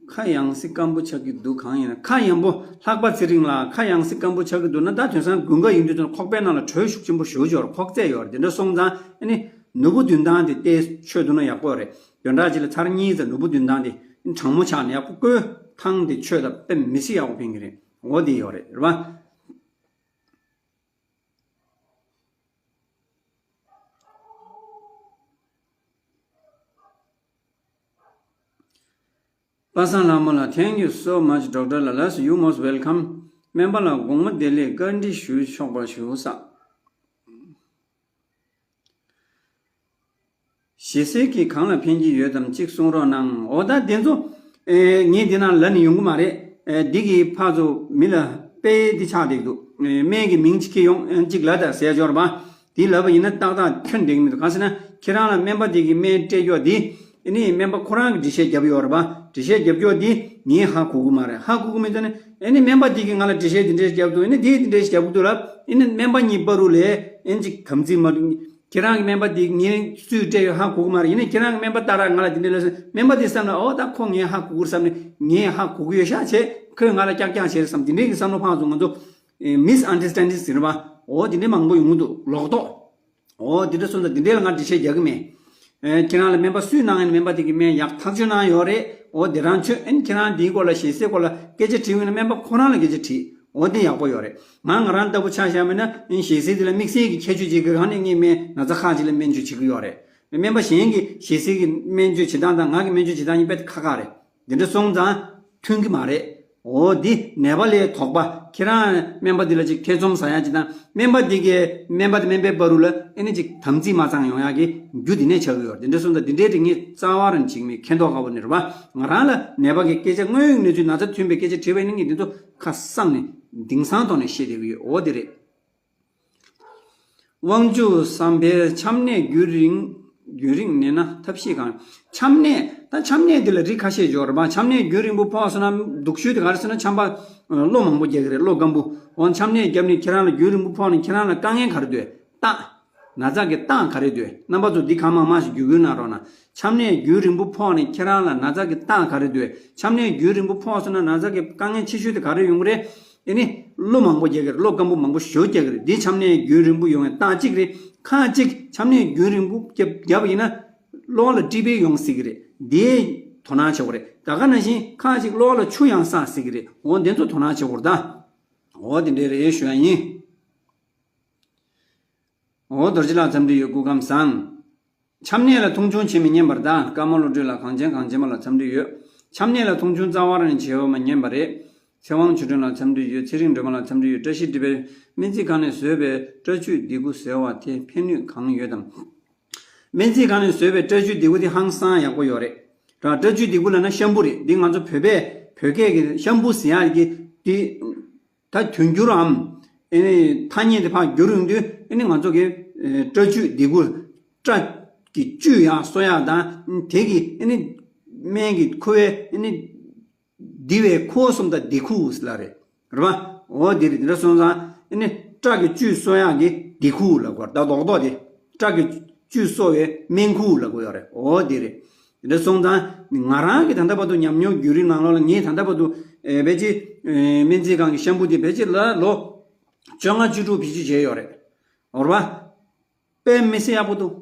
ཁ་ཡང་སེ་སྐམ་པོ་ཆགས་ཀྱི་འདུག་གང་ཡིན་ན་ཁ་ཡང་པོ། ལྷག་པ་ཚེ་རིང་ལགས། ཁ་ཡང་སེ་སྐམ་པོ་ཆགས་ཀྱི་འདུག་ན། ད་དེང་སང་དགུན་ཁ་ཡིན་དུས་ཙམ་ཁོག་པའི་ནང་ལ་དྲོད་ཤུགས་ཆེན་པོ་ཞེ་པོ་ཅིག་ཡོད་རེད། ཁོག་རྩེད་ཡོད་རེད། དེ་འདྲ་སོང་ཙང་ཨ་ནི་ནོར་བུ་བདུན་ཐང་དེ་ཏོག་ཙམ་མཆོད་འདུག་ན་ཡག་པོ་རེད། བདུན་ཕྲག་གཅིག་ལ་ཚར་གཉིས་ཙམ་ནོར་བུ་བདུན་ཐང་དེ་གྲང་མོ་ཆགས་ནས་ཡག་པོ་བསྐོལ། ཐང་དེ་མཆོད་ད་དཔེ་མི་སྲིད་ཡག་པོ་ཕན་གྱི་རེད། འོ་དེ་ཡོད་རེད། རེད་པ། པ་སངས་ལྷ་མོ་ལགས། Thank you so much, Doctor Lalas. You most welcome. སྨན་པ་ལགས་དགོང་མོ་བདེ་ལེགས། བཀའ་འདྲི་ཞུ་ཆོག་པ་ཞུ་ས། ཞེ་སའི་གི་གང་ལ་ཕན་གྱི་ཡོད་དམ་གཅིག་གསུང་རོགས་གནང་། འོ་ད་དེ་ཚོ་ཨེ་ངས་འདི་ནང་ལ་ནི་ཡོང་གི་མ་རེད། ཨེ་འདི་གི་ཕར་ཚུར་མི་ལ་དཔེ་འདི་ཆགས་བསྡད་འདུག་ཨེ་སྨན་གྱི་མིང་ཅིག་ཁྱེར་ཡོང་ཨེ་གཅིག་ལབ་དང་ཟེར་འབྱོར་བ། དེ་ལབ་པ་ཡིན་ན་ཏག་ཏག་ཁྱོན་འགྲིག་གི་མི་འདུག་གང་ཟེར་ན་ཁྱེད་རང་ལ་སྨན་པ་དེ་གི་སྨན་སྤྲད་རྒྱུ་དེ་ཨེ་ནི་སྨན་པ་ཁོ་རང་གི་འགྲེལ་བཤད་རྒྱབ་ཡོད་རེད་པ། འགྲེལ་བཤད་རྒྱབ་རྒྱུ་དེ་ངས་ཧ་གོ་གི་མ་རེད། ཧ་གོ་གི་མི་འདུག་ནི་ཨེ་ནི་སྨན་པ་དེ་གི་ང་ལ་འགྲེལ་བཤད་དེ་འདྲས་རྒྱབ་འདུག་ཨེ་ནི་དེ་དེ་འདྲས་རྒྱབ་གི་འདུག་ལབ། ཨེ་ནི་སྨན་པ་གཉིས་བར་དུ་ལས་ཨེ་ཅིག་དམ་ཚིག་མ་འདུག་ཁྱེད་རང་གི་སྨན་པ་དེ་ངས་སུས་སྤྲད་ཡོད་ཧ་གོ་གི་མ་རེད། ཡིན་ནའི་ཁྱེད་རང་གི་སྨན་པ་ལྟར་ང་ལ་དེ་འདྲ་ལབ་སོང་། སྨན་པ་དེ་བསམ་ན་ཨོ་ད་ཁོ་ངས་ཧ་གོ་གི་རེད་བསམ་ནས་ངས་ཧ་གོ་གི་ཡོད་ཤག་བྱས། ཁོས་ང་ལ་ཀྱག་ཀྱག་བྱས་རེད་བསམ། དེ་འདྲའི་གི་བསམ་བློ་ཕར་ཚུར་ང་ཚོ་མིས་ཨན་ཌར་སི་ཊེན་ཌིང་ཟེར་བ། ཨོ་དེ་འདྲ་མང་པོ་ཡོང་གི་འདུག་ལོག་རྟོག་ཨོ་དེ་འདྲ་སོང་ཙང་དེ་འདྲའི་ལ་ང་འགྲེལ་བཤད་རྒྱག་གི་མེད། ཨེ་ཁྱེད་རང་ལ་སྨན་པ་སུས་གནང་ཡིན་ན་སྨན་པ་དེ་གི་སྨན་ཡག་ཐག་ཆོད་གནང་ཡོད་རེད། ཨོ་དེ་རང་ཆོད། ཨེ་ཁྱེད་རང་དེའི་སྐོར་ལ་ཞེ་སའི་སྐོར་ལ་སྐད་ཆ་དྲིས་ཡོད་ན་སྨན་པ་ཁོ་རང་ལ་སྐད་ཆ་དྲིས། འོ་དེ་ཡག་པོ་ཡོད་རེད། ང་ང་རང་ལྟ་བུ་ཆ་བཞག་པ་ཡིན་ན་ཞེ་སའི་དེ་ལ་དམིགས་བསལ་གྱི་ཁྱད་ཆོས་ཅིག་གི་སྒང་ནས་ངས་སྨན་ན་ཚ་ཁག་ཅིག་ལ་སྨན་བཅོས་བྱེད་ཀྱི་ཡོད་རེད། སྨན་པ་གཞན་གྱི་ཞེ་སའི་གི་སྨན་བཅོས་བྱེད་སྟངས་དང་ང་གི་སྨན་བཅོས་བྱེད་སྟངས་གཉིས་དཔེ་ཁག་ཁག་རེད། འདི་འདྲ་སོང་ཙང་མཐུན་གྱི་མ་རེད། འོ་འདི་ནད་པ་ལས་དོགས་པ། ཁྱེད་རང་སྨན་པ་འདི་ལ་ཅིག་ཐེ་ཚོམ་ཟ་ཡ་ཅིག་དང་། སྨན་པ་འདི་གས་སྨན་པ་དང་སྨན་པའི་བར་རུ་ལ་ཨེ་ནི་ཅིག་དམ་ཚིག་མ་གཙང་ཡོང་ཡ་གི་རྒྱུ་འདི་ནས་ཆགས་ཀྱི་ཡོད་རེད། དེ་འདྲ་སོང་ཙང་འདི་འདྲའི་རིགས་ངས་རྩ་བ་རང་བྱེད་མི་མཁྱེན་མདོག་ཁ་པོ་ནི་རེད་པ། ང་རང་ལ་ནད་པ་གི་སྐད་ཆ་དངོས་ཡོད་གནས་ཚུལ་ན་ཚ་ཐོན་པའི་སྐད་ཆ་དྲིས་པ་ཡིན་ན་ངས་འདི་ཚོ་ཁ་གསང་ནས་དེང་སང་ཐོག་ནས་བཤད་བསྡད་ཀྱི་ཡོད། འོ་དེ་རེད། དབང་ཕྱུག་བསམ་འཕེལ། ཆམ་ནད་རྒྱུན་རིང་རྒྱུན་རིང་གནས་ན་ཐབས་ཤེས་གང་། ཆམ་ནད། ད་ཆམ་ནད་འདི་ལ་རིགས་ཁ་ཤས་ཡོད་རེད་པ། ཆམ་ནད་རྒྱུན་རིང་པོ་ཕོག་སོང་ན་སྡུག་ཤོས་དེ་ག་རེ་ཟེར་ན་ཆམ་པ་གློ་མང་པོ་རྒྱག་གི་རེད། གློ་སྐམ་པོ། འོ་ཆམ་ནད་བརྒྱབ་ནས་ཁྱེད་རང་ལ་རྒྱུན་རིང་པོ་ཕོག་ནས་ཁྱེད་རང་ལ་དཀའ་ངལ་ག་རེ་འདུག་རྟགས། ན་ཚ་གི་རྟགས་ག་རེ་འདུག་རྣམ་པ་ཚོ་འདི་གང་མང་མང་ཞིག་བརྒྱུད་སྐུལ་གནང་རོགས་གནང་། ཆམ་ནད་རྒྱུན་རིང་པོ་ཕོག་ནས་ཁྱེད་རང་ལ་ན་ཚ་གི་རྟགས་ག་རེ་འདུག་ཆམ་ནད་རྒྱུན་རིང་པོ་ཕོག་སོང་ན་ན་ཚ་གི་དཀའ་ངལ་ཆེ་ཤོས་དེ་ག་རེ་ཡོང་གི་རེད། ཨེ་ནི། གློ་མང་པོ་རྒྱག་གི་རེད། གློ་སྐམ་པོ་མང་པོ་ཞེ་པོ་རྒྱག་གི་རེད། འདི་ཆམ་ནད་རྒྱུན་རིང་པོ་ཡོང་བའི་རྟགས་གཅིག་རེད། ཁག་གཅིག་ཆམ་ནད་རྒྱུན་རིང་པོ་བརྒྱབ་བརྒྱབ་པ་ཡིན་ན། གློ་བ་ལ་ཊི་བི་ཡོང་སྲིད་ཀྱི་རེད། འདིའི་དོ་སྣང་བྱེད་དགོས་རེད། ད་ག་ནང་བཞིན་ཁག་གཅིག་གློ་བ་ལ་ཆུ་ཡང་ཟགས་སྲིད་ཀྱི་རེད། འོ་འདི་ཚོ་དོ་སྣང་བྱེད་དགོས་རེད་ད། འོ་དེ་འདྲས་རེད་ཞུ་ཡ་ཡིན། འོ་རྡོ་རྗེ་ལགས་འཚམས་འདྲི་ཡོད། སྐུ་ཁམས་བཟང་། ཆམ་ནད་ལ་མཐོང་ཆུང་བྱེད་མི་ཉན་པར་གདའ། ཀརྨ་བློ་གྲོས་ལགས་གངས་ཅན་གངས་ཅན་པ་ལ་འཚམས་འདྲི་ཡོད། ཆམ་ནད་ལ་མཐོང་ཆུང་རྩ་བ་རང་བྱེད་པ་མ་ཉན་པ་རེད། ཚེ་དབང་ཆོས་སྒྲོན་ལགས་འཚམས་འདྲི་ཡོད། ཚེ་རིང་སྒྲོལ་མ་ལགས་འཚམས་འདྲི་ཡོད། བཀྲ་ཤིས་བདེ་ལེགས། སྨན་རྩིས་ཁང་ནས་བཟོས་པའི་སྐྲ་བཅོས་ལྡེ་གུ་ཟེར་བ་དེ་ཕན་ནུས་གང་ཡོད་དམ། སྨན་རྩིས་ཁང་ནས་བཟོས་པའི་སྐྲ་བཅོས་ལྡེ་གུ་དེ་ཧང་སང་ཡག་པོ་ཡོད་རེད། ར་སྐྲ་བཅོས་ལྡེ་གུ་ལབ་ན་ཤམ་བུ་རེད། འདི་ང་ཚོ་བོད་པས་བོད་སྐད་ཀྱི་ཤམ་བུ་ཟེར་ཡག་གི་དེ། ད་དོན་འགྱུར་འམ། ཨེ་ནི་ཐ་སྙད་དེ་ཕར་བསྒྱུར་ཡོང་དུས་ཨེ་ནི་ང་ཚོ་གི་ཨེ་སྐྲ་བཅོས་ལྡེ་གུ། སྐྲ་གི་བཅོས་ཡག་གསོ་ཡག་དང་དེ་གི་ཨེ་ནི་སྨན་གྱི་ཁུ་བའི་ཨེ་ནི་འདི་བའི་ཁུ་བ་གསུམ་དང་ལྡེ་ཁུ་ལ་རེད། རེད་པ། འོ་དེ་རེད། དེ་འདྲ་སོང་ཙང་ཨེ་ནི་སྐྲ་གི་བཅོས་གསོ་ཡག་གི་ལྡེ་ཁུ་ལ་གོ་ད་རྡོག་རྡོག་དེ། སྐྲ་གི་བཅོས་གསོ་བའི་སྨན་ཁུ་ལ་གོ་ཡོད་རེད། འོ་དེ་རེད། དེ་འདྲ་སོང་ཙང་ང་རང་གི་ད་ལྟ་བར་དུ་ཉམས་མྱོང་བརྒྱུད་རིམ་ནང་ལོགས་ལ་ངས་ད་ལྟ་བར་དུ་ཨེ་ཕལ་ཆེར་ཨེ་སྨན་རྩིས་ཁང་གི་ཤམ་བུ་དེ་ཕལ་ཆེར་ལ་ལོ་བཅོ་ལྔ་བཅུ་དྲུག་བེད་སྤྱོད་བྱས་ཡོད་རེད། འོ་རེད་པ། དཔེ་མི་སྲིད་ཡག་པོ་འདུག་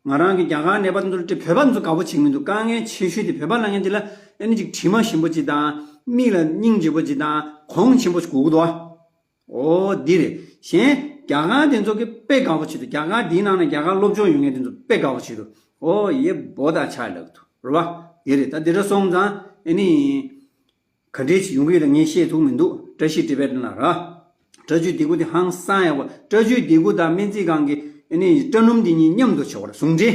ང་རང་གི་རྒྱ་གར་ནད་པ་དེ་ཚོར་དེ་བོད་པ་ཚོ་དགའ་པོ་བྱེད་མི་འདུག་དཀའ་ངལ་ཆེ་ཤོས་དེ་བོད་པ་ལ་ངན་དེ་ལ་ཨེ་ནི་ཅིག་དྲི་མ་ཞིམ་པོ་ཅིག་དང་། མིག་ལ་སྙིང་རྗེ་པོ་ཅིག་དང་གོང་ཆེན་པོ་ཞིག་དགོས་ཀྱི་འདུག་ཨ། འོ་འདི་རེད། གཞན་རྒྱ་གར་དེ་ཚོ་གི་དཔེ་དགའ་པོ་བྱེད་འདུག་རྒྱ་གར་འདིའི་ནང་ནས་རྒྱ་གར་སློབ་སྦྱོང་ཡོད་མཁན་དེ་ཚོ་དཔེ་དགའ་པོ་བྱེད་འདུག་འོ་ཡེ་བོ་ད་ཆ་ལག་འདུག་རེད་པ། དེ་རེད། ད་འདི་འདྲ་སོང་ཙང་ཨེ་ནི། ག་འདྲས་ཞིག་ཡོང་གི་ཡོད་ལ་ངས་བཤད་ཐུབ་མི་འདུག་བཀྲ་ཤིས་བདེ་ལེགས་ལ་ར། སྐྲ་བཅོས་ལྡེ་གུ་དེ་ཧང་སང་ཡག་པོ། སྐྲ་བཅོས་ལྡེ་གུ་དང་སྨན་རྩིས་ཁང་གི་ཨེ་ནི་སྐྲ་སྣུམ་དེ་གཉིས་མཉམ་དུ་བྱེད་པར་ཟུང་འབྲེལ།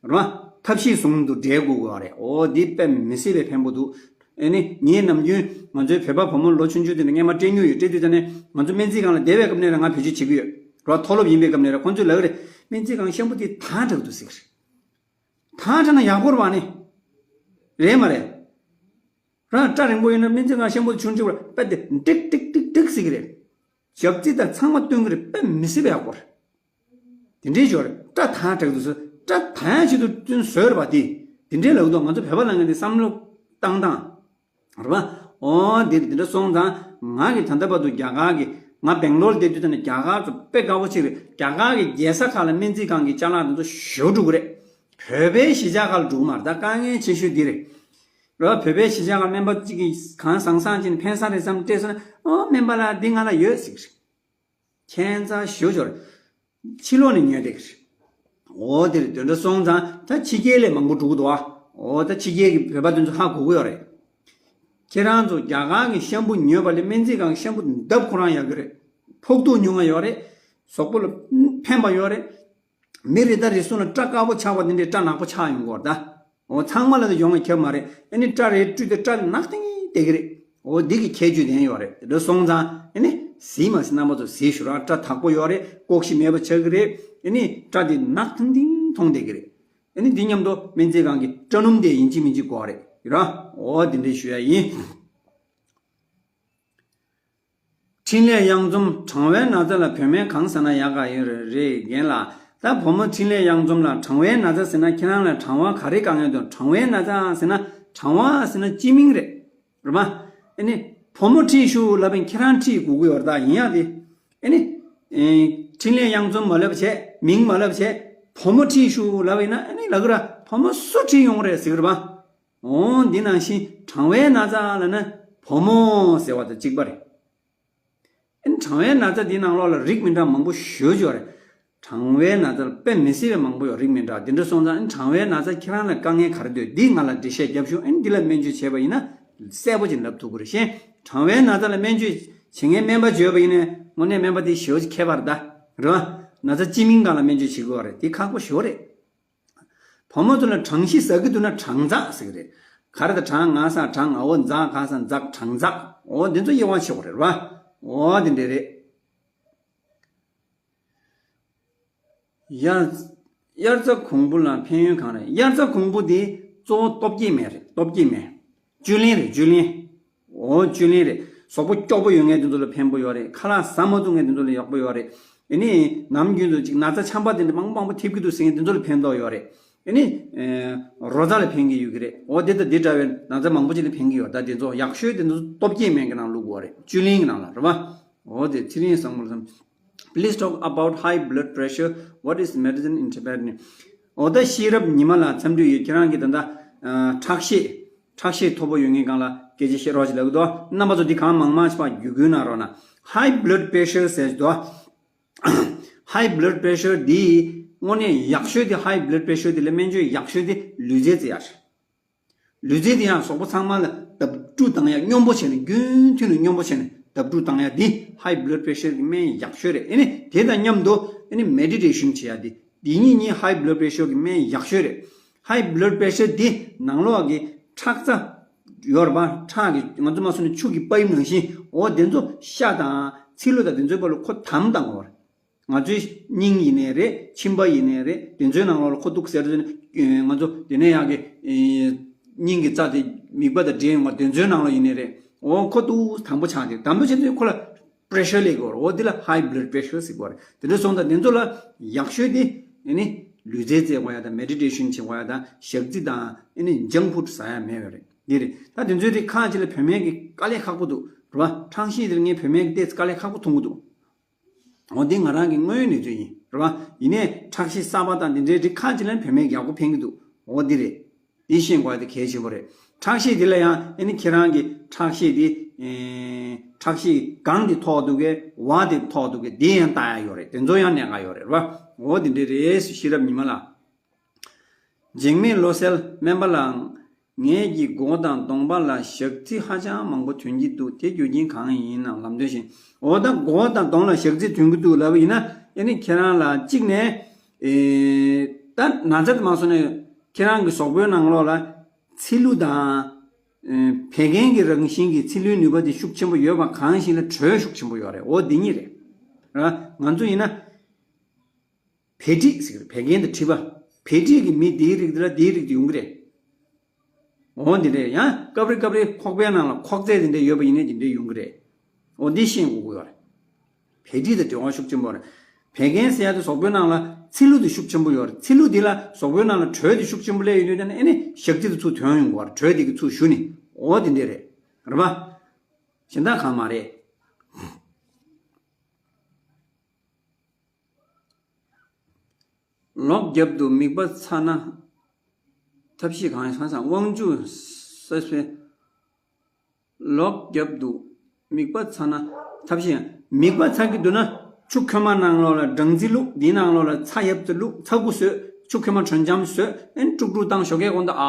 རེད་པ། ཐབས་ཤེས་ཟུང་དུ་འབྲེལ་དགོས་ཀྱི་རེད། འོ་འདི་དཔེ་མི་སྲིད་པའི་ཕན་པོ་འདུག་ཨེ་ནི་ངས་ནམ་རྒྱུན་ང་ཚོའི་བོད་པ་བུ་མོ་ལོ་ཆུང་ཆུང་དེ་འདྲ་སྔས་མ་སྐྲན་མྱོང་ཡོད། སྐྲན་དུས་ད་ནས་ང་ཚོ་སྨན་རྩིས་ཁང་ལ་བསྡད་པའི་སྐབས་ནས་ར་ང་བེད་སྤྱོད་བྱེད་ཀྱི་ཡོད། ར་མཐོ་སློབ་ཡིན་པའི་སྐབས་ནས་ར་ཁོང་ཚོས་ལབ་ཀྱི་རེད། སྨན་རྩིས་ཁང་ཤམ་བུ་དེ་ཐང་དྲགས་འདུག་ཟེར་གྱི་རེད། ཐང་དྲགས་ན་ཡག་པོ་རེད་པ་ནི། རེད་མ་རེད། རང་སྐྲ་རིང་པོ་ཡོད་ན་སྨན་རྩིས་ཁང་ཤམ་བུ་ཆུང་ཆུང་རེད་པ་དེ་འགྲིག་འགྲིག་འགྲིག་འགྲིག་ཟེར་གྱི་རེད། ཞབས་རྩིས་དང་ཚང་མ་སྟོན་གྱི་རེད། དཔེ་མི་སྲིད་པའི་ཡག་པོ་རེད། དེ་འདྲའི་ཞོར་སྐྲ་ཐང་དྲགས་འདུག་ཟེར། སྐྲ་ཐང་ཡག་ཆེད་དུ་བསྐྲུན་བཟོས་རེད་པ་དེ། དེ་འདྲའི་ལབ་འདུག་ང་ཚོ་བོད་པ་ལ་ངས་འདི་བསམ་བློ་བཏང་སྟངས། རེད་པ། འོ་འདི་འདི་འདྲ་སོང་ཙང་ང་གི་ད་ལྟ་བར་དུ་རྒྱ་གར་གྱི་ང་སྦེང་ལོར་བསྡད་དུས་ད་ནི་རྒྱ་གར་ཚོ་དཔེ་དགའ་པོ་ཅིག་རེད། རྒྱ་གར་གྱི་རྒྱལ་ས་ཁག་ལ་སྨན་རྩིས་ཁང་གི་ཅ་ལག་འདི་ཚོ་ཞེ་པོ་འགྲོ་གི་རེད། བོད་པའི་གཞིས་ཆགས་ཁག་ལ་འགྲོ་གི་མ་རེད། ད་དཀའ་ངལ་ཆེ་ཤོས་འདི་རེད། རེད་པ། བོད་པའི་གཞིས་ཆགས་ཁག་སྨན་པ་གཅིག་གིས་གང་བཟང་བཟང་ཅིག་ནས་ཕན་ས་རེད་བསམ་སྤྲད་སོང་ན། ཨོ་སྨན་པ་ལགས་འདི་ང་ལ་ཡོད་ཟེར་གི་རེད། ཁྱད་མཚར་ཞེ་པོ་ཅིག་རེད། ཕྱི་ལོགས་ནས་ཉོས་བསྡད་ཀྱི་རེད། འོ་དེ་རེད། དེ་འདྲ་སོང་ཙང་ད་ཕྱི་རྒྱལ་ལས་མང་པོ་འགྲོ་གི་འདུག་ཨ། འོ་ད་ཕྱི་རྒྱལ་གྱི་བོད་པ་དེ་ཚོ་ཧ་གོ་གི་ཡོད་རེད། ཁྱེད་རང་ཚོ་རྒྱ་གར་གྱི་ཤམ་བུ་ཉོས་པ་ལས་སྨན་རྩིས་ཁང་གི་ཤམ་བུ་ལྡབ་ཁོ་རང་ཡག་གི་རེད། ཕོག་ཐུག་ཉུང་བ་ཡོད་རེད། གཟུགས་པོ་ལ་ཕན་པ་ཡོད་རེད། མི་རེ་ད་རེ་ཟུང་ལ་སྐྲ་དཀར་པོ་ཆགས་པ་དེ་འདྲའི་སྐྲ་ནག་པོ་ཆགས་ཡོང་གི་ཡོད་རེད་ད། འོ་ཚང་མ་ལ་ད་ཡོང་བའི་ཁྱབ་མ་རེད། ཨ་ནི་སྐྲ་རེ་བཀྲུས་ཏེ་སྐྲ་ནག་ཐིང་ཐིང་བསྡད་ཀྱི་རེད། འོ་འདི་གི་ཁྱད་ཆོས་ལྡན་ཡོད་རེད། དེ་འདྲ་སོང་ཙང་ཨ་ནི་གཟིགས་མ་གཟིགས་རྣམ་པ་ཚོ་གཟིགས་ཤོག་ར། སྐྲ་དག་པོ་ཡོད་རེད། ལྐོག་ཤི་མེད་པ་ཆགས་ཀྱི་རེད། ཨ་ནི་སྐྲ་དེ་ནག་ཐིང་ཐིང་མཐོང་བསྡད་ཀྱི་རེད། ཨ་ནི་འདི་མཉམ་དུ་སྨན་རྩིས་ཁང་གི་སྐྲ་སྣུམ་དེ་ཡིན་གཅིག་མིན་གཅིག་དགོས་རེད་ཡོད་ར། འོ་དེ་འདྲ་ཞུ་ཡ་ཡིན། འཕྲིན་ལས་གཡང་འཛོམས། གྲང་བའི་ན་ཚ་ལ་བོད་སྨན་གང་ཟ་ན་ཡག་ག་ཡོད་རེད། རེད་རྒན་ལགས། ད་བུ་མོ་འཕྲིན་ལས་གཡང་འཛོམས་ལ་གྲང་བའི་ན་ཚ་ཟེར་ན་ཁྱེད་རང་ལ་གྲང་བ་ག་རེ་དཀའ་ངལ་འདུག་གྲང་བའི་ན་ཚ་ཟེར་ན་གྲང་བ་ཟེར་ན་སྤྱི་མིང་རེད། རེད་པ། ཨ་ནི་བུ་མོ་ཁྲིད་ཤོག་ལབ་པ་ཡིན། ཁྱེད་རང་ཁྲིད་དགོས་ཀྱི་ཡོད་རེད། ད་ཡིན་ཡ་དེ། ཨ་ནི་ཨེ་འཕྲིན་ལས་གཡང་འཛོམས་མ་ལབ་བྱས། མིང་མ་ལབ་བྱས། བུ་མོ་ཁྲིད་ཤོག་ལབ་པ་ཡིན་ན་ཨ་ནི་ལབ་ཀྱི་ར། བུ་མོ་སུ་ཁྲིད་ཡོང་རེད་ཟེར་གྱི་རེད་པ། འོ་འདི་ནང་བཞིན་གྲང་བའི་ན་ཚ་ལབ་ན་བུ་མོ་ཟེར་བ་དང་གཅིག་པ་རེད། ཨ་ནི་གྲང་བའི་ན་ཚ་འདི་ནང་ལོགས་ལ་རིགས་མི་འདྲ་མང་པོ་ཞེ་པོ་ཅིག་ཡོད་རེད། གྲང་བའི་ན་ཚ་ལ་དཔེ་མི་སྲིད་པའི་མང་པོ་ཡོད། རིགས་མི་འདྲ། འདི་འདྲ་སོང་ཙང་ཨ་ནི་གྲང་བའི་ན་ཚ་ཁྱེད་རང་ལ་དཀའ་ངལ་ག་རེ་འདུག་འདི་ང་ལ་འགྲེལ་བཤད་རྒྱབ་ཤོག་ཨ་ནི་འདི་ལ་སྨན་བཅོས་བྱས་པ་ཡིན་ན་གསལ་པོ་ཅིག་ལབ་ཐུབ་ཀྱི་རེད། གཞན་ གྲང་བའི་ན་ཚ་ལ་སྨན་བཅོས་བྱེད་མཁན་སྨན་པ་བརྗོད་པ་ཡིན་ནའི་དངོས་གནས་སྨན་པ་དེ་ཞེ་པོ་ཅིག་མཁས་པ་རེད་ད། རེད་བ། ན་ཚ་སྤྱི་མིང་སྒང་ལ་སྨན་བཅོས་བྱེད་དགོས་པ་རེད། དེ་ཁག་པོ་ཞེ་པོ་རེད། བུ་མོ་ཚོ་ལ་གྲང་གཤིས་ཟ་གི་འདུག་ན་གྲང་ཚགས་ཟེར་གི་རེད། ག་རེ་ད་གྲང་ང་ས་གྲང་ཨ་འོ་འཛག་ག་ས་འཛག་གྲང་ཚགས། འོ་འདི་ཚོ་དབྱེ་བ་ཕྱེ་དགོས་རེད་བ། འོ་འདི་འདྲ་རེད། དབྱར། དབྱར་རྩྭ་དགུན་འབུ་ལ་ཕན་ཡོན་གང་རེད། དབྱར་རྩྭ་དགུན་འབུ་དེ་གཙོ་བོ་སྟོབས་སྐྱེད་སྨན་རེད། སྟོབས་སྐྱེད་སྨན། བཅུད་ལེན་རེད། བཅུད་ལེན། འོ་བཅུད་ལེན་རེད། གཟུགས་པོ་སྐྱོ་པོ་ཡོད་མཁན་དེ་ཚོ་ལ་ཕན་པོ་ཡོད་རེད། ཁ་ལག་ཟ་མ་ཐུབ་མཁན་དེ་ཚོ་ལ་ཡག་པོ་ཡོད་རེད། ཨ་ནི་ནམ་རྒྱུན་དུ་ཅིག་ན་ཚ་ཆམ་པ་དེ་འདྲ་མང་པོ་མང་པོ་ཐེབས་ཀྱི་འདུག་ཟེར་མཁན་དེ་ཚོ་ལ་ཕན་ཐོགས་ཡོད་རེད། ཨ་ནི་རོ་ཚ་ལ་ཕན་གྱི་ཡོད་ཀྱི་རེད། འོ་དེ་དང་དེ་འདྲ་བའི་ན་ཚ་མང་པོ་ཅིག་ལ་ཕན་གྱི་ཡོད། ད་དེ་ཚོ་ཡག་ཤོས་དེ་ཚོ་སྟོབས་སྐྱེད་སྨན་གྱི་ནང་བླུགས་ཡོད་རེད། བཅུད་ལེན་གྱི་ནང་ལ་རེད་བ། འོ་དེ་ཚེ་རིང་བཟང་མོ་ལ་བསམ། Please talk about high blood pressure. What is medicine in Tibetan? འོ་ད་ཤེས་རབ་ཉི་མ་ལགས་འཚམས་འདྲི་ཡོད། ཁྱེད་རང་གིས་ད་ལྟ་ཨ་ཁྲག་ཤེད། ཁྲག་ཤེད་མཐོ་པོ་ཡོད་མཁན་སྒང་ལ་སྐད་ཆ་བཤད་རོགས་ཞེས་ལབ་ཀྱི་འདུག་རྣམ་པ་ཚོ་འདི་གང་མང་མང་ཞིག་ཕར་བརྒྱུད་སྐུལ་གནང་རོགས་གནང་། High blood pressure ཟེར་གྱི་འདུག High blood pressure འདི་དངོས་གནས་ཡག་ཤོས་དེ། high blood pressure འདི་ལ་སྨན་བཅོས་ཡག་ཤོས་དེ་ལུས་རྩལ་རྩེ་ཡག་རེད། ལུས་རྩལ་དེ་ཡང་གཟུགས་པོ་ཚང་མ་ལ་བརྡབ་འཁྲུག་བཏང་ཡ། སྙོམས་པོ་བྱས་ནས་རྒྱུན་མཐུད་ནས་སྙོམས་པོ་བྱས་ནས་བརྡབ་འཁྲུག་བཏང་ཡ་འདི་high blood pressure གི་སྨན་ཡག་ཤོས་རེད། ཨེ་ནི་དེ་དང་མཉམ་དུ་ཨེ་ནི་མེ་ཌི་ཊེ་ཤན་བྱེད་ཡ་འདི། འདི་གཉིས་གཉིས་high blood pressure གི་སྨན་ཡག་ཤོས་རེད། high blood pressure འདི་ནང་ལོགས་ཀྱི་ཁྲག་རྩ་ཡོད་རེད་པ། ཁྲག་གི་ང་ཚོ་མ་སོང་ནས་ཆུ་གི་པའིབ་ནང་བཞིན། འོ་དེ་ཚོ་ཤ་དང་ཚིལ་ལུ་དང་དེ་ཚོའི་བར་ལ་ཁོ་དམ་བཏང་དགོས་རེད། ང་ཚོའི་སྙིང་ཡིན་ནའི་རེད། མཆིན་པ་ཡིན་ནའི་རེད། དེ་ཚོའི་ནང་ལོགས་ལ་ཁོ་འདུག་ཟེར་དུས་ང་ཚོ་དེ་ནས་ཡང་གི་སྙིང་གི་རྩ་དེ་མིད་པ་དང་འདྲེས་ཡོང་བ་དེ་ཚོའི་ནང་ལོགས་ཡིན་ནའི་རེད། འོ་ཁོ་འདུག་དམ་པོ་ཆགས་ཏེ། དམ་པོ་ཆགས་དུས་ཁོ་ལ་པེ་རེ་ཤར་སླེབས་ཀྱི་ཡོད་རེད། འོ་དེ་ལ་high blood pressure ཟེར་གྱི་ཡོད་རེད། དེ་འདྲ་སོང་ཙང་དེ་ཚོ་ལ་ཡག་ཤོས་དེ་ཨེ་ནི་ལུས་རྩལ་རྩེ་དགོས་ཡ་དང་། མེ་ཌི་ཊེ་ཤན་བྱེད་དགོས་ཡ་དང་། ཞག་རྩི་དང་ཨེ་ནི་ཇང་ཕུཌ་ཟ་ཡ་མེད་པ་རེད། འདི་རེད། ད་དེ་ཚོའི་རིགས་ཁག་ཅིག་ལ་བུད་མེད་ཀྱི་དཀའ་ལས་ཁག་པོ་འདུག་རེད་པ། ཁྲག་ཤེད་དེ་ངས་བུད་མེད་ཀྱི་ཏོག་ཙམ་དཀའ་ལས་ཁག་པོ་མཐོང་གི་འདུག་འོ་འདི་ང་རང་གི་དངོས་ཡོད་གནས་ཚུལ་ཡིན། རེད་པ། ཡིན་ནའི་ཁྲག་ཤེད་གསར་པ་དང་འདི་འདྲའི་རིགས་ཁག་ཅིག་ལ་བུད་མེད་ཀྱི་ཡག་པོ་ཕན་གྱི་འདུག་འོ་འདི་རེད། འདི་ཤེས་དགོས་དེ་གལ་ཆེན་པོ་རེད། ཁྲག་ཤེད་འདི་ལ་ཡང་ཨེ་ནི་ཁྱེད་རང་གི་ཁྲག་ཤེད་འདི་ཨེ་ཁྲག་ཤེད་གང་འདི་མཐོ་འདུག་གས། བ་འདི་མཐོ་འདུག་གས། འདི་ཡང་བལྟ་ཡ་ཡོད་རེད། དེ་ཚོ་ཡང་གནད་འགག་ཡོད་རེད། རེད་པ། འོ་འདི་འདྲ་རེད། ཤེས་རབ་ཉི་མ་ལགས། འཇིགས་མེད་བློ་གསལ། སྨན་པ་ལགས། ངེད་ཀྱི་མགོ་དང་གདོང་པ་ལ་ཞག་ཚི་ཧ་ཅང་མང་པོ་ཐོན་གྱི་འདུག་དེ་རྒྱུ་རྐྱེན་གང་ཡིན་ནམ། ལམ་སྟོན་ཞིག་འོ་ད་མགོ་དང་གདོང་ལ་ཞག་ཚི་ཐོན་གྱི་འདུག་ལབ་པ་ཡིན་ན། ཨེ་ནི་ཁྱེད་རང་ལ་གཅིག་ནས་ཨེ་ད་ན་ཚ་དེ་མ་སོང་ནས་ཁྱེད་རང་གི་གཟུགས་པོའི་ནང་ལོགས་ལ་ཚིལ་ལུ་དང་ཨེ་བད་ཀན་གྱི་རང་བཞིན་གྱི་ཚིལ་ལུའི་ནུས་པ་དེ་ཤུགས་ཆེན་པོ་ཡོད་པ་གང་ཞིག་ལ་དྲོད་ཤུགས་ཆེན་པོ་ཡོད་རེད། འོ་འདི་གཉིས་རེད། རེད་པ། ང་ཚོ་ཡིན་ན། བད་མཁྲིས་ཟེར་གྱི་རེད། བད་ཀན་དང་མཁྲིས་པ། བད་མཁྲིས་ཀྱི་མི་དེའི་རིགས་དེ་ལ་དེའི་རིགས་དེ་ཡོང་གི་རེད། འོ་འདི་འདྲས་ཡང་སྐབས་རེ་སྐབས་རེ་ཁོག་པའི་ནང་ལ་ཁོག་རྩེད་དེ་འདྲས་ཡོད་པ་ཡིན་ན་དེ་འདྲས་ཡོང་གི་རེད། འོ་འདི་ཤེས་དགོས་ཀྱི་ཡོད་རེད། བད་མཁྲིས་དང་འབྲེལ་བ་ཤུགས་ཆེན་པོ་རེད། བད་ཀན་ཟེར་ཡ་དེ་གཟུགས་པོའི་ནང་ལ་ཚིལ་ལུ་དེ་ཤུགས་ཆེན་པོ་ཡོད་རེད། ཚིལ་ལུ་དེ་ལ་གཟུགས་པོའི་ནང་ལ་དྲོད་དེ་ཤུགས་ཆེན་པོ་སླེབས་ཡོང་དུས་ཙམ་ནས་ཨེ་ནི་ཞག་ཚི་དེ་ཚུར་ཐོན་ཡོང་གི་ཡོད་རེད། དྲོད་དེ་གི་ཚུར་ཞུ་ནས། འོ་དེ་འདྲས་རེད། རེད་པ། གཞན་དག་གང་མ་རེད། ལོག་རྒྱབ་ཏུ་མིད་པ་ཚ་ན་ཐབས་ཤེས་གང་ཡིན། ཧང་སང་དབང་ཕྱུག་ས་སྤེ། ལོག་རྒྱབ་ཏུ་མིད་པ་ཚ་ན་ཐབས་ཤེས། མིད་པ་ཚ་གི་འདུག་ན་ཆུ་ཁོལ་མ་ནང་ལོགས་ལ་སྦྲང་རྩི་བླུགས། དེའི་ནང་ལོགས་ལ་ཚྭ་ཡབ་ཙམ་བླུགས། ཚྭ་ཁུ་བཟོས། ཆུ་ཁོལ་མ་དྲོད་འཇམ་བཟོས། ཨེ་ནི་དཀྲུག་དཀྲུག་བཏང་། ཞོགས་ཀས་དགོང་དག་ཨ་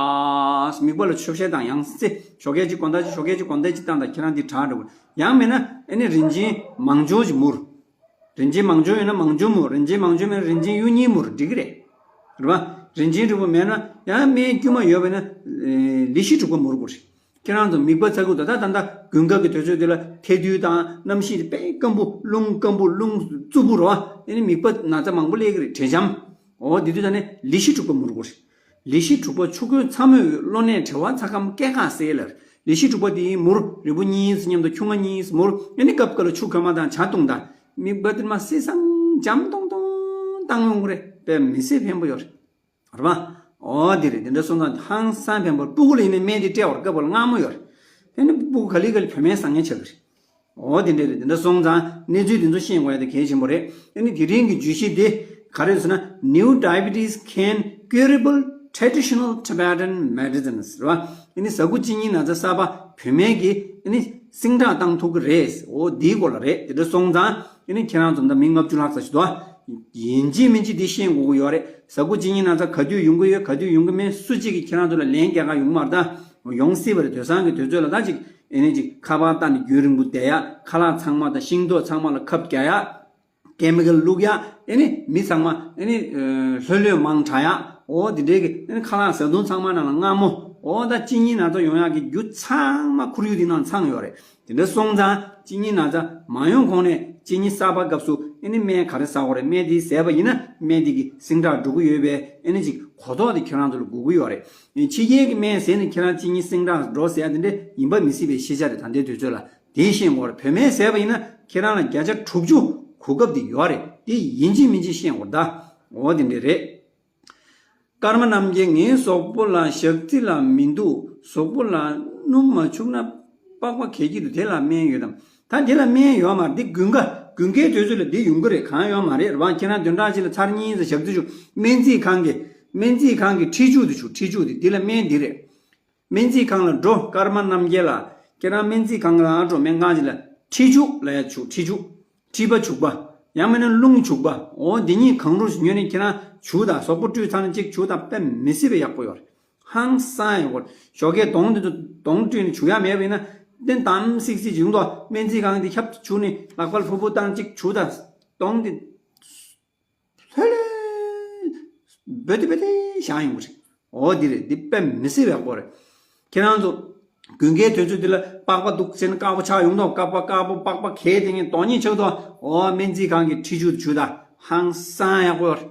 མིད་པ་ལ་ཆོབ་ཤེས་དང་ཡང་སེ། ཞོགས་ཀས་གཅིག་དགོང་དག་གཅིག་ཞོགས་ཀས་གཅིག་དགོང་དག་གཅིག་བཏང་དང་། ཁྱེད་རང་འདི་དྲག་འགྲོ་གི། ཡང་མིན་ན་ཨེ་ནི་རིན་ཆེན་མང་སྦྱོར་གྱི་མུར། རིན་ཆེན་མང་སྦྱོར་ཡོད་ན་མང་སྦྱོར་མུར། རིན་ཆེན་མང་སྦྱོར་མེད་ན་རིན་ཆེན་གཡུ་རྙིང་མུར་འགྲིག་གི་རེད། རེད་པ། རིན་ཆེན་དྲུག་པོ་མེད་ན་ཡང་སྨན་དཀྱུས་མ་ཡོད་པ་ཡིན་ན་ལི་ཤི་དྲུག་པ་མུར་དགོས་རེད། ཁྱེད་རང་ཚོ་མིད་པ་ཚ་གི་འདུག་ད་ལྟ་ད་ལྟ་དགུན་ཁ་གི་དུས་ཚོད་དེ་ལ་ཐལ་རྡུལ་དང་གནམ་གཤིས་དཔེ་སྐམ་པོ། རླུང་སྐམ་པོ། རླུང་རྩུབ་པོ་རེད་པ། ཨེ་ནི་མིད་པ་ན་ཚ་མང་པོ་སླེབས་ཀྱི་རེད། དྲོད་འཇམ། འོ་དེ་དུས་ད་ནི་ལི་ཤི་དྲུག་པ་མུར་དགོས་རེད། ལི་ཤི་དྲུག་པ་ཆུ་ཁོལ་ཚ་མོ་ཡོད། གློ་ནད་གྲེ་བ་ཚ་སྐམ་སྐེ་ཁ་སེལ་ལ། ལི་ཤི་དྲུག་པ་དེའི་མུར་རིལ་བུ་གཉིས་མཉམ་དུ་ཆུང་ང་གཉིས་མུར། ཨེ་ནི་སྐབས་སྐབས་ལ་ཆུ་ཁོལ་མ་དང་ཇ་བཏུང་དང་། མིད་པ་དེ་མ་སེ་སང་འཇམ་ཏོང་ཏོང་བཏང་ཡོང་གི་རེད། དཔེ་མི་སྲིད་ཕན་པོ་ཡོད་རེད། རེད་པ། འོ་དེ་རེད། དེ་འདྲ་སོང་ཙང་ཧང་སང་ཕན་པོ། སྤུ་གུ་ལ་ཡིན་ནའི་སྨན་དེ་སྤྲད་པར་སྐབས་ལ་མངར་མོ་ཡོད་རེད། ཨེ་ནི་སྤུ་གུ་ག་ལེ་ག་ལེ་བུད་མེད་བཟང་ངན་ཆགས་ཀྱི་རེད། འོ་དེ་འདྲ་རེད། དེ་འདྲ་སོང་ཙང་གནས་ཚུལ་དེ་ཚོ་ཤེས་དགོས་ཡ་དེ་གལ་ཆེན་པོ་རེད། ཨ་ནི་དེ་རིང་གི་བརྗོད་གཞི་དེ་ག་རེ་ཟེར་ན། New diabetes can curable traditional Tibetan medicines རེད་པ། ཨ་ནི་ཟ་ཁུ་གཅིན་སྙི་ན་ཚ་གསར་པ་བུད་མེད་ཀྱིས་ཨ་ནི་སྲིང་དྲག་བཏང་ཐུབ་ཀྱི་རེད། འོ་དེའི་སྐོར་ལ་རེད། དེ་འདྲ་སོང་ཙང་ཨ་ནི་ཁྱེད་རང་ཚོ་ད་མི་ལྔ་བཅུ་ལྷག་ཙམ་ཞིག་འདུག་ཡིན་གཅིག་མིན་གཅིག་དེ་ཤེས་དགོས་ཀྱི་ཡོད་རེད། ཟ་ཁུ་གཅིན་སྙི་ན་ཚ་ག་དུས་ཡོང་གི་ཡོད། ག་དུས་ཡོང་གི་མེད། སུ་གཅིག་གིས་ཁྱེད་རང་ཚོ་ལ་ལན་རྒྱག་ག་ཡོང་གི་མ་རེད། ད་ཡོང་སྲིད་པ་རེད། དེང་སང་གི་དུས་ཚོད་ལ་ད་ཅིག་ཨེ་ནི་ཅིག་ཁ་པར་བཏང་ནས་རྒྱུན་རིང་པོ་བསྡད་ཡ། ཁ་ལག་ཚང་མ་དང་ཤིང་ཏོག་ཚང་མ་ལ་ཁབ་རྒྱག་ཡ། ཀེ་མི་ཀལ་བླུགས་ཡ། ཨེ་ནི་མི་ཚང་མ་ཨེ་ནི་ལྷོད་ལྷོད་མང་དྲགས་ཡ། འོ་དེ་འདྲའི་གི་ཨེ་ནི་ཁ་ལག་བཟའ་བཏུང་ཚང་མ་ནང་ལ་མངར་མོ། འོ་ད་གཅིན་སྙི་ན་ཚ་ཡོང་ཡག་གི་རྒྱུ་ཚང་མ་ཁོར་ཡུག་དེ་ནང་ཚང་ཡོད་རེད། དེ་འདྲ་སོང་ཙང་གཅིན་སྙི་ན་ཚ་མ་ཡོང་གོང་ནས་གཅིན་སྙི་གསར་པ་སྐབས་སུ་ཨེ་ནི་སྨན་ག་རེ་ཟ་དགོས་རེད། སྨན་དེ་ཟས་པ་ཡིན་ན་སྨན་དེ་གི་སིང་དྲག་འགྲོ་གི་ཡོད་པས། ཨེ་ནི་ཅིག་གོ་རྟོགས་དེ་ཁྱེད་རང་ཚོ་ལ་དགོས་ཀྱི་ཡོད་རེད། ཕྱི་རྒྱལ་གྱི་སྨན་ཟས་ནས་ཁྱེད་རང་གཅིན་སྙི་སིང་དྲག་འགྲོ་ཟེར་ཡ་དེ་འདྲ་ཡིན་པ་མི་སྲིད་པའི་ཤེས་བྱ་རེད། ད་ལྟའི་དུས་ཚོད་ལ་དེ་ཤེས་དགོས་རེད། བོད་སྨན་ཟས་པ་ཡིན་ན་ཁྱེད་རང་ལ་བརྒྱ་ཆ་དྲུག་ཅུ་གོ་སྐབས་དེ་ཡོད་རེད། དེ་ཡིན་གཅིག་མིན་གཅིག་ཤེས་དགོས་རེད་ད། འོ་དེ་འདྲ་རེད། ཀརྨ་རྣམ་རྒྱལ། ངའི་གཟུགས་པོ་ལ་ཞག་རྩི་ལ་མི་འདུག་གཟུགས་པོ་ལ་སྣུམ་མ་བྱུགས་ན་པགས་པ་གས་ཀྱི་འདུག་དེ་ལ་སྨན་ཡོད་དམ། ད་དེ་ལ་སྨན་ཡོད་མ་རེད། འདི་དགུན་ཁ་དགུན་ཁའི་དུས་ཚོད་ལ་འདི་ཡོང་གི་རེད། གང་ཡོད་མ་རེད། རེད་བ། ཁྱེད་རང་བདུན་ཕྲག་གཅིག་ལ་ཚར་གཉིས་ཙམ་ཞག་རྩི་བྱུག་སྨན་རྩིས་ཁང་གི་སྨན་རྩིས་ཁང་གི་ཁྲིད་བྱུག་དེ་བྱུག་ཁྲིད་བྱུག་དེ་འདི་ལ་སྨན་འདི་རེད། སྨན་རྩིས་ཁང་ལ་འགྲོ། ཀརྨ་རྣམ་རྒྱལ་ལགས། ཁྱེད་རང་སྨན་རྩིས་ཁང་ལ་འགྲོ། སྨན་ཁང་ཅིག་ལ་ཁྲིད་བྱུག་ལབ་ཡ་བྱུག་ཁྲིད་བྱུག་ཁྲིད་པ་བྱུག་པ། ཡང་མིན་ན་རླུང་བྱུག་པ། འོ་འདི་གཉིས་གང་རུང་ཞིག་ཉོས་ནས་ཁྱེད་རང་བྱུག་དང་། གཟུགས་པོ་བཀྲུས་ཚར་ནས་གཅིག་བྱུག་དང་། དཔེ་མི་སྲིད་པའི་ཡག་པོ་ཡོད་རེད། ཧང་སང་ཡག་པོ་རེད། ཞོགས་ཀས་གདོང་དེ་ཚོ་གདོང་བཀྲུས་ནས་བྱུག་ཡ་མེད་པ་ཡིན་ན་བསྟན་དམ་སིག་སིག་བྱུང་དོ། སྨན་རྩིས་ཁང་དེ་ཁྱབ་ཏུ་བྱུག་ནས་ལག་པ་ལ་ཕུར་བུ་བཏང་གཅིག་བྱུག་དང་། གདོང་དེ་ལྷོད་ལྷོད་འབོད་དེ་འབོད་དེ་བཞག་ཡོང་གི་རེད། འོ་འདི་རེད། འདི་དཔེ་མི་སྲིད་པའི་ཡག་པོ་རེད། ཁྱེད་རང་ཚོ་དགུན་ཁའི་དུས་ཚོད་འདི་ལ་པགས་པ་འདུག་ཟེར་ན་དཀར་པོ་ཆགས་ཡོང་དོ། དཀར་པོ་དཀར་པོ་པགས་པ་གས་དེ་ངས་དོན་གཉིས་ཆགས་དོ། འོ་སྨན་རྩིས་ཁང་གི་ཁྲིད་བྱུག་བྱུག་དང་། ཧང་སང་ཡག་པོ་རེད།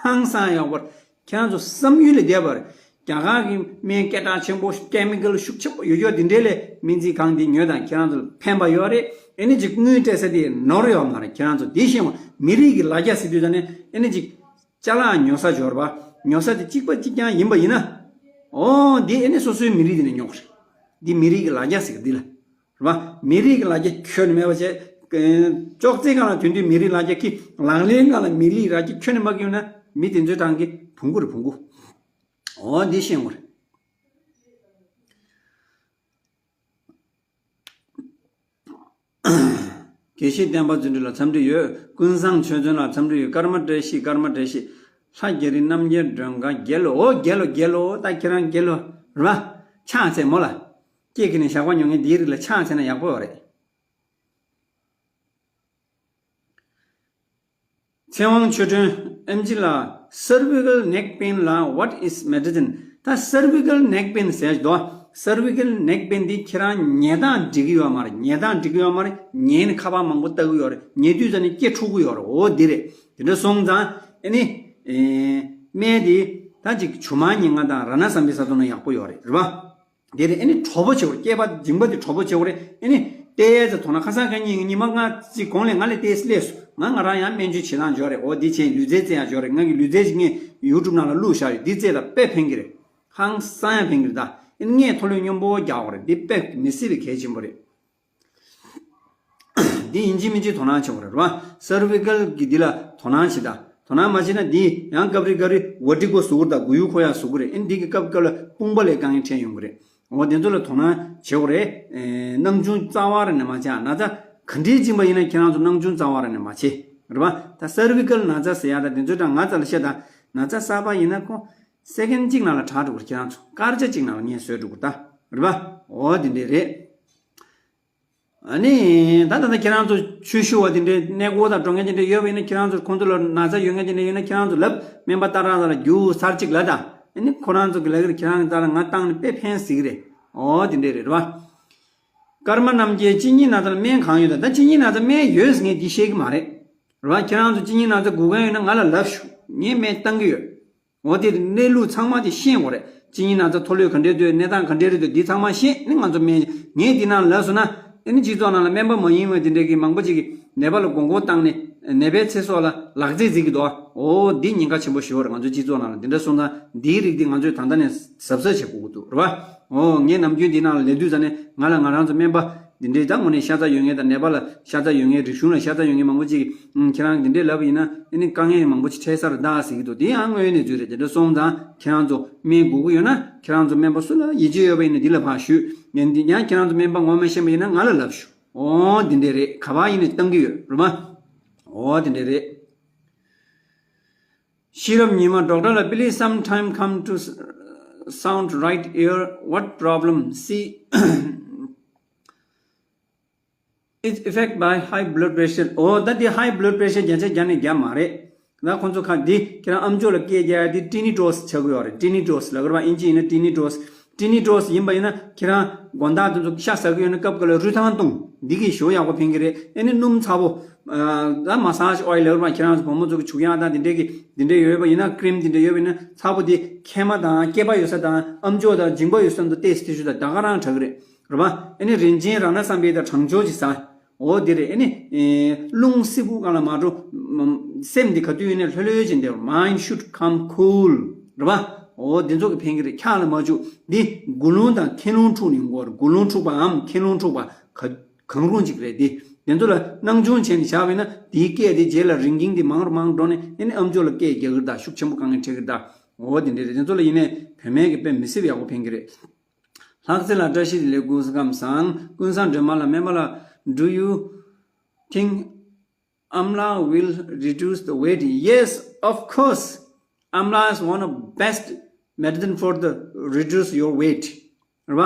ཧང་སང་ཡག་པོ་རེད། ཁྱེད་རང་ཚོ་བསམ་ཡུལ་ལས་འདས་པ་རེད། རྒྱ་གར་གྱི་སྨན་སྐད་གྲགས་ཆེན་པོ་ཀེ་མི་ཀལ་ཤུགས་ཆེན་པོ་ཡོད་ཡོད་འདི་འདྲའི་ལས་སྨན་རྩིས་ཁང་འདི་ཉོས་དང་། ཁྱེད་རང་ཚོ་ལ་ཕན་པ་ཡོད་རེད། ཨེ་ནི་ཅིག་དངུལ་སྤྲད་ས་དེ་ནོར་ཡོད་མ་རེད། ཁྱེད་རང་ཚོ་འདི་ཤེས་དགོས། མི་རིགས་ཀྱི་ལ་རྒྱ་ཟེར་དུས་ད་ནི་ཨེ་ནི་ཅིག་ཅ་ལག་ཉོ་ས་འབྱོར་བ་ཉོ་ས་དེ་གཅིག་པ་གཅིག་རྐྱང་ཡིན་པ་ཡིན་ན། ཨོ་འདི་ཨེ་ནི་སོ་སོའི་མི་རིགས་དེ་ནས་ཉོ་དགོས་རེད། འདི་མི་རིགས་ཀྱི་ལ་རྒྱ་ཟེར་གི་འདི་ལ། རེད་བ། མི་རིགས་ཀྱི་ལ་རྒྱ་ཁྱོན་ནས་མེད་པ་བྱས། ཅོག་ཙེ་སྒང་ལ་དོན་དུས་མི་རིགས་ལ་རྒྱ་ཁྱི། ལག་ལེན་སྒང་ལ་མི་རིགས་ལ་རྒྱ་ཁྱོན་ནས་མ་ཁྱེར་ན་མི་དེ་ཚོའི་གྲངས་ཀྱི་བུང་གུ་རེད། བུང་གུ། འོ་འདི་ཤེས་དགོས་རེད། དགེ་བཤེས་བསྟན་པ་རྫུ་འཕྲུལ་ལ་འཚམས་འདྲི་ཡོད། ཀུན་བཟང་ཆོས་བརྩོན་ལ་འཚམས་འདྲི་ཡོད། ཀརྨ་བཀྲ་ཤིས། ཀརྨ་བཀྲ་ཤིས། ལྷ་རྒྱ་རི་རྣམ་རྒྱལ་སྒྲོལ་དཀར་རྒྱལ་ལོ། འོ་རྒྱལ་ལོ་རྒྱལ་ལོ། ད་ཁྱེད་རང་རྒྱལ་ལོ་རེད་བ། ཕྱག་འཚལ་མོ་ལ། སྐྱེས་ཀྱི་ནས་ཞག་པ་ཉོ་མཁན་འདིའི་རིགས་ལ་ཕྱག་འཚལ་ན་ཡག་པོ་ཡོད་རེད། ཚེ་དབང་ཆོས་སྒྲོན། ཨེམ་ཆི་ལགས། cervical neck pain ལ་what is medicine? ད་cervical neck pain ཟེར་གྱི་འདུག cervical neck pain འདི་ཁྱེད་རང་ཉལ་སྟངས་འགྲིག་གི་ཡོད་མ་རེད། ཉལ་སྟངས་འགྲིག་གི་ཡོད་མ་རེད། ཉལ་ནས་ཁ་པར་མང་པོ་ལྟ་གི་ཡོད་རེད། ཉལ་དུས་ཙམ་ནས་སྐེ་འཁྲུ་གི་ཡོད་རེད། འོ་འདི་རེད། དེ་འདྲ་སོང་ཙང་ཨེ་ནི། ཨེ། སྨན་འདི་ད་ཅིག་ཇོ་མང་ཉིན་ལྔ་དང་རཏྣ་བསམ་འཕེལ་ཟ་ཐུབ་ན་ཡག་པོ་ཡོད་རེད། རེད་བ། དེ་རེད། ཨེ་ནི་དྲོ་པོ་བྱེད་དགོས་རེད། སྐེད་པ་མཇིང་པ་དེ་དྲོ་པོ་བྱེད་དགོས་རེད། ཨེ་ནི་ཏོག་ཙམ་དོ་སྣང་། ཁ་སང་ཁ་ཉིན་ཉི་མ་ལྔ་གཅིག་གོང་ལས་ང་ལས་ཏོག་ཙམ་སླེབས་སོང་། ང་ང་རང་ཡང་སྨན་བཅོས་བྱེད་སྟངས་འབྱོར་རེད། འོ་འདི་བྱས། ལུས་རྩལ་རྩེ་ཡག་འབྱོར་རེད། ང་གི་ལུས་རྩལ་ཞིག་ངས་ཡུ་ཊུབ་ནང་ལ་བླུགས་བཞག་ཡོད། འདི་རྩེ་ད་དཔེ་ཕན་གྱི་རེད། ཧང་སང་ཡང་ཕན་གྱི་རེད་ད། ཨེ་ནི་ངས་ཐོ་ལོས་སྙོམས་པོ་རྒྱག་དགོས་རེད། འདི་དཔེ་མི་སྲིད་པའི་གལ་ཆེན་པོ་རེད། འདི་ཡིན་གཅིག་མིན་གཅིག་དོ་སྣང་བྱེད་དགོས་རེད། རེད་བ། cervical གི་འདི་ལ་དོ་སྣང་བྱེད་ད། དོ་སྣང་མ་བྱེད་ན་འདི་ཡང་སྐབས་རེ་སྐབས་རེ་ཝར་ཊི་ཀོ་ཟུག་གི་རེད་ད། མགོ་ཡུ་འཁོར་ཡག་ཟུག་གི་རེད། ཨེ་འདི་གི་སྐབས་སྐབས་ལ་དཔུང་པ་ལ་དཀའ་ངལ་འཕྲད་ཡོང་གི་རེད། འོ་དེ་ཚོ་ལ་དོ་སྣང་བྱེད་དགོས་རེད། ཨེ། སྣང་ཆུང་རྩ་བ་རང་ནས་མ་བྱེད། ན་ཚ་ག་འདྲས་ཕྱིན་པ་ཡིན་ན་ཁྱེད་རང་ཚོ་སྣང་ཆུང་རྩ་བ་རང་ནས་མ་བྱེད། རེད་བ། ད་cervical ན་ཚ་ཟེར་ཡག་ད་དེ་ཚོ་ད་ང་རྩ་ལ་བཤད་ད། ན་ཚ་གསར་པ་ཡིན་ན་ཁོ་སེ་ཀེན་གཅིག་ནང་ལ་དྲག་འགྲོ་གི་རེད། ཁྱེད་རང་ཚོ་སྐར་ཆ་གཅིག་ནང་ལ་ངས་བཟོས་འགྲོ་གི་རེད་ད། རེད་བ། འོ་དེ་འདྲས་རེད། ཨ་ནི་ད་ད་ལྟ་ཁྱེད་རང་ཚོ་ཆོས་ཞུ་བ་དེ་འདྲའི་གནས་སྐོར་དང་འགྲོ་མཁན་དེ་འདྲ་ཡོད་པ་ཡིན་ན། ཁྱེད་རང་ཚོ་ཁོང་ཚོ་ལ་ན་ཚ་ཡོད་མཁན་དེ་འདྲ་ཡོད་ན་ཁྱེད་རང་ཚོ་ལབ། སྨན་པ་ཏག་ཏག་ལ་རྒྱུགས་ཚར་གཅིག་ལབ་དང་། ཨ་ནི་ཁོ་རང་ཚོ་གི་ལབ་ཀྱི་རེད། ཁྱེད་རང་ཚོ་ལ་ང་བཏང་ནས་དཔེ་ཕན་སྲིད་ཀྱི་རེད། འོ་དེ་འདྲས་རེད། རེད་བ། ཀརྨ་རྣམ་རྒྱལ། གཅིན་སྙི་ན་ཚ་ལ་སྨན་གང་ཡོད་དང་། ད་གཅིན་སྙི་ན་ཚ་སྨན་ཡོད་ཟེར་ངས་འདི་བཤད་ཀྱི་མ་རེད། རེད་བ། ཁྱེད་རང་ཚོ་གཅིན་སྙི་ན་ཚ་སྒུག་མཁན་ཡོད་ན་ང་ལ་ལབ་ཤོག་ངས་སྨན་བཏང་གི་ཡོད། འོ་དེ་གནས་ལུགས་ཚང་མ་དེ་ཤེས་དགོས་རེད། གཅིན་སྙི་ན་ཚ་ཐོ་ལོས་ག་འདྲས་འདུག་གནས་སྟངས་ག་འདྲས་རེད་འདུག་འདི་ཚང་མ་ཤེས་ནས་ང་ཚོ་སྨན། ངས་འདི་ནང་ལབ་སོང་ན་ཨ་ནི་སྤྱི་ཚོགས་ནང་ལ་སྨན་པ་མ་ཡིན་པ་དེ་འདྲས་ཀྱི་མང་པོ་ཅིག་གིས་ནད་པ་ལ་མགོ་སྐོར་བཏང་ནས་ནད་པའི་ཚེ་སྲོག་ལ་ལག་རྩལ་འཛིན་གྱི་འདུག་འོ་འདི་ཉེན་ཁ་ཆེན་པོ་ཞིག་ཡོད་རེད། ང་ཚོའི་སྤྱི་ཚོགས་ནང་ལ་འདི་འདྲ་སོང་ཙང་འདིའི་རིགས་འདི་ང་ཚོས་ད་ལྟ་ནས་གཟབ་གཟབ་བྱེད་དགོས་ཀྱི་འདུག་རེད་བ། འོ་ངས་ནམ་རྒྱུན་འདི་ནང་ལ་སླེབས་དུས་ཙ་ནས་ང་ལ་ང་རང་ཚོ་སྨན་པ་འདི་འདྲའི་ད་དངོས་གནས་ཤ་ཚ་ཡོད་མཁན་དང་། ནད་པ་ལ་ཤ་ཚ་ཡོད་མཁན། རིག་གཞུང་ལ་ཤ་ཚ་ཡོད་མཁན་མང་པོ་ཅིག་གིས་ཁྱེད་རང་འདི་འདྲའི་ལབ་པ་ཡིན་ན་ཨ་ནི་དཀའ་ངལ་མང་པོ་ཅིག་འཕྲད་ས་རེད་ད་ཟེར་གྱི་འདུག་དེ་ཡང་དངོས་ཡོད་གནས་ཚུལ་རེད། དེ་འདྲ་སོང་ཙང་ཁྱེད་རང་ཚོ་སྨན་དགོས་ཀྱི་ཡོད་ན་ཁྱེད་རང་ཚོ་སྨན་པ་སུ་ལ་ཡིད་ཆེས་ཡོད་པ་ཡིན་ན་འདི་ལ་ཕར་ཞུས། ཡང་འདི་ཡང་ཁྱེད་རང་ཚོ་སྨན་པ་ངོ་མ་ཤེས་པ་ཡིན་ན་ང་ལ་ལབ་ཤོག་འོ་འདི་འདྲས་རེད། ག་པར་ཡིན་ནས་བཏང་གི་ཡོད་རེད་བ། འོ་འདི་འདྲས་རེད། ཤེས་རབ་ཉི་མ། Doctor ལགས། Please, sometime come to s- sound right here. What problem? See, It's affected by high blood pressure. ཨོ་ད་དེ་high blood pressure བརྒྱ་ཆ་བརྒྱ་ནས་བརྒྱ་མ་རེད། ད་ཁོང་ཚོ་ཁ་འདི་ཁྱེད་རང་ཨམ་ཅོག་ལ་སྐད་རྒྱག་ཡ་དེ་ཊི་ནི་ཊོས་ཆགས་ཀྱི་ཡོད་རེད། ཊི་ནི་ཊོས་ལབ་ཀྱི་རེད་པ། ཨིན་ཇི་ཡིན་ན་ཊི་ནི་ཊོས། ཊི་ནི་ཊོས་ཡིན་པ་ཡིན་ན་ཁྱེད་རང་དགོང་དག་དེ་ཚོ་ཤ་ཟ་གི་ཡོད་ན་སྐབས་འགའ་ལ་རུས་ཐང་བཏུང་། འདི་གིས་ཞེ་པོ་ཡག་པོ་ཕན་གྱི་རེད། ཨ་ནི་སྣུམ་ཚ་པོ། ཨ་ད་མ་སཱ་ཇི་ཨོ་ཡིལ་ལབ་ཀྱི་རེད་པ། ཁྱེད་རང་ཚོ་བུ་མོ་ཚོ་གི་བྱུག་ཡག་དང་དེ་འདྲས་ཀྱི་དེ་འདྲས་ཡོད་པ་ཡིན་ན། ཀི་རིམ་དེ་འདྲས་ཡོད་པ་ཡིན་ན་ཚ་པོ་དེ་མཁལ་མ་དང་སྐེད་པ་ཡོད་ས་དང་ཨམ་ཅོག་དང་མཇིང་པ་ཡོད་ས་དང་ཏོག་ཙམ་དེ་ཚོ་དང་ད་ག་རང་དྲག་གི་རེད། རེད་པ། ཨ་ནི་རིན་ཆེན་རཏྣ་བསམ་འཕེལ་དང་གྲང་སྦྱོར་གྱིས་ཟ། འོ་དེ་རེད། ཨ་ནི་ཨེ་རླུང་བསིལ་པོ་སྒང་ལ་མ་འགྲོ། སེམས་འདི་ག་དུས་ཡིན་ནའི་ལྷོད་ལྷོད་བྱས་བསྡད། Mind should come cool. རེད་པ། འོ་དེ་ཚོ་གིས་ཕན་གྱི་རེད། འཁྱག་ལ་མ་བཅུག། འདི་དགུ་རླུང་དང་ཁེན་རླུང་འཁྲུགས་ནས་འགོར། དགུ་རླུང་འཁྲུགས་པའམ་ཁེན་རླུང་འཁྲུགས་པ་ག་གང་རུང་ཅིག་རེད། འདི་དེ་ཚོ་ལ་སྣང་ཆུང་བྱས་ནས་བཞག་པ་ཡིན་ན་དེའི་སྐད་དེ་རྗེས་ལ་རིང་གིང་དེ་མང་རུ་མང་རུ་འགྲོ་ནས་ཨ་ནི་ཨམ་ཅོག་ལ་སྐད་རྒྱག་གི་རེད་ད། ཤུགས་ཆེན་པོ་དཀའ་ངལ་འཕྲད་ཀྱི་རེད་ད། འོ་དེ་འདྲས་རེད། དེ་ཚོ་ལ་ཡིན་ནའི་བུད་མེད་ཀྱི་དཔེ་མི་སྲིད་པ་ཡག་པོ་ཕན་གྱི་རེད། ལྷག་རྩེ་ལ་བཀྲ་ཤིས་བདེ་ལེགས། ཀུན་བཟང་སྒྲོལ་མ་ལ། སྨན་པ་ལགས། Do you think amla will reduce the weight? Yes, of course. Amla is one of best medicine for the reduce your weight. རེད་པ།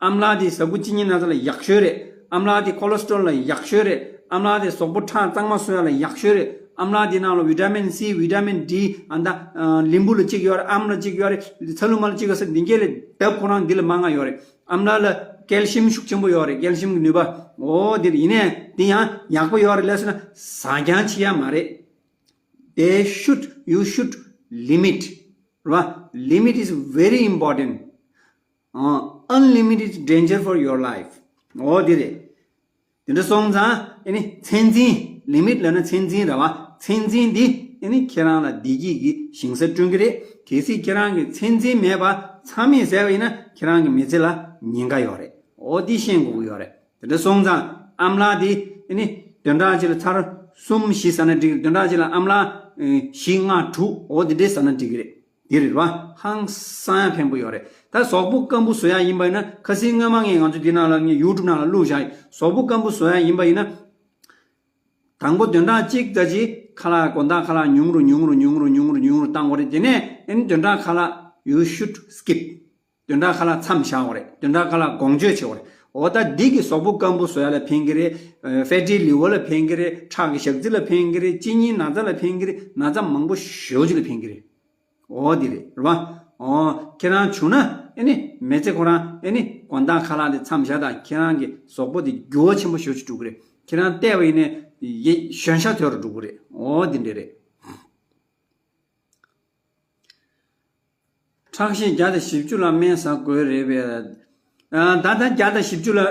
ཨམ་ལག་དེ་ཟ་ཁུ་གཅིན་སྙི་ན་ཚ་ལ་ཡག་ཤོས་རེད། ཨམ་ལག་དེ་ཁོ་ལེ་སི་ཊོལ་ལ་ཡག་ཤོས་རེད། ཨམ་ལག་དེ་གཟུགས་པོ་ཁྲག་གཙང་མ་བཟོ་ཡ་ལ་ཡག་ཤོས་རེད། ཨམ་ལག་དེ་ནང་ལ་བི་ཊ་མིན་སི། བི་ཊ་མིན་ཌི། ཨ་ད་ཨ་ལིམ་བུ་ལ་གཅིག་ཡོད་རེད། ཨམ་ལ་གཅིག་ཡོད་རེད། ཚ་ལུ་མ་ལ་གཅིག་ཡོད་ཟེར། འདི་གས་ལས་ལྡབ་ཁོ་རང་འདི་ལ་མང་ང་ཡོད་རེད། ཨམ་ལག་ལ་ཀལ་ཤིམ་ཤུགས་ཆེན་པོ་ཡོད་རེད། ཀལ་ཤིམ་གྱི་ནུས་པ། འོ་དེ་རེད། ཡིན་ནའི་དེ་ཡང་ཡག་པོ་ཡོད་རེད་ལབ་སོང་ན་ཟ་རྐྱང་བྱེད་ཡ་མ་རེད། They should, you should limit. རེད་པ། Limit is very important. ཨ། Unlimited is danger for your life. འོ་དེ་རེད། དེ་འདྲ་སོང་ཙང་ཨ་ནི་ཚད་འཛིན། ལི་མིཊ་ལབ་ན་ཚད་འཛིན་རེད་པ། ཚད་འཛིན་འདི་ཨ་ནི་ཁྱེད་རང་ལ་བདེ་སྐྱིད་ཀྱི་ཞིང་ས་བསྐྲུན་གྱི་རེད། གལ་སྲིད་ཁྱེད་རང་གིས་ཚད་འཛིན་མེད་པར་ཚང་མས་ཟས་པ་ཡིན་ན་ཁྱེད་རང་གི་མི་ཚེ་ལ་ཉེན་ཁ་ཡོད་རེད། འོ་འདི་ཤེས་དགོས་ཀྱི་ཡོད་རེད། དེ་འདྲ་སོང་ཙང་ཨམ་ལག་འདི་ཨ་ནི་བདུན་ཕྲག་གཅིག་ལ་ཚར་གསུམ་བཞི་ཟ་ན་འགྲིག་གི་རེད། བདུན་ཕྲག་གཅིག་ལ་ཨམ་ལག་ཨ་བཞི་ལྔ་དྲུག་འོ་འདི་འདྲས་ཟ་ན་འགྲིག་གི་རེད། འདི་རེད་པ། ཧང་སང་ཡང་ཕན་པོ་ཡོད་རེད། ད་གཟུགས་པོ་སྐམ་པོ་བཟོ་ཡ་ཡིན་པ་ཡིན་ན། ཁ་སང་སྔོན་མ་ངས་ང་ཚོ་འདི་ནང་ལ་ངས་ཡུ་ཊུབ་ནང་ལ་བླུགས་བཞག་ཡིན། གཟུགས་པོ་སྐམ་པོ་བཟོ་ཡ་ཡིན་པ་ཡིན་ན། དང་པོ་བདུན་ཕྲག་གཅིག་ཙམ་ཅིག་ཁ་ལག་དགོང་དག་ཁ་ལག་ཉུང་རུ་ཉུང་རུ་ཉུང་རུ་ཉུང་རུ་བཏང་དགོས་རེད། དེ་ནས་ཨ་ནི་བདུན་ཕྲག་ཁ་ལག you should skip. བདུན་ཕྲག་ཁ་ལག་མཚམས་བཞག་དགོས་རེད། བདུན་ཕྲག་ཁ་ལག་དགོངས་གཅོད་བྱེད་དགོས་རེད། འོ་ད་འདི་གིས་གཟུགས་པོ་སྐམ་པོ་བཟོ་ཡ་ལ་ཕན་གྱི་རེད། ཨ་ཕེ་ཊི་ལི་ཝར་ལ་ཕན་གྱི་རེད། ཁྲག་གི་ཞག་རྩི་ལ་ཕན་གྱི་རེད། གཅིན་སྙིའི་ན་ཚ་ལ་ཕན་གྱི་རེད། ན་ཚ་མང་པོ་ཞེ་པོ་ཅིག་ལ་ཕན་གྱི་རེད། འོ་འདི་རེད། རེད་པ། འོ་ཁྱེད་རང་བྱུང་ན་ཨ་ནི་མི་ཚེ་ཁོ་རང་ཨ་ནི་དགོང་དག་ཁ་ལག་དེ་མཚམས་བཞག་དང་། ཁྱེད་རང་གི་གཟུགས་པོ་དེ་འགྱུར་བ་ཆེན་པོ་ཞེ་པོ་ཅིག་འགྲོ་གི་རེད། ཁྱེད་རང་བལྟས་པ་ཡིན་ནའི་ཡེ་གཞོན་ཤ་དོད་རུ་འགྲོ་གི་རེད། འོ་འདི་འདྲས་རེད། ཁྲག་ཤེད་བརྒྱ་དང་བཞི་བཅུ་ལ་སྨན་ཟ་དགོས་རེད་པས། ཨ་ད་ལྟ་བརྒྱ་དང་བཞི་བཅུ་ལ་ཨ་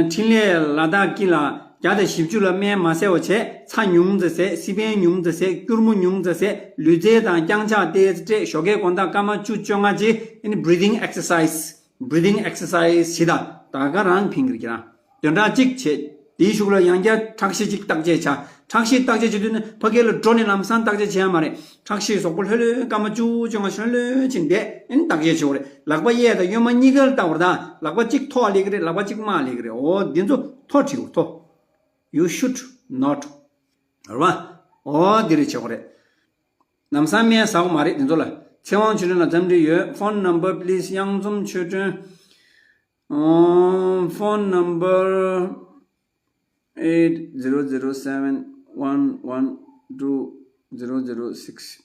འཕྲིན་ལས་ལ་དྭགས་སྐྱིད་ལ་བརྒྱ་དང་བཞི་བཅུ་ལ་སྨན་མ་ཟས་པ་བྱས། ཚྭ་ཉུང་ཙམ་ཟས། སི་པན་ཉུང་ཙམ་ཟས། སྐྱུར་མོ་ཉུང་ཙམ་ཟས། ལུས་རྩལ་དང་རྐྱང་ཕྱག་ཏོག་ཙམ་སྤྲད། ཞོགས་ཀས་དགོང་དག་སྐར་མ་བཅུ་བཅོ་ལྔ་ཅིག་ཨ་ནི་breathing exercise, breathing exercise བྱེད་དང་། ད་ག་རང་ཕན་གྱི་རེད་ཁྱེད་རང་། བདུན་ཕྲག་གཅིག་བྱས། དེའི་གཞུག་ལ་ཡང་བསྐྱར་ཁྲག་ཤེད་ཅིག་བརྟག་དཔྱད་བྱ། ཁྲག་ཤེད་བརྟག་དཔྱད་བྱེད་དུས་ནི་ཕ་གི་ལ་འགྲོ་ནས་ལམ་སང་བརྟག་དཔྱད་བྱེད་ཡ་མ་རེད། ཁྲག་ཤེད་གཟུགས་པོ་ལྷོད་ལྷོད་སྐར་མ་བཅུ་བཅོ་ལྔ་ལྷོད་ལྷོད་ཕྱིན་བསྡད། ཨ་ནི་བརྟག་དཔྱད་བྱེད་དགོས་རེད། ལག་པ་གཡས་དང་གཡོན་མ་གཉིས་ཀ་ལ་བལྟ་དགོས་རེད་ད། ལག་པ་གཅིག་ཐོག་སླེབས་ཀྱི་རེད། ལག་པ་གཅིག་མར་སླེབས་ཀྱི་རེད། འོ་འདི་ཚོ་ཐོ་བྲིས་དགོས། ཐོ། You should not. རེད་པ། འོ་འདི་རེད། བྱེད་དགོས་རེད། ལམ་སང་སྨན་ཟ་དགོས་མ་རེད་འདི་ཚོ་ལ། ཚེ་དབང་ཆོས་སྒྲོན་ལ་འཚམས་འདྲི་ཡོད། Phone number please. གཡང་འཛོམས་ཆོས་སྒྲོན། ཨོ། Phone number eight zero zero seven one one two zero zero six.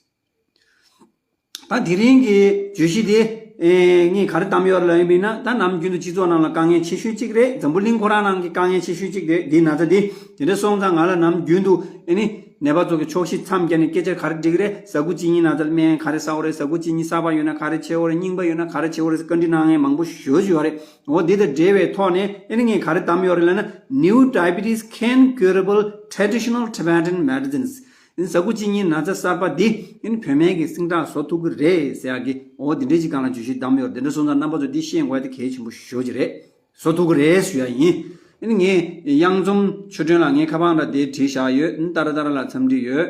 ད་དེ་རིང་གི་བརྗོད་གཞི་དེ་ཨེ་ངས་ག་རེ་བདམས་ཡོད་ལབ་ཡིན་པ་ཡིན་ན། ད་ནམ་རྒྱུན་དུ་སྤྱི་ཚོགས་ནང་ལ་དཀའ་ངལ་ཆེ་ཤོས་གཅིག་རེད། འཛམ་བུ་གླིང་ཁོ་རང་ནང་གི་དཀའ་ངལ་ཆེ་ཤོས་གཅིག་རེད། འདིའི་ན་ཚ་འདི། དེ་འདྲ་སོང་ཙང་ང་ལ་ནམ་རྒྱུན་དུ་ཨེ་ནི་ནད་པ་ཚོ་གི་ཕྱོགས་བཞི་མཚམས་བརྒྱབ་ནས་སྐད་ཆ་ག་རེ་འདྲི་གི་རེད། ཟ་ཁུ་གཅིན་སྙིའི་ན་ཚ་ལ་སྨན་ག་རེ་ཟ་དགོས་རེད། ཟ་ཁུ་གཅིན་སྙི་གསར་པ་ཡོད་ན་ག་རེ་བྱེད་དགོས་རེད། རྙིང་པ་ཡོད་ན་ག་རེ་བྱེད་དགོས་རེད་ཟེར་བཀའ་འདྲི་གནང་མཁན་མང་པོ་ཞེ་པོ་ཅིག་ཡོད་རེད། འོ་འདི་དང་འབྲེལ་བའི་ཐོག་ནས་ཨེ་ནི་ངས་ག་རེ་བདམས་ཡོད་རེད་ལབ་ན། New diabetes can curable traditional Tibetan medicines. ཨེ་ནི་ཟ་ཁུ་གཅིན་སྙིའི་ན་ཚ་གསར་པ་འདི་ཨེ་ནི་བུད་མེད་ཀྱི་སིང་དྲག་བཟོ་ཐུབ་ཀྱི་རེད་ཟེར་ཡག་གི། འོ་འདི་འདྲའི་ཅིག་སྒང་ལ་བརྗོད་གཞི་བདམས་ཡོད་རེད། དེ་འདྲ་སོང་ཙང་རྣམ་པ་ཚོ་འདི་ཤེས་དགོས་ཡ་དེ་གལ་ཆེན་པོ་ཞེ་པོ་ཅིག་རེད། བཟོ་ཐུབ་ཀྱི་རེད་ཞུ་ཡ་ཡིན། ཨེ་ནི་ངས་གཡང་འཛོམས་ཆོས་སྒྲོན་ལགས་ངའི་ཁ་པར་ལ་དེ་བྲིས་བཞག་ཡོད། ཨེ་ནི་ཏཱ་ར་ཏཱ་ར་ལ་འཚམས་འདྲི་ཡོད།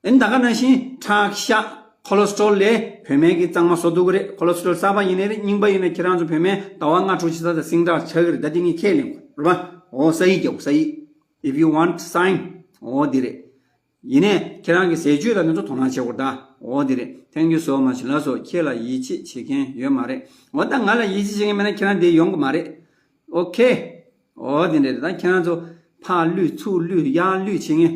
ཨེ་ནི་ད་ག་ནང་བཞིན་ཁྲག་ཤ་ཁོ་ལེ་སི་ཊོལ་ལས་བུད་མེད་ཀྱི་གཙང་མ་བཟོ་ཐུབ་ཀྱི་རེད། ཁོ་ལེ་སི་ཊོལ་གསར་པ་ཡིན་ནའི་རེད། རྙིང་པ་ཡིན་ནའི་ཁྱེད་རང་ཚོ་བུད་མེད་ཟླ་བ་ལྔ་དྲུག་ཅིག་ཙམ་ཙམ་སིང་དྲག་ཆགས་ཀྱི་རེད། ད་དེ་ངས་ཁས་ལེན་དགོས་རེད་པ། འོ་ས་ཡིག་རྒྱག་དགོས། ས་ཡིག If you want sign. འོ་འདི་རེད། ཡིན་ནའི་ཁྱེད་རང་གི་ཟས་སྤྱོད་དང་དེ་ཚོ་དོ་སྣང་བྱེད་དགོས་ད། འོ་འདི་རེད། Thank you so much. ལགས་སོ། ཁྱེད་ལ་ཡིད་ཆེས་བྱེད་མཁན་ཡོད་མ་རེད། འོ་ད་ང་ལ་ཡིད་ཆེས་བྱེད་མཁན་མེད་ན་ཁྱེད་རང་འདིར་ཡོང་གི་མ་རེད། Okay. འོ་དེ་འདྲ་རེད། ད་ཁྱེད་རང་ཚོ་ཕར་བླུད་ཚུར་བླུད་ཡར་བླུད་བྱེད་མཁན་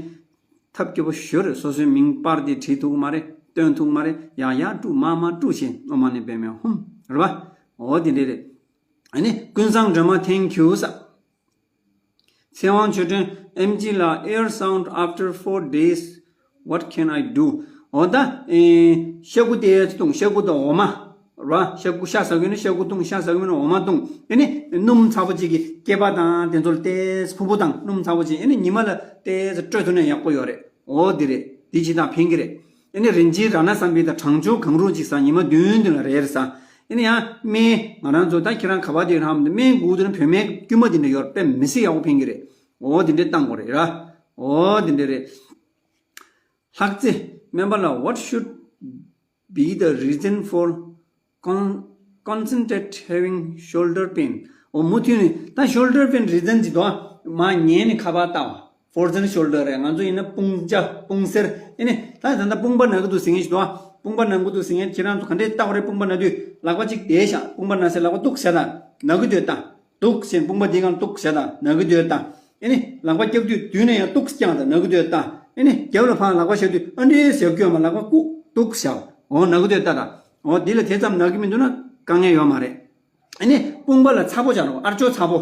ཐབས་སྐྱོ་པོ་ཞེ་པོ་རེད། སོ་སོའི་མིང་པར་དེ་བྲིས་ཐུབ་ཀྱི་མ་རེད། སྟོན་ཐུབ་ཀྱི་མ་རེད། ཡར་ཡར་དཀྲུག་མར་མར་དཀྲུག་བྱས། ཨོཾ་མ་ཎི་པདྨེ་ཧཱུྃ་རེད་པ། འོ་དེ་འདྲ་རེད། ཨ་ནི་ཀུན་བཟང་སྒྲོལ་མ་thank you ས། ཚེ་དབང་ཆོས་སྒྲོན། ཨེམ་ཇི་ལགས། Air sound after four days, what can I do? འོ་ད། ཨེ། ཤ་ཁུ་དེ་བཏུང་། ཤ་ཁུ་དང་འོ་མ། ར། ཤ་ཁུ་ཤ་ཟ་གི་ཡོད་ན་ཤ་ཁུ་བཏུང་། ཤ་ཟ་གི་མེད་ན་འོ་མ་བཏུང་། ཨེ་ནི་སྣུམ་ཚ་པོ་ཅིག་གིས་སྐེད་པ་དང་དེ་ཚོ་ལ་ཏོག་ཙམ་ཕུར་བུ་དང་སྣུམ་ཚ་པོ་ཅིག་ཨེ་ནི་ཉི་མ་ལ་ཏོག་ཙམ་དཀྲོལ་ཐུབ་ན་ཡག་པོ་ཡོད་རེད། འོ་འདི་རེད། འདི་ཅིག་ད་ཕན་གི་རེད། ཨེ་ནི་རིན་ཆེན་རཏྣ་བསམ་འཕེལ་དང་གྲང་སྐྱོར་གང་རུང་ཅིག་ཟ། ཉི་མ་བདུན་བདུན་ལ་རེ་རེ་ཟ། ཨེ་ནི་ཡང་སྨན། ང་རང་ཚོ་ད་ཁྱེད་རང་ག་པར་དེ་རང་སྨན་དགོས་འདུག་ན་བོད་སྨན་དཀྱུས་མ་དེ་འདྲ་ཡོད་རེད། དཔེ་མི་སྲིད་ཡག་པོ་ཕན་གི་རེད། འོ་དེ་འདྲས་བཏང་དགོས་རེད་ར། འོ་དེ་འདྲས་རེད། ལྷག་རྩེ་སྨན་པ་ལགས། What should be the reason for con- constant having shoulder pain? འོ་མུ་མཐུད་ནས་ད་shoulder pain reason ཅིག་འདུག་མར་ཉལ་ནས་ཁ་པར་ལྟ་བ། frozen shoulder རེད། ང་ཚོ་ཡིན་ན་དཔུང་རྒྱ་དཔུང་གསེར། ཨེ་ནི་ད་ད་ལྟ་དཔུང་པ་ན་གི་འདུག་ཟེར་མཁན་ཞིག་འདུག་དཔུང་པ་ན་གི་འདུག་ཟེར་མཁན་ཁྱེད་རང་ཚོ་ག་འདྲས་ལྟ་བ་རེད། དཔུང་པ་ན་དུས་ལག་པ་གཅིག་དེད་བཞག་དཔུང་པ་ན་སའི་ལག་པ་གཏུགས་བྱས་དང་ན་གི་འདུག་ད། གཏུགས་བྱས་དཔུང་པ་འདི་གང་གཏུགས་བྱས་དང་ན་གི་འདུག་ད། ཨེ་ནི་ལག་པ་བཀྱག་དུས་མདུན་ནས་ཡང་གཏུགས་བརྐྱངས་དང་ན་གི་འདུག་ད། ཨེ་ནི་རྒྱབ་ལ་ཕར་ལག་པ་བཞག་དུས་ཨ་འདྲས་ཟེར་སྐྱོ་མ་ལག་པ་ཀུ་གཏུགས་བཞག་འོ་ན་གི་འདུག་ད་ད། འོ་འདི་ལ་དེ་ཙམ་ན་གི་མི་འདུག་ན་དཀའ་ངལ་ཡོད་མ་རེད། ཨེ་ནི་དཔུང་པ་ལ་ཚ་པོ་སྦྱར་རོགས། ཨར་ཅོ་ཚ་པོ།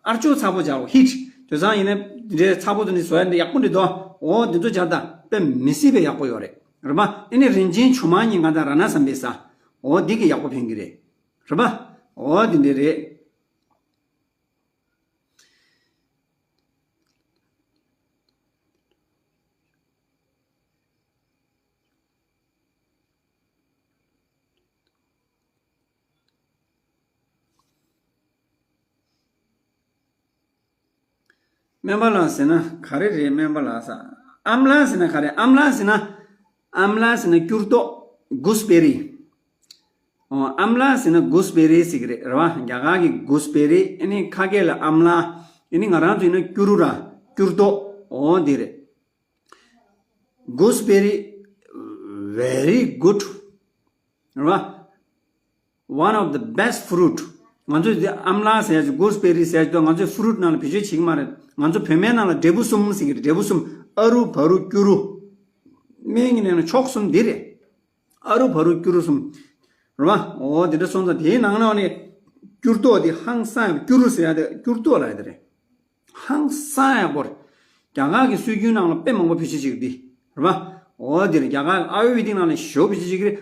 ཨར་ཅོ་ཚ་པོ་སྦྱར་རོགས། ཧིཊ། དེང་སང་ཡིན་ན་འདྲའི་ཚ་པོ་དེ་འདྲ་བཟོ་ཡ་འདི་ཡག་པོ་འདྲ་འདུག་འོ་འདི་ཚོ་སྦྱར་དང་དཔེ་མི་སྲིད་པའི་ཡག་པོ་ཡོད་རེད། རེད་པ། ཨེ་ནི་རིན་ཆེན་ཇོ་མོ་གཉིས་ཀ་དང་རཏྣ་བསམ་འཕེལ་ཟ། འོ་འདི་གི་ཡག་པོ་ཕན་གི་རེད། རེད་པ། འོ་འདི་འདྲ་རེད། སྨན་པ་ལགས་ཟེར་ན་ག་རེ་རེད། སྨན་པ་ལགས་ཟེར། ཨམ་ལ་ཟེར་ན་ག་རེ། ཨམ་ལ་ཟེར་ན། ཨམ་ལ་ཟེར་ན་སྐྱུར་ཏོག་གུ་སི་བེ་རི། ཨོ། ཨམ་ལ་ཟེར་ན་གུ་སི་བེ་རི་ཟེར་གི་རེད། རེད་པ། རྒྱ་གར་གྱི་གུ་སི་བེ་རི། ཨེ་ནི་ཁ་སྐད་ལ་ཨམ་ལ། ཨེ་ནི་ང་རང་ཚོ་ཡིན་ན་སྐྱུ་རུ་ར། སྐྱུར་ཏོག་འོ་འདི་རེད། གུ་སི་བེ་རི་very good རེད་པ། One of the best fruit. ང་ཚོས་འདི་ཨམ་ལ་ཟེར་ཡ་ཅིག་གུ་སི་བེ་རི་ཟེར་ཡ་ཅིག་འདུག་ང་ཚོས་ཕུ་རུཊ་ནང་ལ་བེད་སྤྱོད་བྱེད་ཀྱི་མ་རེད། ང་ཚོ་བོད་སྨན་ནང་ལ་འབྲས་བུ་གསུམ་ཟེར་གྱི་རེད། འབྲས་བུ་གསུམ། ཨ་རུ་བ་རུ་སྐྱུ་རུ། སྨན་གྱི་ནང་ནས་མཆོག་གསུམ་འདི་རེད། ཨ་རུ་བ་རུ་སྐྱུ་རུ་གསུམ། རེད་པ། འོ་དེ་འདྲ་སོང་ཙང་དེའི་ནང་ནས་ནི་སྐྱུར་ཏོག་དེ་ཧང་སང་ཡ། སྐྱུ་རུ་ཟེར་ཡ་དེ་སྐྱུར་ཏོག་ལབ་ཡ་དེ་རེད། ཧང་སང་ཡག་པོ་རེད། རྒྱ་གར་གྱི་སྲོལ་རྒྱུན་ནང་ལ་དཔེ་མང་པོ་བེད་སྤྱོད་བྱེད་ཀྱི་འདུག་རེད་པ། འོ་དེ་རེད། རྒྱ་གར་ཨ་ཡུར་ཝེ་དིག་ནང་ལ་ཞེ་པོ་བེད་སྤྱོད་བྱེད་ཀྱི་རེད།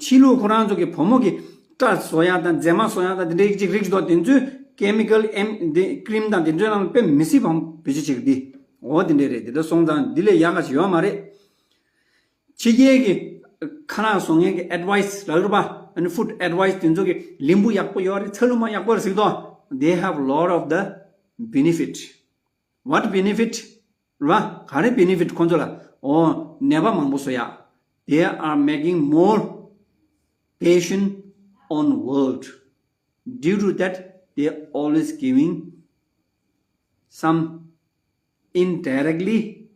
ཕྱི་ལུགས་ཁོ་རང་ཚོ་གི་བུ་མོ་གི་སྐྲ་བཟོ་ཡ་དང་མཛེས་མ་བཟོ་ཡ་དང་དེ་འདྲའི་ཅིག་རིགས་འདུག་དེ་ཚོའི་ཀེ་མི་ཀལ་ཨེམ་དེ་ཀྲིམ་དང་དེ་ཚོའི་ནང་ལ་དཔེ་མི་སྲིད་པ་བེད་སྤྱོད་བྱེད་ཀྱི་འདུག་འོ་དེ་འདྲ་རེད། དེ་འདྲ་སོང་ཙང་འདི་ལས་ཡག་ག་ཞིག་ཡོད་མ་རེད། ཕྱི་རྒྱལ་གྱི་ཁ་ལག་བཟོ་མཁན་གྱི་ཨེཌ་ཝའི་སི་ལབ་རེད་པ། ཨ་ནི་ཕུཌ་ཨེཌ་ཝའི་སི་དེ་ཚོ་གི་ལིམ་བུ་ཡག་པོ་ཡོད་རེད། ཚ་ལུ་མ་ཡག་པོ་རེད་ཟེར་གི་འདུག They have lot of the benefit. What benefit? རེད་པ། ག་རེ་བེ་ནེ་ཕིཊ་ཁོང་ཚོ་ལ། འོ། ནད་པ་མང་པོ་བཟོ་ཡག They are making more patient on world. Due to that, they are always giving some indirectly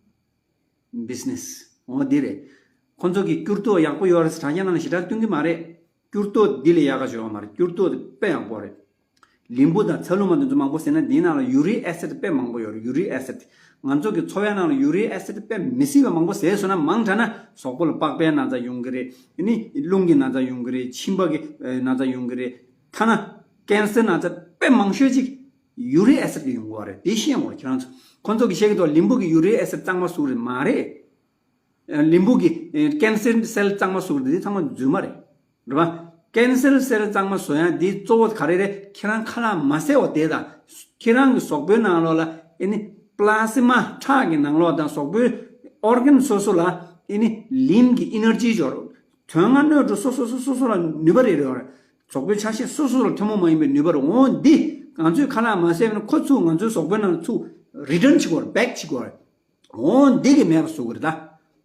business. འོ་འདི་རེད། ཁོང་ཚོ་གི་སྐྱུར་ཏོག་ཡག་པོ་ཡོད་རེད་ཟེར་དྲ་རྒྱ་ནང་ལ་ཞེ་དྲག་སྟོན་གྱི་མ་རེད། སྐྱུར་ཏོག་འདི་ལས་ཡག་ག་ཞིག་ཡོད་མ་རེད། སྐྱུར་ཏོག་དེ་དཔེ་ཡག་པོ་རེད། ལིམ་བུ་དང་ཚ་ལུ་མ་དེ་ཚོ་མང་པོ་ཟས་ན་འདིའི་ནང་ལ་ཡུ་རིག་ཨེ་སིཌ་དཔེ་མང་པོ་ཡོད་རེད། ཡུ་རིག་ཨེ་སིཌ། ང་ཚོ་གི་འཚོ་བའི་ནང་ལ་ཡུ་རིག་ཨེ་སིཌ་དཔེ་མི་སྲིད་པ་མང་པོ་ཟས་སོང་ན་མང་དྲགས་ན་གཟུགས་པོ་ལ་པགས་པའི་ན་ཚ་ཡོང་གི་རེད། ཨ་ནི་རླུང་གི་ན་ཚ་ཡོང་གི་རེད། མཆིན་པ་གི་ཨེ་ན་ཚ་ཡོང་གི་རེད། ཐ་ན་ཀན་སར་ན་ཚ་དཔེ་མང་ཤོས་ཅིག་ཡུ་རིག་ཨེ་སིཌ་གིས་ཡོང་གི་རེད། དེ་ཤེས་དགོས་རེད་ཁྱེད་རང་ཚོ། ཁོང་ཚོ་གིས་བཤད་ཀྱི་འདུག་ལིམ་བུ་གི་ཡུ་རིག་ཨེ་སིཌ་གཙང་མ་བཟོ་གི་རེད་མ་རེད། ལིམ་བུ་གི་ཀན་སར་སེལ་གཙང་མ་བཟོ་གི་རེད། དེ་ཚང་མ་རྫུན་མ་རེད། རེད་པ། ཀན་སར་སེལ་གཙང་མ་བཟོ་ཡག་འདི་གཙོ་བོ་ག་རེ་རེད། ཁྱེད་རང་ཁ་ལག་མ་བཟས་པ་དེ་དང་། ཁྱེད་རང་གི་གཟུགས་པོའི་ནང་ལོགས་ལ་ཨེ་ནི་པླ་སི་མ་ཁྲག་གི་ནང་ལོགས་དང་གཟུགས་པོའི་ཨོར་གན་སོ་སོ་ལ་ཨེ་ནི་ལིམ་གི་ཨེ་ནར་ཇི་འབྱོར། དོན་ལྔ་སྣོད་དྲུག་སོ་སོ་སོ་སོ་སོ་ལ་ནུས་པ་རེ་རེ་ཡོད་རེད། གཟུགས་པོའི་ཆ་ཤས་སོ་སོ་ལ་ཐུན་མོང་མ་ཡིན་པའི་ནུས་པ་རེད། འོ་འདི་ང་ཚོས་ཁ་ལག་མ་བཟས་ན་ཁོ་ཚུར་ང་ཚོའི་གཟུགས་པོའི་ནང་ཚུར་རི་ཊརན་བྱེད་དགོས་རེད། བེག་བྱེད་དགོས་རེད། འོ་འདི་གི་མེད་པ་བཟོ་གི་རེད་ད།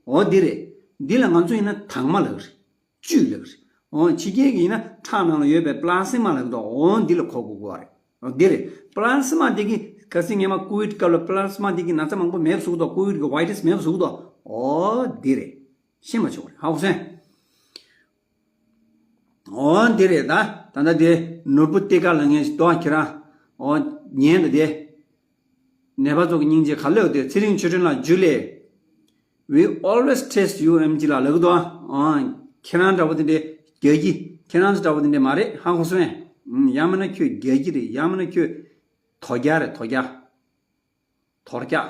འོ་འདི་རེད། འདི་ལ་ང་ཚོ་ཡིན་ན་དྭངས་མ་ལབ་གི་རེད། བཅུད་ལབ་གི་རེད། འོ་ཕྱི་རྒྱལ་གྱི་ཡིན་ན་ཁྲག་ནང་ལ་ཡོད་པའི་པླ་སི་མ་ལབ་གི་འདུག་འོ་འདི་ལ་གོ་དགོས་གོ་རེད། འོ་འདི་རེད། པླ་སི་མ་འདི་གི་གལ་སྲིད་སྔོན་མ་ཀོ་ཝིཌ་སྐབས་ལ་པླ་སི་མ་འདི་གི་ན་ཚ་མང་པོ་མེད་པ་བཟོ་གི་འདུག་ཀོ་ཝིཌ་གི་ཝའི་རས་མེད་པ་བཟོ་གི་འདུག་འོ་འདི་རེད། ཤེས་མ་བྱུང་རེད། ཧ་གོ་སོང་། འོ་འདི་རེད་ད། ད་ལྟ་དེ་ནོར་བུ་ཏི་ཀ་ལབ་མཁན་ཞིག་འདུག་ཁྱེད་རང་། འོ་ཉན་ད་དེ། ནད་པ་ཚོ་གི་སྙིང་རྗེ་ག་ལེར་དེ། ཚེ་རིང་ཆོས་སྒྲོན་ལགས་འཇུ་ལེ། We always test you ཨེམ་ཆི་ལགས་ལབ་གི་འདུག་ཨ། ཨང་། ཁྱེད་རང་འདྲ་པོ་དེ་འདྲའི་རྒྱལ་གྱི། ཁྱེད་རང་ཚོ་འདྲ་པོ་དེ་འདྲའི་མ་རེད། ཧ་གོ་སོང་ངས། ཨང་། ཡང་མིན་ན་ཁྱོད་རྒྱལ་གྱི་རེད། ཡང་མིན་ན་ཁྱོད་དོལ་རྒྱལ་རེད། དོལ་རྒྱལ། དོལ་རྒྱལ།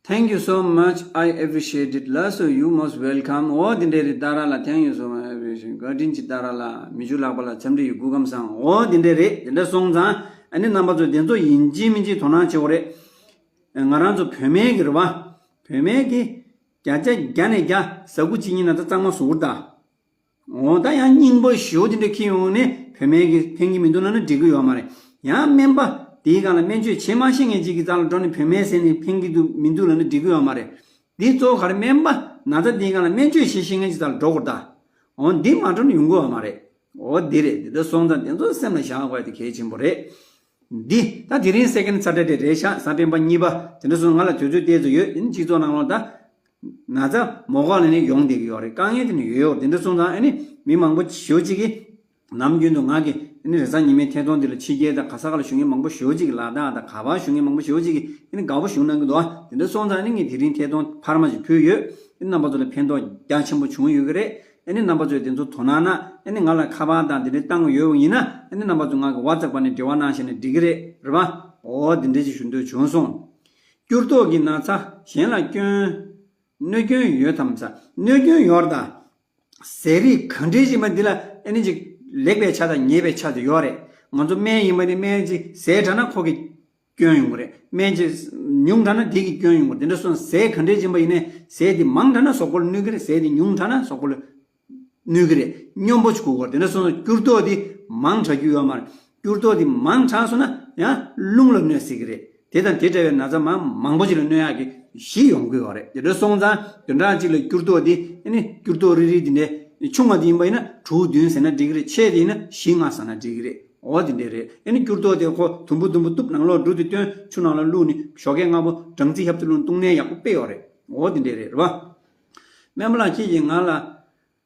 Thank you so much. I appreciate it. ལགས་སོ། You most welcome. འོ་དེ་འདྲ་རེད། ཏཱ་ར་ལགས། Thank you so much. I appreciate it. བཀའ་དྲིན་ཆེ་ཏཱ་ར་ལགས། མི་ཆུ་ལག་པ་ལགས། འཚམས་འདྲི་ཡོད། སྐུ་ཁམས་བཟང་། འོ་དེ་འདྲ་རེད། དེ་འདྲ་སོང་ཙང་ཨ་ནི་རྣམ་པ་ཚོ་དེ་ཚོ་ཡིན་གཅིག་མིན་གཅིག་དོ་སྣང་བྱེད་དགོས་རེད། ང་རང་ཚོ་བོད་སྨན་གྱི་རེད་པ། བོད་སྨན་གྱི་བརྒྱ་ཆ་བརྒྱ་ནས་བརྒྱ་ཟ་ཁུ་གཅིག་གཉིས་ན་ད་གཙང་མ་བཟོ་གི་རེད་ད། འོ་ད་ཡང་རྙིང་པ་ཞེ་པོ་དེ་འདྲ་འཁྱེར་ཡོང་ནས་བོད་སྨན་གྱིས་ཕན་གྱི་མི་འདུག་ལབ་ན་འགྲིག་གི་ཡོད་མ་རེད། ཡང་སྨན་པ་དེའི་སྒང་ལ་སྨན་བཅོས་བྱེད་མ་ཤེས་མཁན་ཅིག་གི་རྩ་ལ་འགྲོ་ནས་བོད་སྨན་ཟས་ནས་ཕན་གྱི་འདུག་མི་འདུག་ལབ་ན་འགྲིག་གི་ཡོད་མ་རེད། འདི་གཙོ་བོ་ག་རེ། སྨན་པ་ན་ཚ་དེའི་སྒང་ལ་སྨན་བཅོས་བྱེད་ཤེས་མཁན་ཅིག་རྩ་ལ་འགྲོ་དགོས་རེད་ད། འོ་འདི་མ་འགྲོ་ན་ཡོང་གི་ཡོད་མ་རེད། འོ་འདི་རེད། འདི་འདྲ་སོང་ཙང་དེ་ཚོ་སེམས་ལ་བཞག་དགོས་དེ་གལ་ཆེན་པོ་རེད། འདི་ད་དེ་རིང་སེ་ཀེན་ཌི་སེ་ཊར་ཌེ་རེད་ཤག་གཟའ་སྤེན་པ་གཉིས་པ། དེ་འདྲ་སོང་ང་ལ་དུས་ཚོད་ཏོག་ཙམ་ཡོད། ཡིན་སྤྱི་ཚོགས་ནང་ལོགས་ད། ན་ཚ་མ་འགོས་ལ་ནི་ཡོང་བསྡད་ཀྱི་ཡོད་རེད། དཀའ་ངལ་དེ་ནི་ཡོད་ཡོད། དེ་འདྲ་སོང་ཙང་ཨ་ནི་མི་མང་པོ་ཞེ་པོ་ཅིག་གིས་ནམ་རྒྱུན་དུ་ང་གི་ཨ་ནི་རེས་གཟའ་ཉི་མའི་ཐད་གཏོང་འདི་ལ་ཕྱི་རྒྱལ་དང་ག་ས་ག་ལ་བཞུགས་མཁན་མང་པོ་ཞེ་པོ་ཅིག་གིས། ལ་དྭགས་དང་ག་པར་བཞུགས་མཁན་མང་པོ་ཞེ་པོ་ཅིག་གིས་ཨ་ནི་དགའ་པོ་བཞུགས་གནང་གི་འདུག་ཨ། དེ་འདྲ་སོང་ཙང་ཨ་ནི་ངས་དེ་རིང་ཐད་གཏོང་འཕར་མ་ཞིག་ཕུལ་ཡོད། ཨ་ནི་རྣམ་པ་ཚོ་ལ་ཕན་ཐོགས་རྒྱ་ཆེན་པོ་བྱུང་ཡོད་ཀྱི་རེད། ཨ་ནི་རྣམ་པ་ཚོས་དེ་ཚོ་དོ་སྣང་གནང་། ཨ་ནི་ང་ལ་ཁ་པར་དང་དེ་འདྲ་བཏང་གི་ཡོད་པ་ཡིན་ན་ཨ་ནི་རྣམ་པ་ཚོ་ང་གི་ཝ་ཙེབ་པར་ནས་འབྲེལ་བ་གནང་བྱས་ནས་འགྲིག་གི་རེད། རེད་པ། འོ་དེ་འདྲ་ཞིག་ཞུ་འདོད་བྱུང་སོང་། སྐྱུར་ལྡོག་གི་ན་ཚ་གཞན་ལ་སྐྱོན། གནོད་སྐྱོན་ཡོད་དམ་ཟེར། གནོད་སྐྱོན་ཡོད་རེད་ད། ཟས་རིགས་ག་འདྲས་ཡིན་པ་འདི་ལ་ཨ་ནི་ཅིག་ལེགས་པའི་ཆ་དང་ཉེས་པའི་ཆ་དེ་ཡོད་རེད། ང་ཚོ་སྨན་ཡིན་པ་ནི་སྨན་ཅིག་ཟས་དྲགས་ན་ཁོ་གི་སྐྱོན་ཡོང་གི་རེད། སྨན་ཅིག་ཉུང་དྲགས་ན་དེ་གི་སྐྱོན་ཡོང་གི་རེད། དེ་འདྲ་སོང་ཟས་ག་འདྲས་ཡིན་པ་ཡིན་ནའི་ཟས་དེ་མང་དྲགས་ན་གཟུགས་པོ་ལ་གནོད་ཀྱི་རེད། ཟས་དེ་ཉུང་དྲགས་ན་གཟུགས་པོ་ལ་གནོད་ཀྱི་རེད། སྙོམས་པོ་ཅིག་དགོས་ཀྱི་རེད། དེ་འདྲ་སོང་ཙང་སྐྱུར་ལྡོག་དེ་མང་དྲགས་རྒྱུ་ཡོད་མ་རེད། སྐྱུར་ལྡོག་དེ་མང་དྲགས་སོང་ན་ཡང་རླུང་ལ་གནོད་སྲིད་ཀྱི་རེད། དེ་དང་དེ་འདྲ་བའི་ན་ཚ་མང་མང་པོ་ཅིག་ལ་གནོད་ཡག་གི་གཞི་ཡོང་གི་ཡོད་རེད། དེ་འདྲ་སོང་ཙང་བདུན་ཕྲག་གཅིག་ལ་སྐྱུར་ལྡོག་དེ་ཨ་ནི་སྐྱུར་ལྡོག་རིལ་རིལ་དེ་འདྲ་ཆུང་བ་དེ་ཡིན་པ་ཡིན་ན་དྲུག་བདུན་ཟ་ན་འགྲིག་གི་རེད། ཆེ་དེ་ཡིན་ན་བཞི་ལྔ་ཟ་ན་འགྲིག་གི་རེད། འོ་དེ་འདྲ་རེད། ཨ་ནི་སྐྱུར་ལྡོག་དེ་ཁོ་དུམ་བུ་དུམ་བུ་གཏུབ། ནང་ལོགས་འབྲུ་དེ་བཏོན། ཆུ་ནང་ལ་བླུགས་ནས་ཞོགས་ཀས་སྔ་པོ་སྦྲང་རྩི་ཧབ་ཙེ་བླུགས་བཏུང་ནའི་ཡག་པོ་དཔེ་ཡོད་རེད། འོ་དེ་འདྲ་རེད། རེད་པ། སྨན་པ་ལགས། ཁྱེད་ཀྱིས་ང་ལ་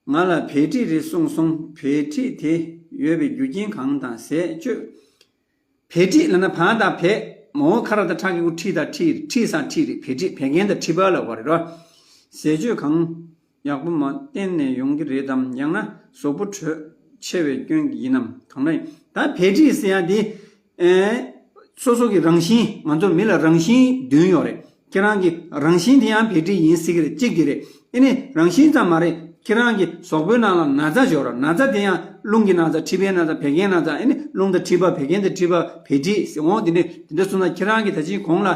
ང་ལ་བད་མཁྲིས་རེད་གསུངས་སོང་། བད་མཁྲིས་དེ་ཡོད་པའི་རྒྱུ་རྐྱེན་གང་དང་ཟས་སྤྱོད། བད་མཁྲིས་ལབ་ན་བ་དང་བད། མ་འོ་ཁ་ར་དང་ཁྲ་གི་གུ་མཁྲིས་དང་མཁྲིས། མཁྲིས་སང་མཁྲིས་རེད། བད་མཁྲིས་བད་ཀན་དང་མཁྲིས་པ་ལབ་པ་རེད་རོ། ཟས་སྤྱོད་གང་ཡག་པོ་མ་བསྟེན་ནས་ཡོང་གི་རེད་དམ། ཡང་ན་གཟུགས་པོ་དྲོད་ཆེ་བའི་སྐྱོན་གྱིས་ཡིན་ནམ། གང་ན་ཡིན། ད་བད་མཁྲིས་ཟེར་ཡ་འདི་ཨེ་སོ་སོ་གི་རང་བཞིན། ང་ཚོ་མི་ལ་རང་བཞིན་བདུན་ཡོད་རེད། ཁྱེད་རང་གི་རང་བཞིན་དེ་ཡང་བད་མཁྲིས་ཡིན་སྲིད་ཀྱི་རེད། གཅིག་དེ་རེད། ཨེ་ནི་རང་བཞིན་ཙམ་མ་རེད། ཁྱེད་རང་གི་གཟུགས་པོའི་ནང་ལ་ན་ཚ་ཡོད་རེད། ན་ཚ་དེ་ཡང་རླུང་གི་ན་ཚ། མཁྲིས་པའི་ན་ཚ། བད་ཀན་ན་ཚ། ཨེ་ནི་རླུང་དང་མཁྲིས་པ། བད་ཀན་དང་མཁྲིས་པ། བད་མཁྲིས་ཟེར་འོང་། དེ་འདྲ་དེ་འདྲ་སོང་ན་ཁྱེད་རང་གི་ད་ཅིའི་གོང་ལ་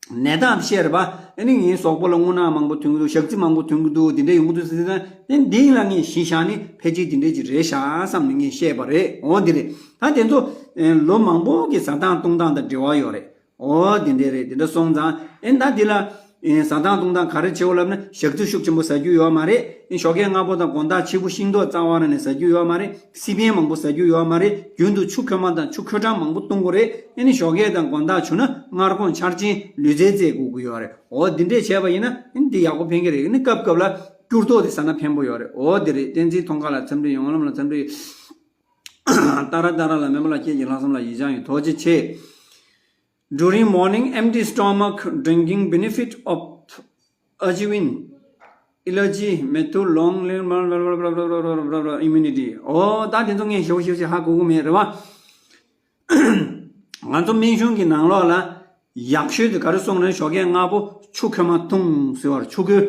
ནད་རྟགས་བཤད་རེད་པ། ཨེ་ནི་ངའི་གཟུགས་པོ་ལ་རྔུལ་ནག་མང་པོ་ཐོན་གྱི་འདུག་ཞག་རྩི་མང་པོ་ཐོན་གྱི་འདུག་དེ་འདྲ་ཡོང་གི་འདུག་ཟེར་ན། ཨེ་འདི་ལ་ངས་གཞི་བཞག་ནས་ཕལ་ཆེར་དེ་འདྲ་ཅིག་རེད་ཤག་བསམ་ནས་ངས་བཤད་པ་རེད། འོ་དེ་རེད། ད་དེ་ཚོ་ཨེ་ལོ་མང་པོ་གི་ཟ་སྟངས་བཏུང་སྟངས་དང་འབྲེལ་བ་ཡོད་རེད། འོ་དེ་འདྲ་རེད། དེ་འདྲ་སོང་ཙང་ཨེ་ད་འདི་ལ་ཨེ་ཟ་སྟངས་བཏུང་སྟངས་ག་རེ་བྱེད་དགོས་ལབ་ན། ཞག་རྩི་ཤུགས་ཆེན་པོ་ཟ་རྒྱུ་ཡོད་མ་རེད། ཨེ་ཞོགས་ཀས་སྔ་པོ་དང་དགོང་དག་ཕྱི་པོ་ཤིང་ཏོག་རྩ་བ་རང་ནས་ཟ་རྒྱུ་ཡོད་མ་རེད། སི་པན་མང་པོ་ཟ་རྒྱུ་ཡོད་མ་རེད། རྒྱུན་དུ་ཆུ་ཁོལ་མ་དང་ཆུ་ཁོལ་གྲང་མང་པོ་བཏུང་དགོས་རེད། ཨེ་ནི་ཞོགས་ཀས་དང་དགོང་དག་བྱུང་ན་མངར་ཁོང་ཆར་ཅན་ལུས་རྩལ་རྩེད་དགོས་ཀྱི་ཡོད་རེད། འོ་འདི་འདྲས་བྱས་པ་ཡིན་ན་ཨེ་འདི་ཡག་པོ་ཕན་གྱི་རེད། ཨེ་ནི་སྐབས་སྐབས་ལ་སྐྱུར་ལྡོག་དེ་ཟ་ན་ཕན་པོ་ཡོད་རེད། འོ་འདི་རེད། བསྟན་འཛིན་མཐོང་ཁ་ལ་འཚམས་འདྲི་ཡོང་། ལམ་ལ་འཚམས་འདྲི། ཏཱ་ར་ཏཱ་ར་ལ་སྨན་པ་ལགས། ཁྱེད་ཀྱི་ལྷག་བསམ་ལ་ཡིད་ཆེས་ཡོད། ཐུགས་རྗེ་ཆེ། During morning empty stomach drinking benefit of ajwain, elaichi, methu, long live immunity. ཨོ་ད་དེ་ཚོ་ངས་ཞེ་པོ་ཞེ་པོ་ཞིག་ཧ་གོ་གི་མེད་རེད་བ། ང་ཚོ་སྨན་གཞུང་གི་ནང་ལོགས་ལ་ཡག་ཤོས་དེ་ག་རེ་གསུངས་རེད། ཞོགས་ཀས་སྔ་པོ་ཆུ་ཁོལ་མ་འཐུང་ཟེར་བ་རེད། ཆུ་ཁོལ།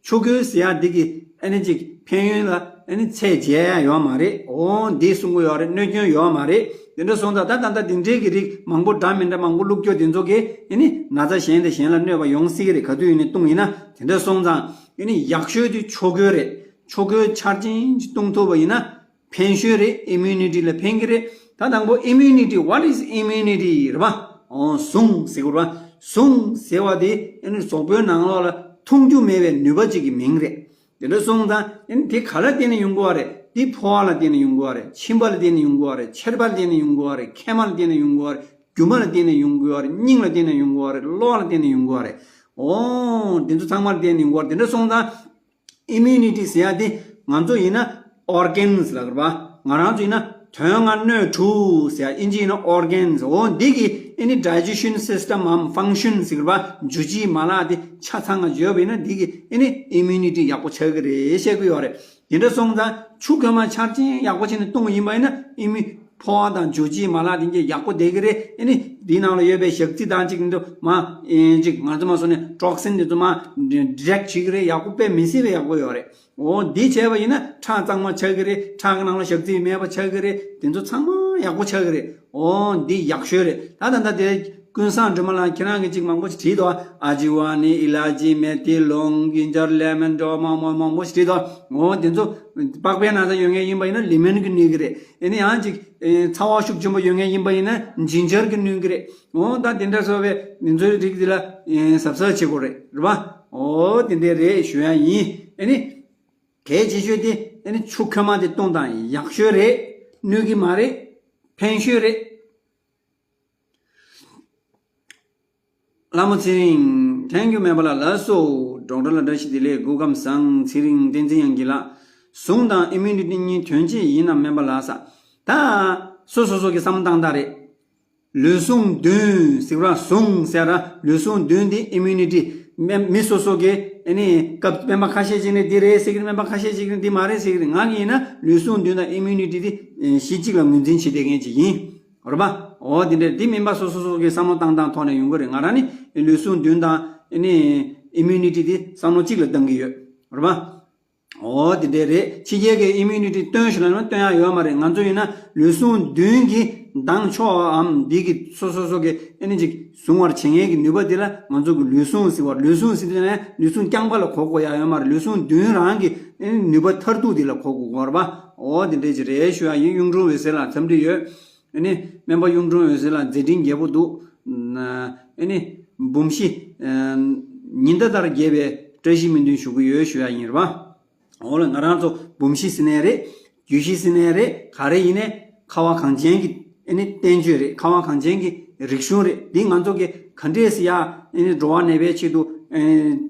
ཆུ་ཁོལ་ཟེར་ཡ་འདི་གི་ཨ་ནི་ཅིག་ཕན་ཡོན་ལ་ཨ་ནི་ཚད་འཇལ་ཡ་ཡོད་མ་རེད། འོ་འདི་གསུང་གི་ཡོད་རེད། གནོད་སྐྱོན་ཡོད་མ་རེད། དེ་འདྲ་སོང་ཙང་ད་ད་ལྟ་འདི་འདྲའི་གི་རིགས་མང་པོ་འདྲ་མི་འདྲ་མང་པོ་བླུགས་རྒྱུ་དེ་ཚོ་གིས་ཨ་ནི་ན་ཚ་གཞན་དང་གཞན་ལ་གནོད་པ་ཡོང་སྲིད་གི་རེད། ག་དུས་ཡིན་ནའི་བཏུང་ཡིན་ན། དེ་འདྲ་སོང་ཙང་ཨ་ནི་ཡག་ཤོས་དེ་ཆུ་ཁོལ་རེད། ཆུ་ཁོལ་ཆར་ཅན་ཅིག་བཏུང་ཐུབ་པ་ཡིན་ན། ཕན་ཤོས་རེད། ཨི་མུ་ནི་ཊི་ལ་ཕན་གྱི་རེད། ད་དང་པོ་ཨི་མུ་ནི་ཊི། What is immunity? རེད་པ། ཨོ་ཟུངས་ཟེར་དགོས་རེད་པ། ཟུངས་ཟེར་བ་དེ་ཨ་ནི་གཟུགས་པོའི་ནང་ལོགས་ལ་འཐུང་རྒྱུ་མེད་པའི་ནུས་པ་ཅིག་གི་མིང་རེད། དེ་འདྲ་སོང་ཙང་ཨ་ནི་དེ་ག་ལ་བརྟེན་ནས་ཡོང་གི་ཡོད་རེད། དེ་ཕོ་བ་ལ་བརྟེན་ནས་ཡོང་གི་ཡོད་རེད། མཆིན་པ་ལ་བརྟེན་ནས་ཡོང་གི་ཡོད་རེད། མཆེར་པ་ལ་བརྟེན་ནས་ཡོང་གི་ཡོད་རེད། མཁལ་མ་ལ་བརྟེན་ནས་ཡོང་གི་ཡོད་རེད། རྒྱུ་མ་ལ་བརྟེན་ནས་ཡོང་གི་ཡོད་རེད། སྙིང་ལ་བརྟེན་ནས་ཡོང་གི་ཡོད་རེད། གློ་བ་ལ་བརྟེན་ནས་ཡོང་གི་ཡོད་རེད། ཨོ་དེ་ཚོ་ཚང་མ་ལ་བརྟེན་ནས་ཡོང་གི་ཡོད་རེད། དེ་འདྲ་སོང་ཙང་ཨི་མུ་ནི་ཊི་ཟེར་ཡ་དེ་ང་ཚོ་ཡིན་ན་ཨོར་གན་ལབ་ཀྱི་རེད་པ། ང་རང་ཚོ་ཡིན་ན་ དོན་ལྔ་སྣོད་དྲུག་ཟེར་ཡ་ཨིན་ཇི་ཡིན་ན་organs། འོ་འདི་གི་ཨེ་ནི་digestion system་འམ་function་ཟེར་བ་འཇུ་བྱེད་མ་ལག་དེ་ཆ་ཚང་ང་བརྗོད་པ་ཡིན་ན་འདི་གི་ཨེ་ནི་immunity་ཡག་པོ་ཆགས་ཀྱི་རེད་བཤད་ཀྱི་ཡོད་རེད། དེ་འདྲ་སོང་ཙང་ཆུ་ཁོལ་མ་ཆར་ཅན་ཡག་པོ་བྱས་ནས་བཏུང་བ་ཡིན་པ་ཡིན་ན་ཨེ་ནི་ཕོ་བ་དང་འཇུ་བྱེད་མ་ལག་དེ་གས་ཡག་པོ་བསྡད་ཀྱི་རེད། ཨེ་ནི་འདི་ནང་ལ་ཡོད་པའི་ཞག་རྩི་དང་ཅིག་འདུག་མ་ཨེ་ཅིག་ང་ཚོ་མ་སོང་ནས་toxin་འདི་ཚོ་མ་detect་བྱེད་ཀྱི་རེད། ཡག་པོ་དཔེ་མི་སྲིད་པའི་ཡག་པོ་ཡོད་རེད། འོ་འདི་བྱས་པ་ཡིན་ན་ཁྲག་གཙང་མ་ཆགས་ཀྱི་རེད། ཁྲག་གི་ནང་ལ་ཞག་རྩི་མེད་པ་ཆགས་ཀྱི་རེད། དེ་ཚོ་ཚང་མ་ཡག་པོ་ཆགས་ཀྱི་རེད། འོ་འདི་ཡག་ཤོས་རེད། ད་ད་ད་དེ་ཀུན་བཟང་སྒྲོལ་མ་ལགས་ཁྱེད་རང་གིས་ཅིག་མང་པོ་ཞིག་བྲིས་འདུག་ཨ་ཅི་ཝ་ནི་ཨི་ལ་ཅི་མེ་ཐི་ལོང་གི་འཇར་ལེ་མན་འགྲོ་མང་མང་མང་པོ་ཞིག་བྲིས་འདུག་འོ་དེ་ཚོ་པགས་པའི་ན་ཚ་ཡོད་མཁན་ཡིན་པ་ཡིན་ན་ལི་མན་གྱིས་གནོད་ཀྱི་རེད། ཨེ་ནི་ཡང་ཅིག་ཚ་བ་ཤུགས་ཆེན་པོ་ཡོད་མཁན་ཡིན་པ་ཡིན་ན་ཇིན་ཇར་གྱིས་གནོད་ཀྱི་རེད། འོ་ད་དེ་འདྲ་སོ་བའི་ནི་ཚོའི་རིགས་འདི་ལ་གཟབ་གཟབ་བྱེད་དགོས་རེད། རེད་པ། འོ་དེ་འདྲ་རེད་ཞུ་ཡ་ཡིན། ཨེ་ནི། གལ་ཆེ་ཤོས་དེ་ཨ་ནི་ཆུ་ཁོལ་མ་དེ་བཏུང་དང་ཡག་ཤོས་རེད། གནོད་ཀྱི་མ་རེད། ཕན་ཤོས་རེད། ལྷ་མོ་ཚེ་རིང་། Thank you སྨན་པ་ལགས། ལགས་སོ། ཌོག་ཊར་ལགས་བཀྲ་ཤིས་བདེ་ལེགས། སྐུ་ཁམས་བཟང་། ཚེ་རིང་བསྟན་འཛིན་དབྱངས་སྐྱིད་ལགས། ཟུངས་དང་immunity་གཉིས་དོན་གཅིག་ཡིན་ནམ་སྨན་པ་ལགས་ས། ད་སོ་སོ་སོ་གི་བསམ་བློ་བཏང་སྟངས་རེད། ལུས་ཟུངས་བདུན་ཟེར་བ་ཟུངས་ཟེར་ར་ལུས་ཟུངས་བདུན་དེ་immunity། མི་མི་སོ་སོ་གི་ཨ་ནི་སྐབས་སྨན་པ་ཁ་ཤས་ཅིག་ནི་འདི་རེད་ཟེར་གི་རེད། སྨན་པ་ཁ་ཤས་ཅིག་ནི་འདི་མ་རེད་ཟེར་གི་རེད། ང་གི་ཡིན་ན་ལུས་ཟུངས་བདུན་དང་immunity་དེ་གཞི་གཅིག་ལ་ངོས་འཛིན་བྱེད་བསྡད་མཁན་ཅིག་ཡིན། རེད་པ། འོ་འདི་འདྲ་འདི་སྨན་པ་སོ་སོ་སོ་གི་བསམ་བློ་བཏང་སྟངས་ཐོག་ནས་ཡོང་གི་རེད། ང་རང་ནི་ལུས་ཟུངས་བདུན་དང་ཨ་ནི་immunity་དེ་བསམ་བློ་གཅིག་ལ་བཏང་གི་ཡོད། རེད་པ། འོ་དེ་འདྲས་རེད། ཕྱི་རྒྱལ་གྱི་immunity་སྟོན་ཞུ་ལ་ན་སྟོན་ཡ་ཡོད་མ་རེད། ང་ཚོ་ཡིན་ན་ལུས་ཟུངས་བདུན་གྱི་ལྡང་ཕྱོགས་འམ་འདི་གི་སོ་སོ་སོ་གི་ཨ་ནི་ཅིག་བཟུང་བར་བྱེད་མཁན་གྱི་ནུས་པ་འདི་ལ་ང་ཚོ་གི་ལུས་ཟུངས་ཟེར་བ། ལུས་ཟུངས་ཟེར་དུས་ནས་ལུས་ཟུངས་རྐྱང་པ་ལ་གོ་དགོས་ཡ་ཡོད་མ་རེད། ལུས་ཟུངས་བདུན་རང་གི་ཨ་ནི་ནུས་པ་མཐར་ཐུག་འདི་ལ་གོ་དགོས་ཀྱི་རེད་པ། འོ་དེ་འདྲས་ཅིག་རེད་ཞུ་ཡ་ཡིན། གཡུང་དྲུང་འོད་ཟེར་ལགས་འཚམས་འདྲི་ཡོད། ཨ་ནི་སྨན་པ་གཡུང་དྲུང་འོད་ཟེར་ལགས་མཛད་འཕྲིན་རྒྱས་པོ་འདུག་ཨ་ནི་འབུམ་བཞི་ཉི་ཟླ་ལྟར་རྒྱས་པའི་བཀྲ་ཤིས་སྨོན་འདུན་ཞུ་གི་ཡོད་ཞུ་ཡ་ཡིན་རེད་པ། འོ་ལ་ང་རང་ཚོ་འབུམ་བཞི་ཟེར་ནའི་རེད། རྒྱུད་བཞི་ཟེར་ནའི་རེད། ག་རེ་ཡིན་ནའི་ཁ་བ་གངས་ཅན་གྱི་ཨ་ནི་བསྟན་བཅོས་རེད། ཁ་བ་གངས་ཅན་གྱི་རིག་གཞུང་རེད། འདི་ང་ཚོ་གི་ག་འདྲས་སེ་ཡ་ཨ་ནི་འགྲོ་བ་ནད་པའི་ཆེད་དུ་ཨ་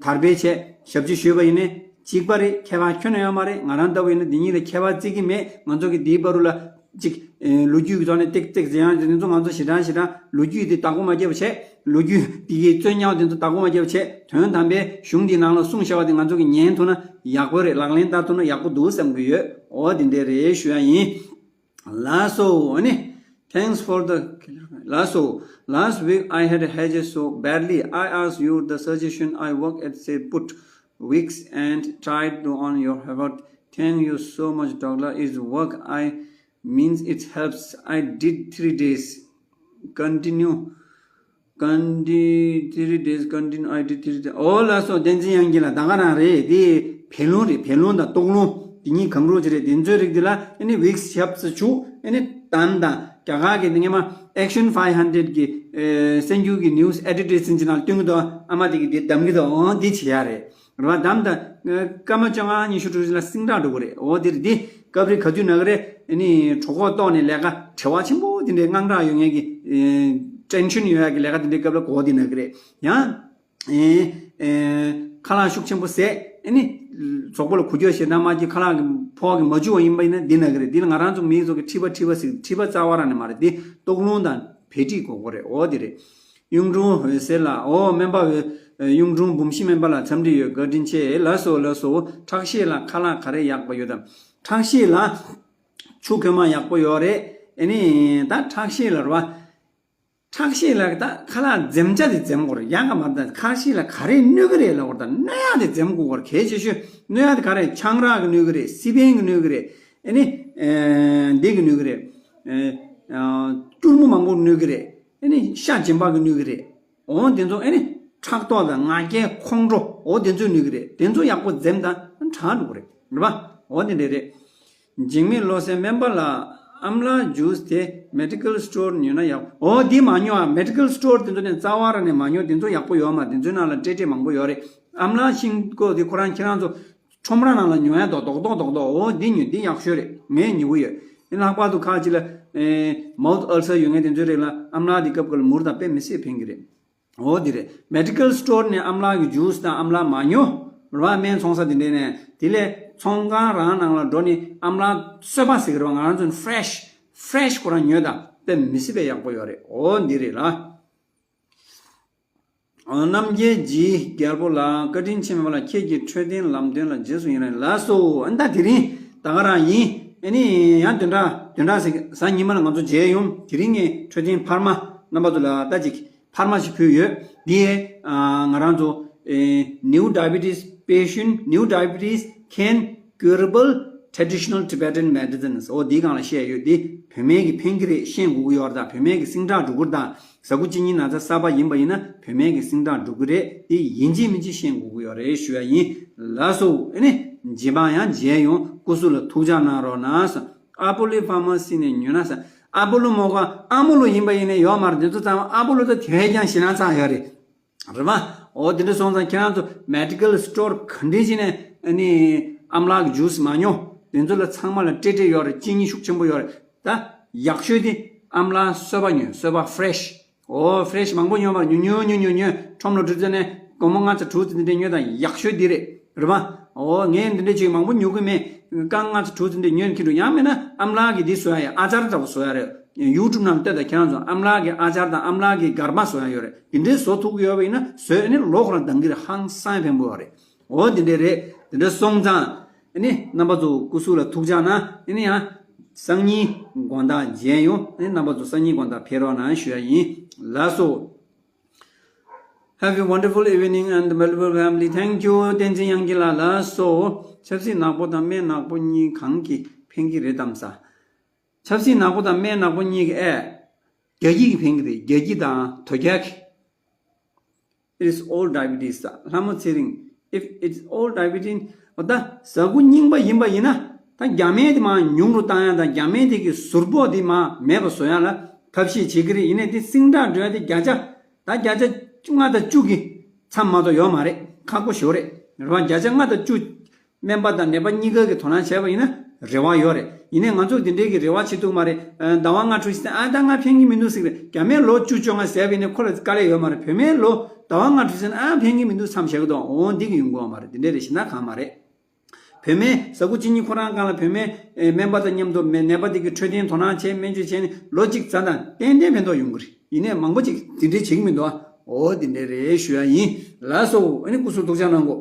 དར་སྤེལ་བྱས་ཞབས་ཕྱི་ཞུས་པ་ཡིན་ནའི་གཅིག་པ་རེད། ཁྱད་པར་ཁྱོན་ནས་ཡོད་མ་རེད། ང་རང་ལྟ་བུ་ཡིན་ན་འདི་གཉིས་ལ་ཁྱད་པར་བརྩི་གི་མེད། ང་ཚོ་གི་འདིའི་བར་དུ་ལ་ཅིག་ཨེ་ལོ་རྒྱུས་ཀྱི་ཐོག་ནས་ཏིག་ཏིག་ཟེར་ཡང་དེ་ཚོ་ང་ཚོ་ཞེ་དྲག་ཞེ་དྲག་ལོ་རྒྱུས་དེ་བདག་པོ་མ་བརྒྱབ་བྱས། ལོ་རྒྱུས་དེ་གའི་རྩོད་རྙོག་དེ་ཚོ་བདག་པོ་མ་བརྒྱབ་བྱས། དོན་དམ་པའི་གཞུང་འདིའི་ནང་ལ་གསུངས་བཞག་པ་དེ་ང་ཚོ་གིས་ཉན་ཐུབ་ན་ཡག་པོ་རེད། ལག་ལེན་བསྟར་ཐུབ་ན་ཡག་པོ་འདུག་བསམ་གྱི་ཡོད། འོ་དེ་འདྲས་རེད་ཞུ་ཡ་ཡིན། ལགས་སོ། ཨ་ནི། Thanks for the. ལགས་སོ། Last week I had a headache so badly. I asked you the suggestion. I work at say put wigs and tried to on your heart. Thank you so much, doctor. It's work. I means it helps. I did three days. Continue. Continue three days. Continue. I did three days. ཨོ་ལགས་སོ། བསྟན་འཛིན་དབྱངས་སྐྱིད་ལགས་ད་ག་རང་རེད། དེ་བད་རླུང་རེད། བད་རླུང་དང་ལྟོགས་རླུང་དེ་གཉིས་གང་རུང་ཅིག་རེད། དེ་ཚོའི་རིགས་དེ་ལ་ཨ་ནི་wigs ཞབས་སུ་བྱུག་ཨ་ནི་དམ་དང་རྒྱ་གར་གྱི་སྔས་མ་Action five hundred གི་ཨེ་གསར་འགྱུར་གྱི་news editor་ཟིན་གྱི་ནང་སྟོན་གྱི་འདུག་ཨ་མ་དེ་གི་དེ་གདམ་གྱི་འདུག་ཨོ་འདི་བྱེད་ཡ་རེད། རེད་པ། གདམ་དང་སྐར་མ་བཅོ་ལྔ་ཉི་ཤུ་དྲུག་ཅུ་ལ་སིང་དྲག་འགྲོ་གི་རེད། འོ་དེ་རེད། དེ་སྐབས་རེ་ག་དུས་ན་གི་རེད། ཨ་ནི་གྲོད་ཁོག་ལྟོགས་ནས་ལས་ཀ་བྲེལ་བ་ཆེན་པོ་དེ་འདྲའི་དངངས་སྐྲག་ཡོད་མཁན་གྱི་ཨེ་tension་ཡོད་ཡ་གི་ལས་ཀ་དེ་འདྲའི་སྐབས་ལ་གོ་དེ་ན་གི་རེད། ཡང་ཨེ་ཨེ་ཁ་ལག་ཤུགས་ཆེན་པོ་ཟས། ཨ་ནི་གཟུགས་པོ་ལ་འགུལ་སྐྱོད་ཞེ་དྲག་མ་སྐྱེས། ཁ་ལག་གི་ཕོགས་ཀྱིས་མ་བཅུག་པ་ཡིན་པ་ཡིན་ན་འདི་ན་གི་རེད། འདི་ལ་ང་རང་ཚོ་མིའི་ཚོ་གི་མཁྲིས་པ་མཁྲིས་པ་ཟེར། མཁྲིས་པ་རྩ་བ་རང་ནས་མ་རེད། འདི་ལྟོགས་རླུང་དང་བད་མཁྲིས་གོ་གོ་རེད། འོ་དེ་རེད། གཡུང་དྲུང་འོད་ཟེར་ལགས། ཨོ་སྨན་པ་འོད། གཡུང་དྲུང་འབུམ་བཞི་སྨན་པ་ལགས་འཚམས་འདྲི་ཡོད། བཀའ་དྲིན་ཆེ། ལགས་སོ་ལགས་སོ། ཁྲག་ཤེད་ལ་ཁ་ལག་ག་རེ་ཡག་པ་ཡོད་དམ། ཁྲག་ཤེད་ལ་ཆུ་ཁོལ་མ་ཡག་པོ་ཡོད་རེད། ཨ་ནི་ད་ཁྲག་ཤེད་ལ་རེད་པ། ཁྲག་ཤེད་ལ་ད་ཁ་ལག་འཛེམ་བྱ་དེ་འཛེམ་དགོས་རེད། ཡག་ག་མ་ད་ཁྲག་ཤེད་ལ་ག་རེ་གནོད་གི་རེད་ལབ་དགོས་རེད། ད་གནོད་ཡག་དེ་འཛེམ་དགོས་རེད། གལ་ཆེ་ཤོས་གནོད་ཡག་དེ་ག་རེ། ཆང་རག་གི་གནོད་གི་རེད། སི་པན་གི་གནོད་གི་རེད། ཨ་ནི་ཨེ་འདི་གི་གནོད་གི་རེད། ཨེ་ཨ་སྐྱུར་མོ་མང་པོ་གནོད་གི་རེད། ཨ་ནི་ཤ་སྦྱིན་པ་གི་གནོད་གི་རེད། འོ་དེ་ཚོ་ཨ་ནི་ཕྲག་དོག་དང་ང་རྒྱལ་ཁོང་ཁྲོ། འོ་དེ་ཚོས་གནོད་གི་རེད། དེ་ཚོ་ཡག་པོ་འཛེམ་དང་དྲག་འགྲོ་གི་རེད། རེད་པ། འོ་དེ་འདྲ་རེད། འཇིགས་མེད་བློ་གསལ་སྨན་པ་ལགས། ཨམ་ལག་ཇུས་དེ་མེ་ཌི་ཀལ་སི་ཊོར་ཉོས་ན་ཡག་འོ་འདི་མ་ཉོ་ཨ། མེ་ཌི་ཀལ་སི་ཊོར་དེ་ཚོ་ནས་རྩ་བ་རང་ནས་མ་ཉོ། དེ་ཚོ་ཡག་པོ་ཡོད་མ། དེ་ཚོའི་ནང་ལ་སྤྲེལ་སྤྲེལ་མང་པོ་ཡོད་རེད། ཨམ་ལག་ཤིང་ཀོ་དེ་ཁོ་རང་ཁྱེད་རང་ཚོ་ཁྲོམ་ར་ནང་ལ་ཉོ་ཡ་དོ་རྡོག་རྡོག་རྡོག་རྡོག་འོ་འདི་ཉོས། འདི་ཡག་ཤོས་རེད། ངས་ཉོ་གི་ཡོད། ཨེ་ལྷག་པར་དུ་ཁ་ཅིག་ལ་ཨེ་མའུ་ཐི་ཨལ་སར་ཡོད་མཁན་དེ་ཚོའི་རིགས་ལ་ཨམ་ལག་འདི་སྐབས་ཀྱི་ལ་མུར་དང་དཔེ་མི་སྲིད་ཕན་གི་རེད། འོ་འདི་རེད། མེ་ཌི་ཀལ་སི་ཊོར་ནས་ཨམ་ལག་གི་ཇུས་དང་ཨམ་ལག་མ་ཉོ། རེད་པ། སྨན་ཚོང་ས་དེ་འདྲས་ནས། དེ་ལས་ཚོང་ཁང་རང་ནང་ལ་འགྲོ་ནས་ཨམ་ལག་གསོད་པ་ཟེར་གི་རེད་པ། ང་རང་ཚོ་ནི་ཕི་རེ་ཤི་ ཕེ་རེ་ཤི་ཁོ་རང་ཉོས་དང་དཔེ་མི་སྲིད་པའི་ཡག་པོ་ཡོད་རེད། འོ་འདི་རེད་ལ། རྣམ་རྒྱལ་ཇི་རྒྱལ་པོ་ལགས། བཀའ་དྲིན་ཆེན་པོ་ལགས། ཁྱེད་ཀྱི་འཕྲོད་བསྟེན་ལམ་སྟོན་ལ་རྗེས་སུ་ཡི་རང་། ལགས་སོ། ཨ་ནི་ད་དེ་རིང་ད་ག་རང་ཡིན། ཨ་ནི་ཡང་བདུན་ཕྲག་བདུན་ཕྲག་ཟེར་གཟའ་ཉི་མ་ལ་ང་ཚོ་མཇལ་ཡོང་། དེ་རིང་ངས་འཕྲོད་བསྟེན་འཕར་མ་རྣམ་པ་ཚོ་ལ་ད་ཅིག་འཕར་མ་ཞིག་ཕུལ་ཡོད། འདི་ང་རང་ཚོ་new diabetes patient, new diabetes can curable traditional Tibetan medicines. འོ་འདིའི་སྒང་ལ་བཤད་ཡོད། འདི་བུད་མེད་ཀྱི་ཕན་གྱི་རེད། ཤེས་དགོས་ཀྱི་ཡོད་རེད། ད་བུད་མེད་ཀྱི་སིང་དྲག་འགྲོ་གི་རེད། ད་ཟ་ཁུ་གཅིན་སྙི་ན་ཚ་གསར་པ་ཡིན་པ་ཡིན་ན་བུད་མེད་ཀྱི་སིང་དྲག་འགྲོ་གི་རེད། འདི་ཡིན་གཅིག་མིན་གཅིག་ཤེས་དགོས་ཀྱི་ཡོད་རེད་ཞུ་ཡ་ཡིན། ལགས་སོ། ཨ་ནི་རྗེས་མ་ཡང་མཇལ་ཡོང་། སྐུ་གཟུགས་ལ་ཐུགས་ཅག་གནང་རོགས་གནང་། ཨ་པོ་ལོ་ཕར་མ་སི་ནས་ཉོས་ན་ཟེར། ཨ་པོ་ལོ་མོ་ག་ཨ་མོ་ལོ་ཡིན་པ་ཡིན་ནའི་ཡོད་མ་རེད། འདི་ཚོ་ཚང་མ་ཨ་པོ་ལོ་ད་དེ་བས་ཀྱང་ཞེད་སྣང་ཚ་ཡོད་རེད། རེད་པ། འོ་དེ་འདྲ་སོང་ཙང་ཁྱེད་རང་ཚོ་མེ་ཌི་ཀལ་སི་ཊོར་ག་འདྲ་ཞིག་ནས་ཨ་ནི་ཨམ་ལག་གི་ཇུས་མ་ཉོ། དེ་ཚོ་ལ་ཚང་མ་ལ་སྤྲེ་སྤྲེ་ཡོད་རེད། གཅིན་སྙི་ཤུགས་ཆེན་པོ་ཡོད་རེད། ད་ཡག་ཤོས་དེ་ཨམ་ལག་སོས་པ་ཉོ། སོས་པ་ཕེ་རེ་ཤི། འོ་ཕེ་རེ་ཤི་མང་པོ་ཉོ་མ་ཉོ་ཉོ་ཉོ་ཉོ་ཉོ། ཁྲོམ་ལ་འགྲོ་ཙ་ནས་སྒོར་མོ་ལྔ་ཚོད་དྲུག་ཚོད་དེ་འདྲ་ཉོ་དང་ཡག་ཤོས་དེ་རེད། རེད་པ། འོ་ངས་འདི་འདྲ་ཅིག་མང་པོ་ཉོ་གི་མེད། རྐང་ལྔ་ཚོད་དྲུག་ཚོད་འདྲ་ཉོས་ཁྱི་འགྲོ། ཡང་མིན་ན་ཨམ་ལག་གི་འདི་བཟོ་ཡ་ཡ་ཨ་ཅར་འདྲ་པོ་བཟོ་ཡ་རེད། ཡུ་ཊུབ་ནང་ལྟོས་དང་ཁྱེད་རང་ཚོ་ཨམ་ལག་གི་ཨ་ཅར་དང་ཨམ་ལག་གི་གར་མ་བཟོ་ཡ་ཡོད་རེད། འདི་འདྲའི་བཟོ་ཐུབ་ཀྱི་ཡོད་པ་ཡིན་ན་བཟོས་ཨ་ནི་ལོ་ཁོ་རང་འདང་གི་རེད། ཧང་སང་ཕན་པོ་ཡོད་རེད། འོ་འདི་འདྲ་རེད། འདི་འདྲ་སོང་ཙང་ཨ་ནི་རྣམ་པ་ཚོ་སྐུ་གཟུགས་ལ་ཐུགས་ཅག་གནང་། ཨ་ནི་ཡང་སང་ཉིན་དགོང་དག་མཇལ་ཡོང་། ཨ་ནི་རྣམ་པ་ཚོ་སང་ཉིན་དགོང་དག་ཕེབས་རོགས་གནང་ཞུ་ཡ་ཡིན། ལགས་སོ། Have a wonderful evening and multiple family. Thank you. བསྟན་འཛིན་དབྱངས་སྐྱིད་ལགས། ལགས་སོ། ཆབ་སྲིད་ནག་པོ་དང་སྨན་ནག་པོ་གཉིས་གང་གིས་ཕན་གྱི་རེད་དམ་ཟེར། ཆབ་སྲིད་ནག་པོ་དང་སྨན་ནག་པོ་གཉིས་ཀྱི་ཨེ། རྒྱ་སྐྱིད་ཀྱིས་ཕན་གྱི་རེད། རྒྱ་སྐྱིད་དང་དོལ་རྒྱལ་གྱིས། It's all diabetes. ལྷ་མོ་ཚེ་རིང་། If it's all diabetes, འོ་ད་ཟ་ཁུ་རྙིང་པ་ཡིན་པ་ཡིན་ན་ད་རྒྱ་སྨན་དེ་མར་ཉུང་རུ་བཏང་ཡ་དང་། རྒྱ་སྨན་དེ་གི་ཟུར་ཕོག་དེ་མར་མེད་པ་བཟོ་ཡ་ལ་ཐབས་ཤེས་བྱེད་ཀྱི་རེད། ཡིན་ནའི་དེ་སིང་དྲག་འགྲོ་ཡ་དེ་བརྒྱ་ཆ། ད་བརྒྱ་ཆ་ལྔ་དང་བཅུ་གི་མཚམས་མ་གཏོགས་ཡོད་མ་རེད། ཁག་པོ་ཞེ་པོ་རེད། རེད་པ། བརྒྱ་ཆ་ལྔ་དང་བཅུ་སྨན་པ་དང་ནད་པ་གཉིས་ཀ་གིས་དོ་སྣང་བྱས་པ་ཡིན་ན་རེ་བ་ཡོད་རེད། ཡིན་ནའི་ང་ཚོ་འདི་འདྲའི་གི་རེ་བ་བྱེད་ཐུབ་མ་རེད། ཟླ་བ་ལྔ་དྲུག་ཞིག་ཨ་ད་ང་ཕན་གྱི་མི་འདུག་ཟེར་གི་རེད། རྒྱ་སྨན་ལོ་བཅུ་བཅོ་ལྔ་ཟས་པ་ཡིན་ནའི་ཁོ་ལ་དཀའ་ལས་ཡོད་མ་རེད། བུད་མེད་ལོ་ཟླ་བ་ལྔ་དྲུག་ཞིག་ཨ་ཕན་གྱི་མི་འདུག་མཚམས་བཞག་གི་འདུག་འོ་འདི་གི་ཡོང་གི་ཡོད་མ་རེད། འདི་འདྲ་རེད་ཞེ་ན་གང་མ་རེད། བུད་མེད་ཟ་ཁུ་གཅིན་སྙི་ཁོ་རང་སྒང་ལ་བུད་མེད་ཨེ་སྨན་པ་དང་མཉམ་དུ་མེ་ནད་པ་དེ་གི་འཕྲོད་བསྟེན་དོ་སྣང་བྱས། སྨན་བཅོས་བྱས་ནས་ལོ་གཅིག་ཙམ་དང་ཏན་ཏན་ཕན་ཐོགས་ཡོང་གི་རེད། ཡིན་ནའི་མང་པོ་ཅིག་དེ་འདྲའི་བྱེད་ཀྱི་མི་འདུག་ཨ། འོ་དེ་འདྲ་རེད་ཞུ་ཡ་ཡིན། ལགས་སོ། ཨ་ནི་སྐུ་གཟུགས་ཐུགས་ཅག་གནང་གོ།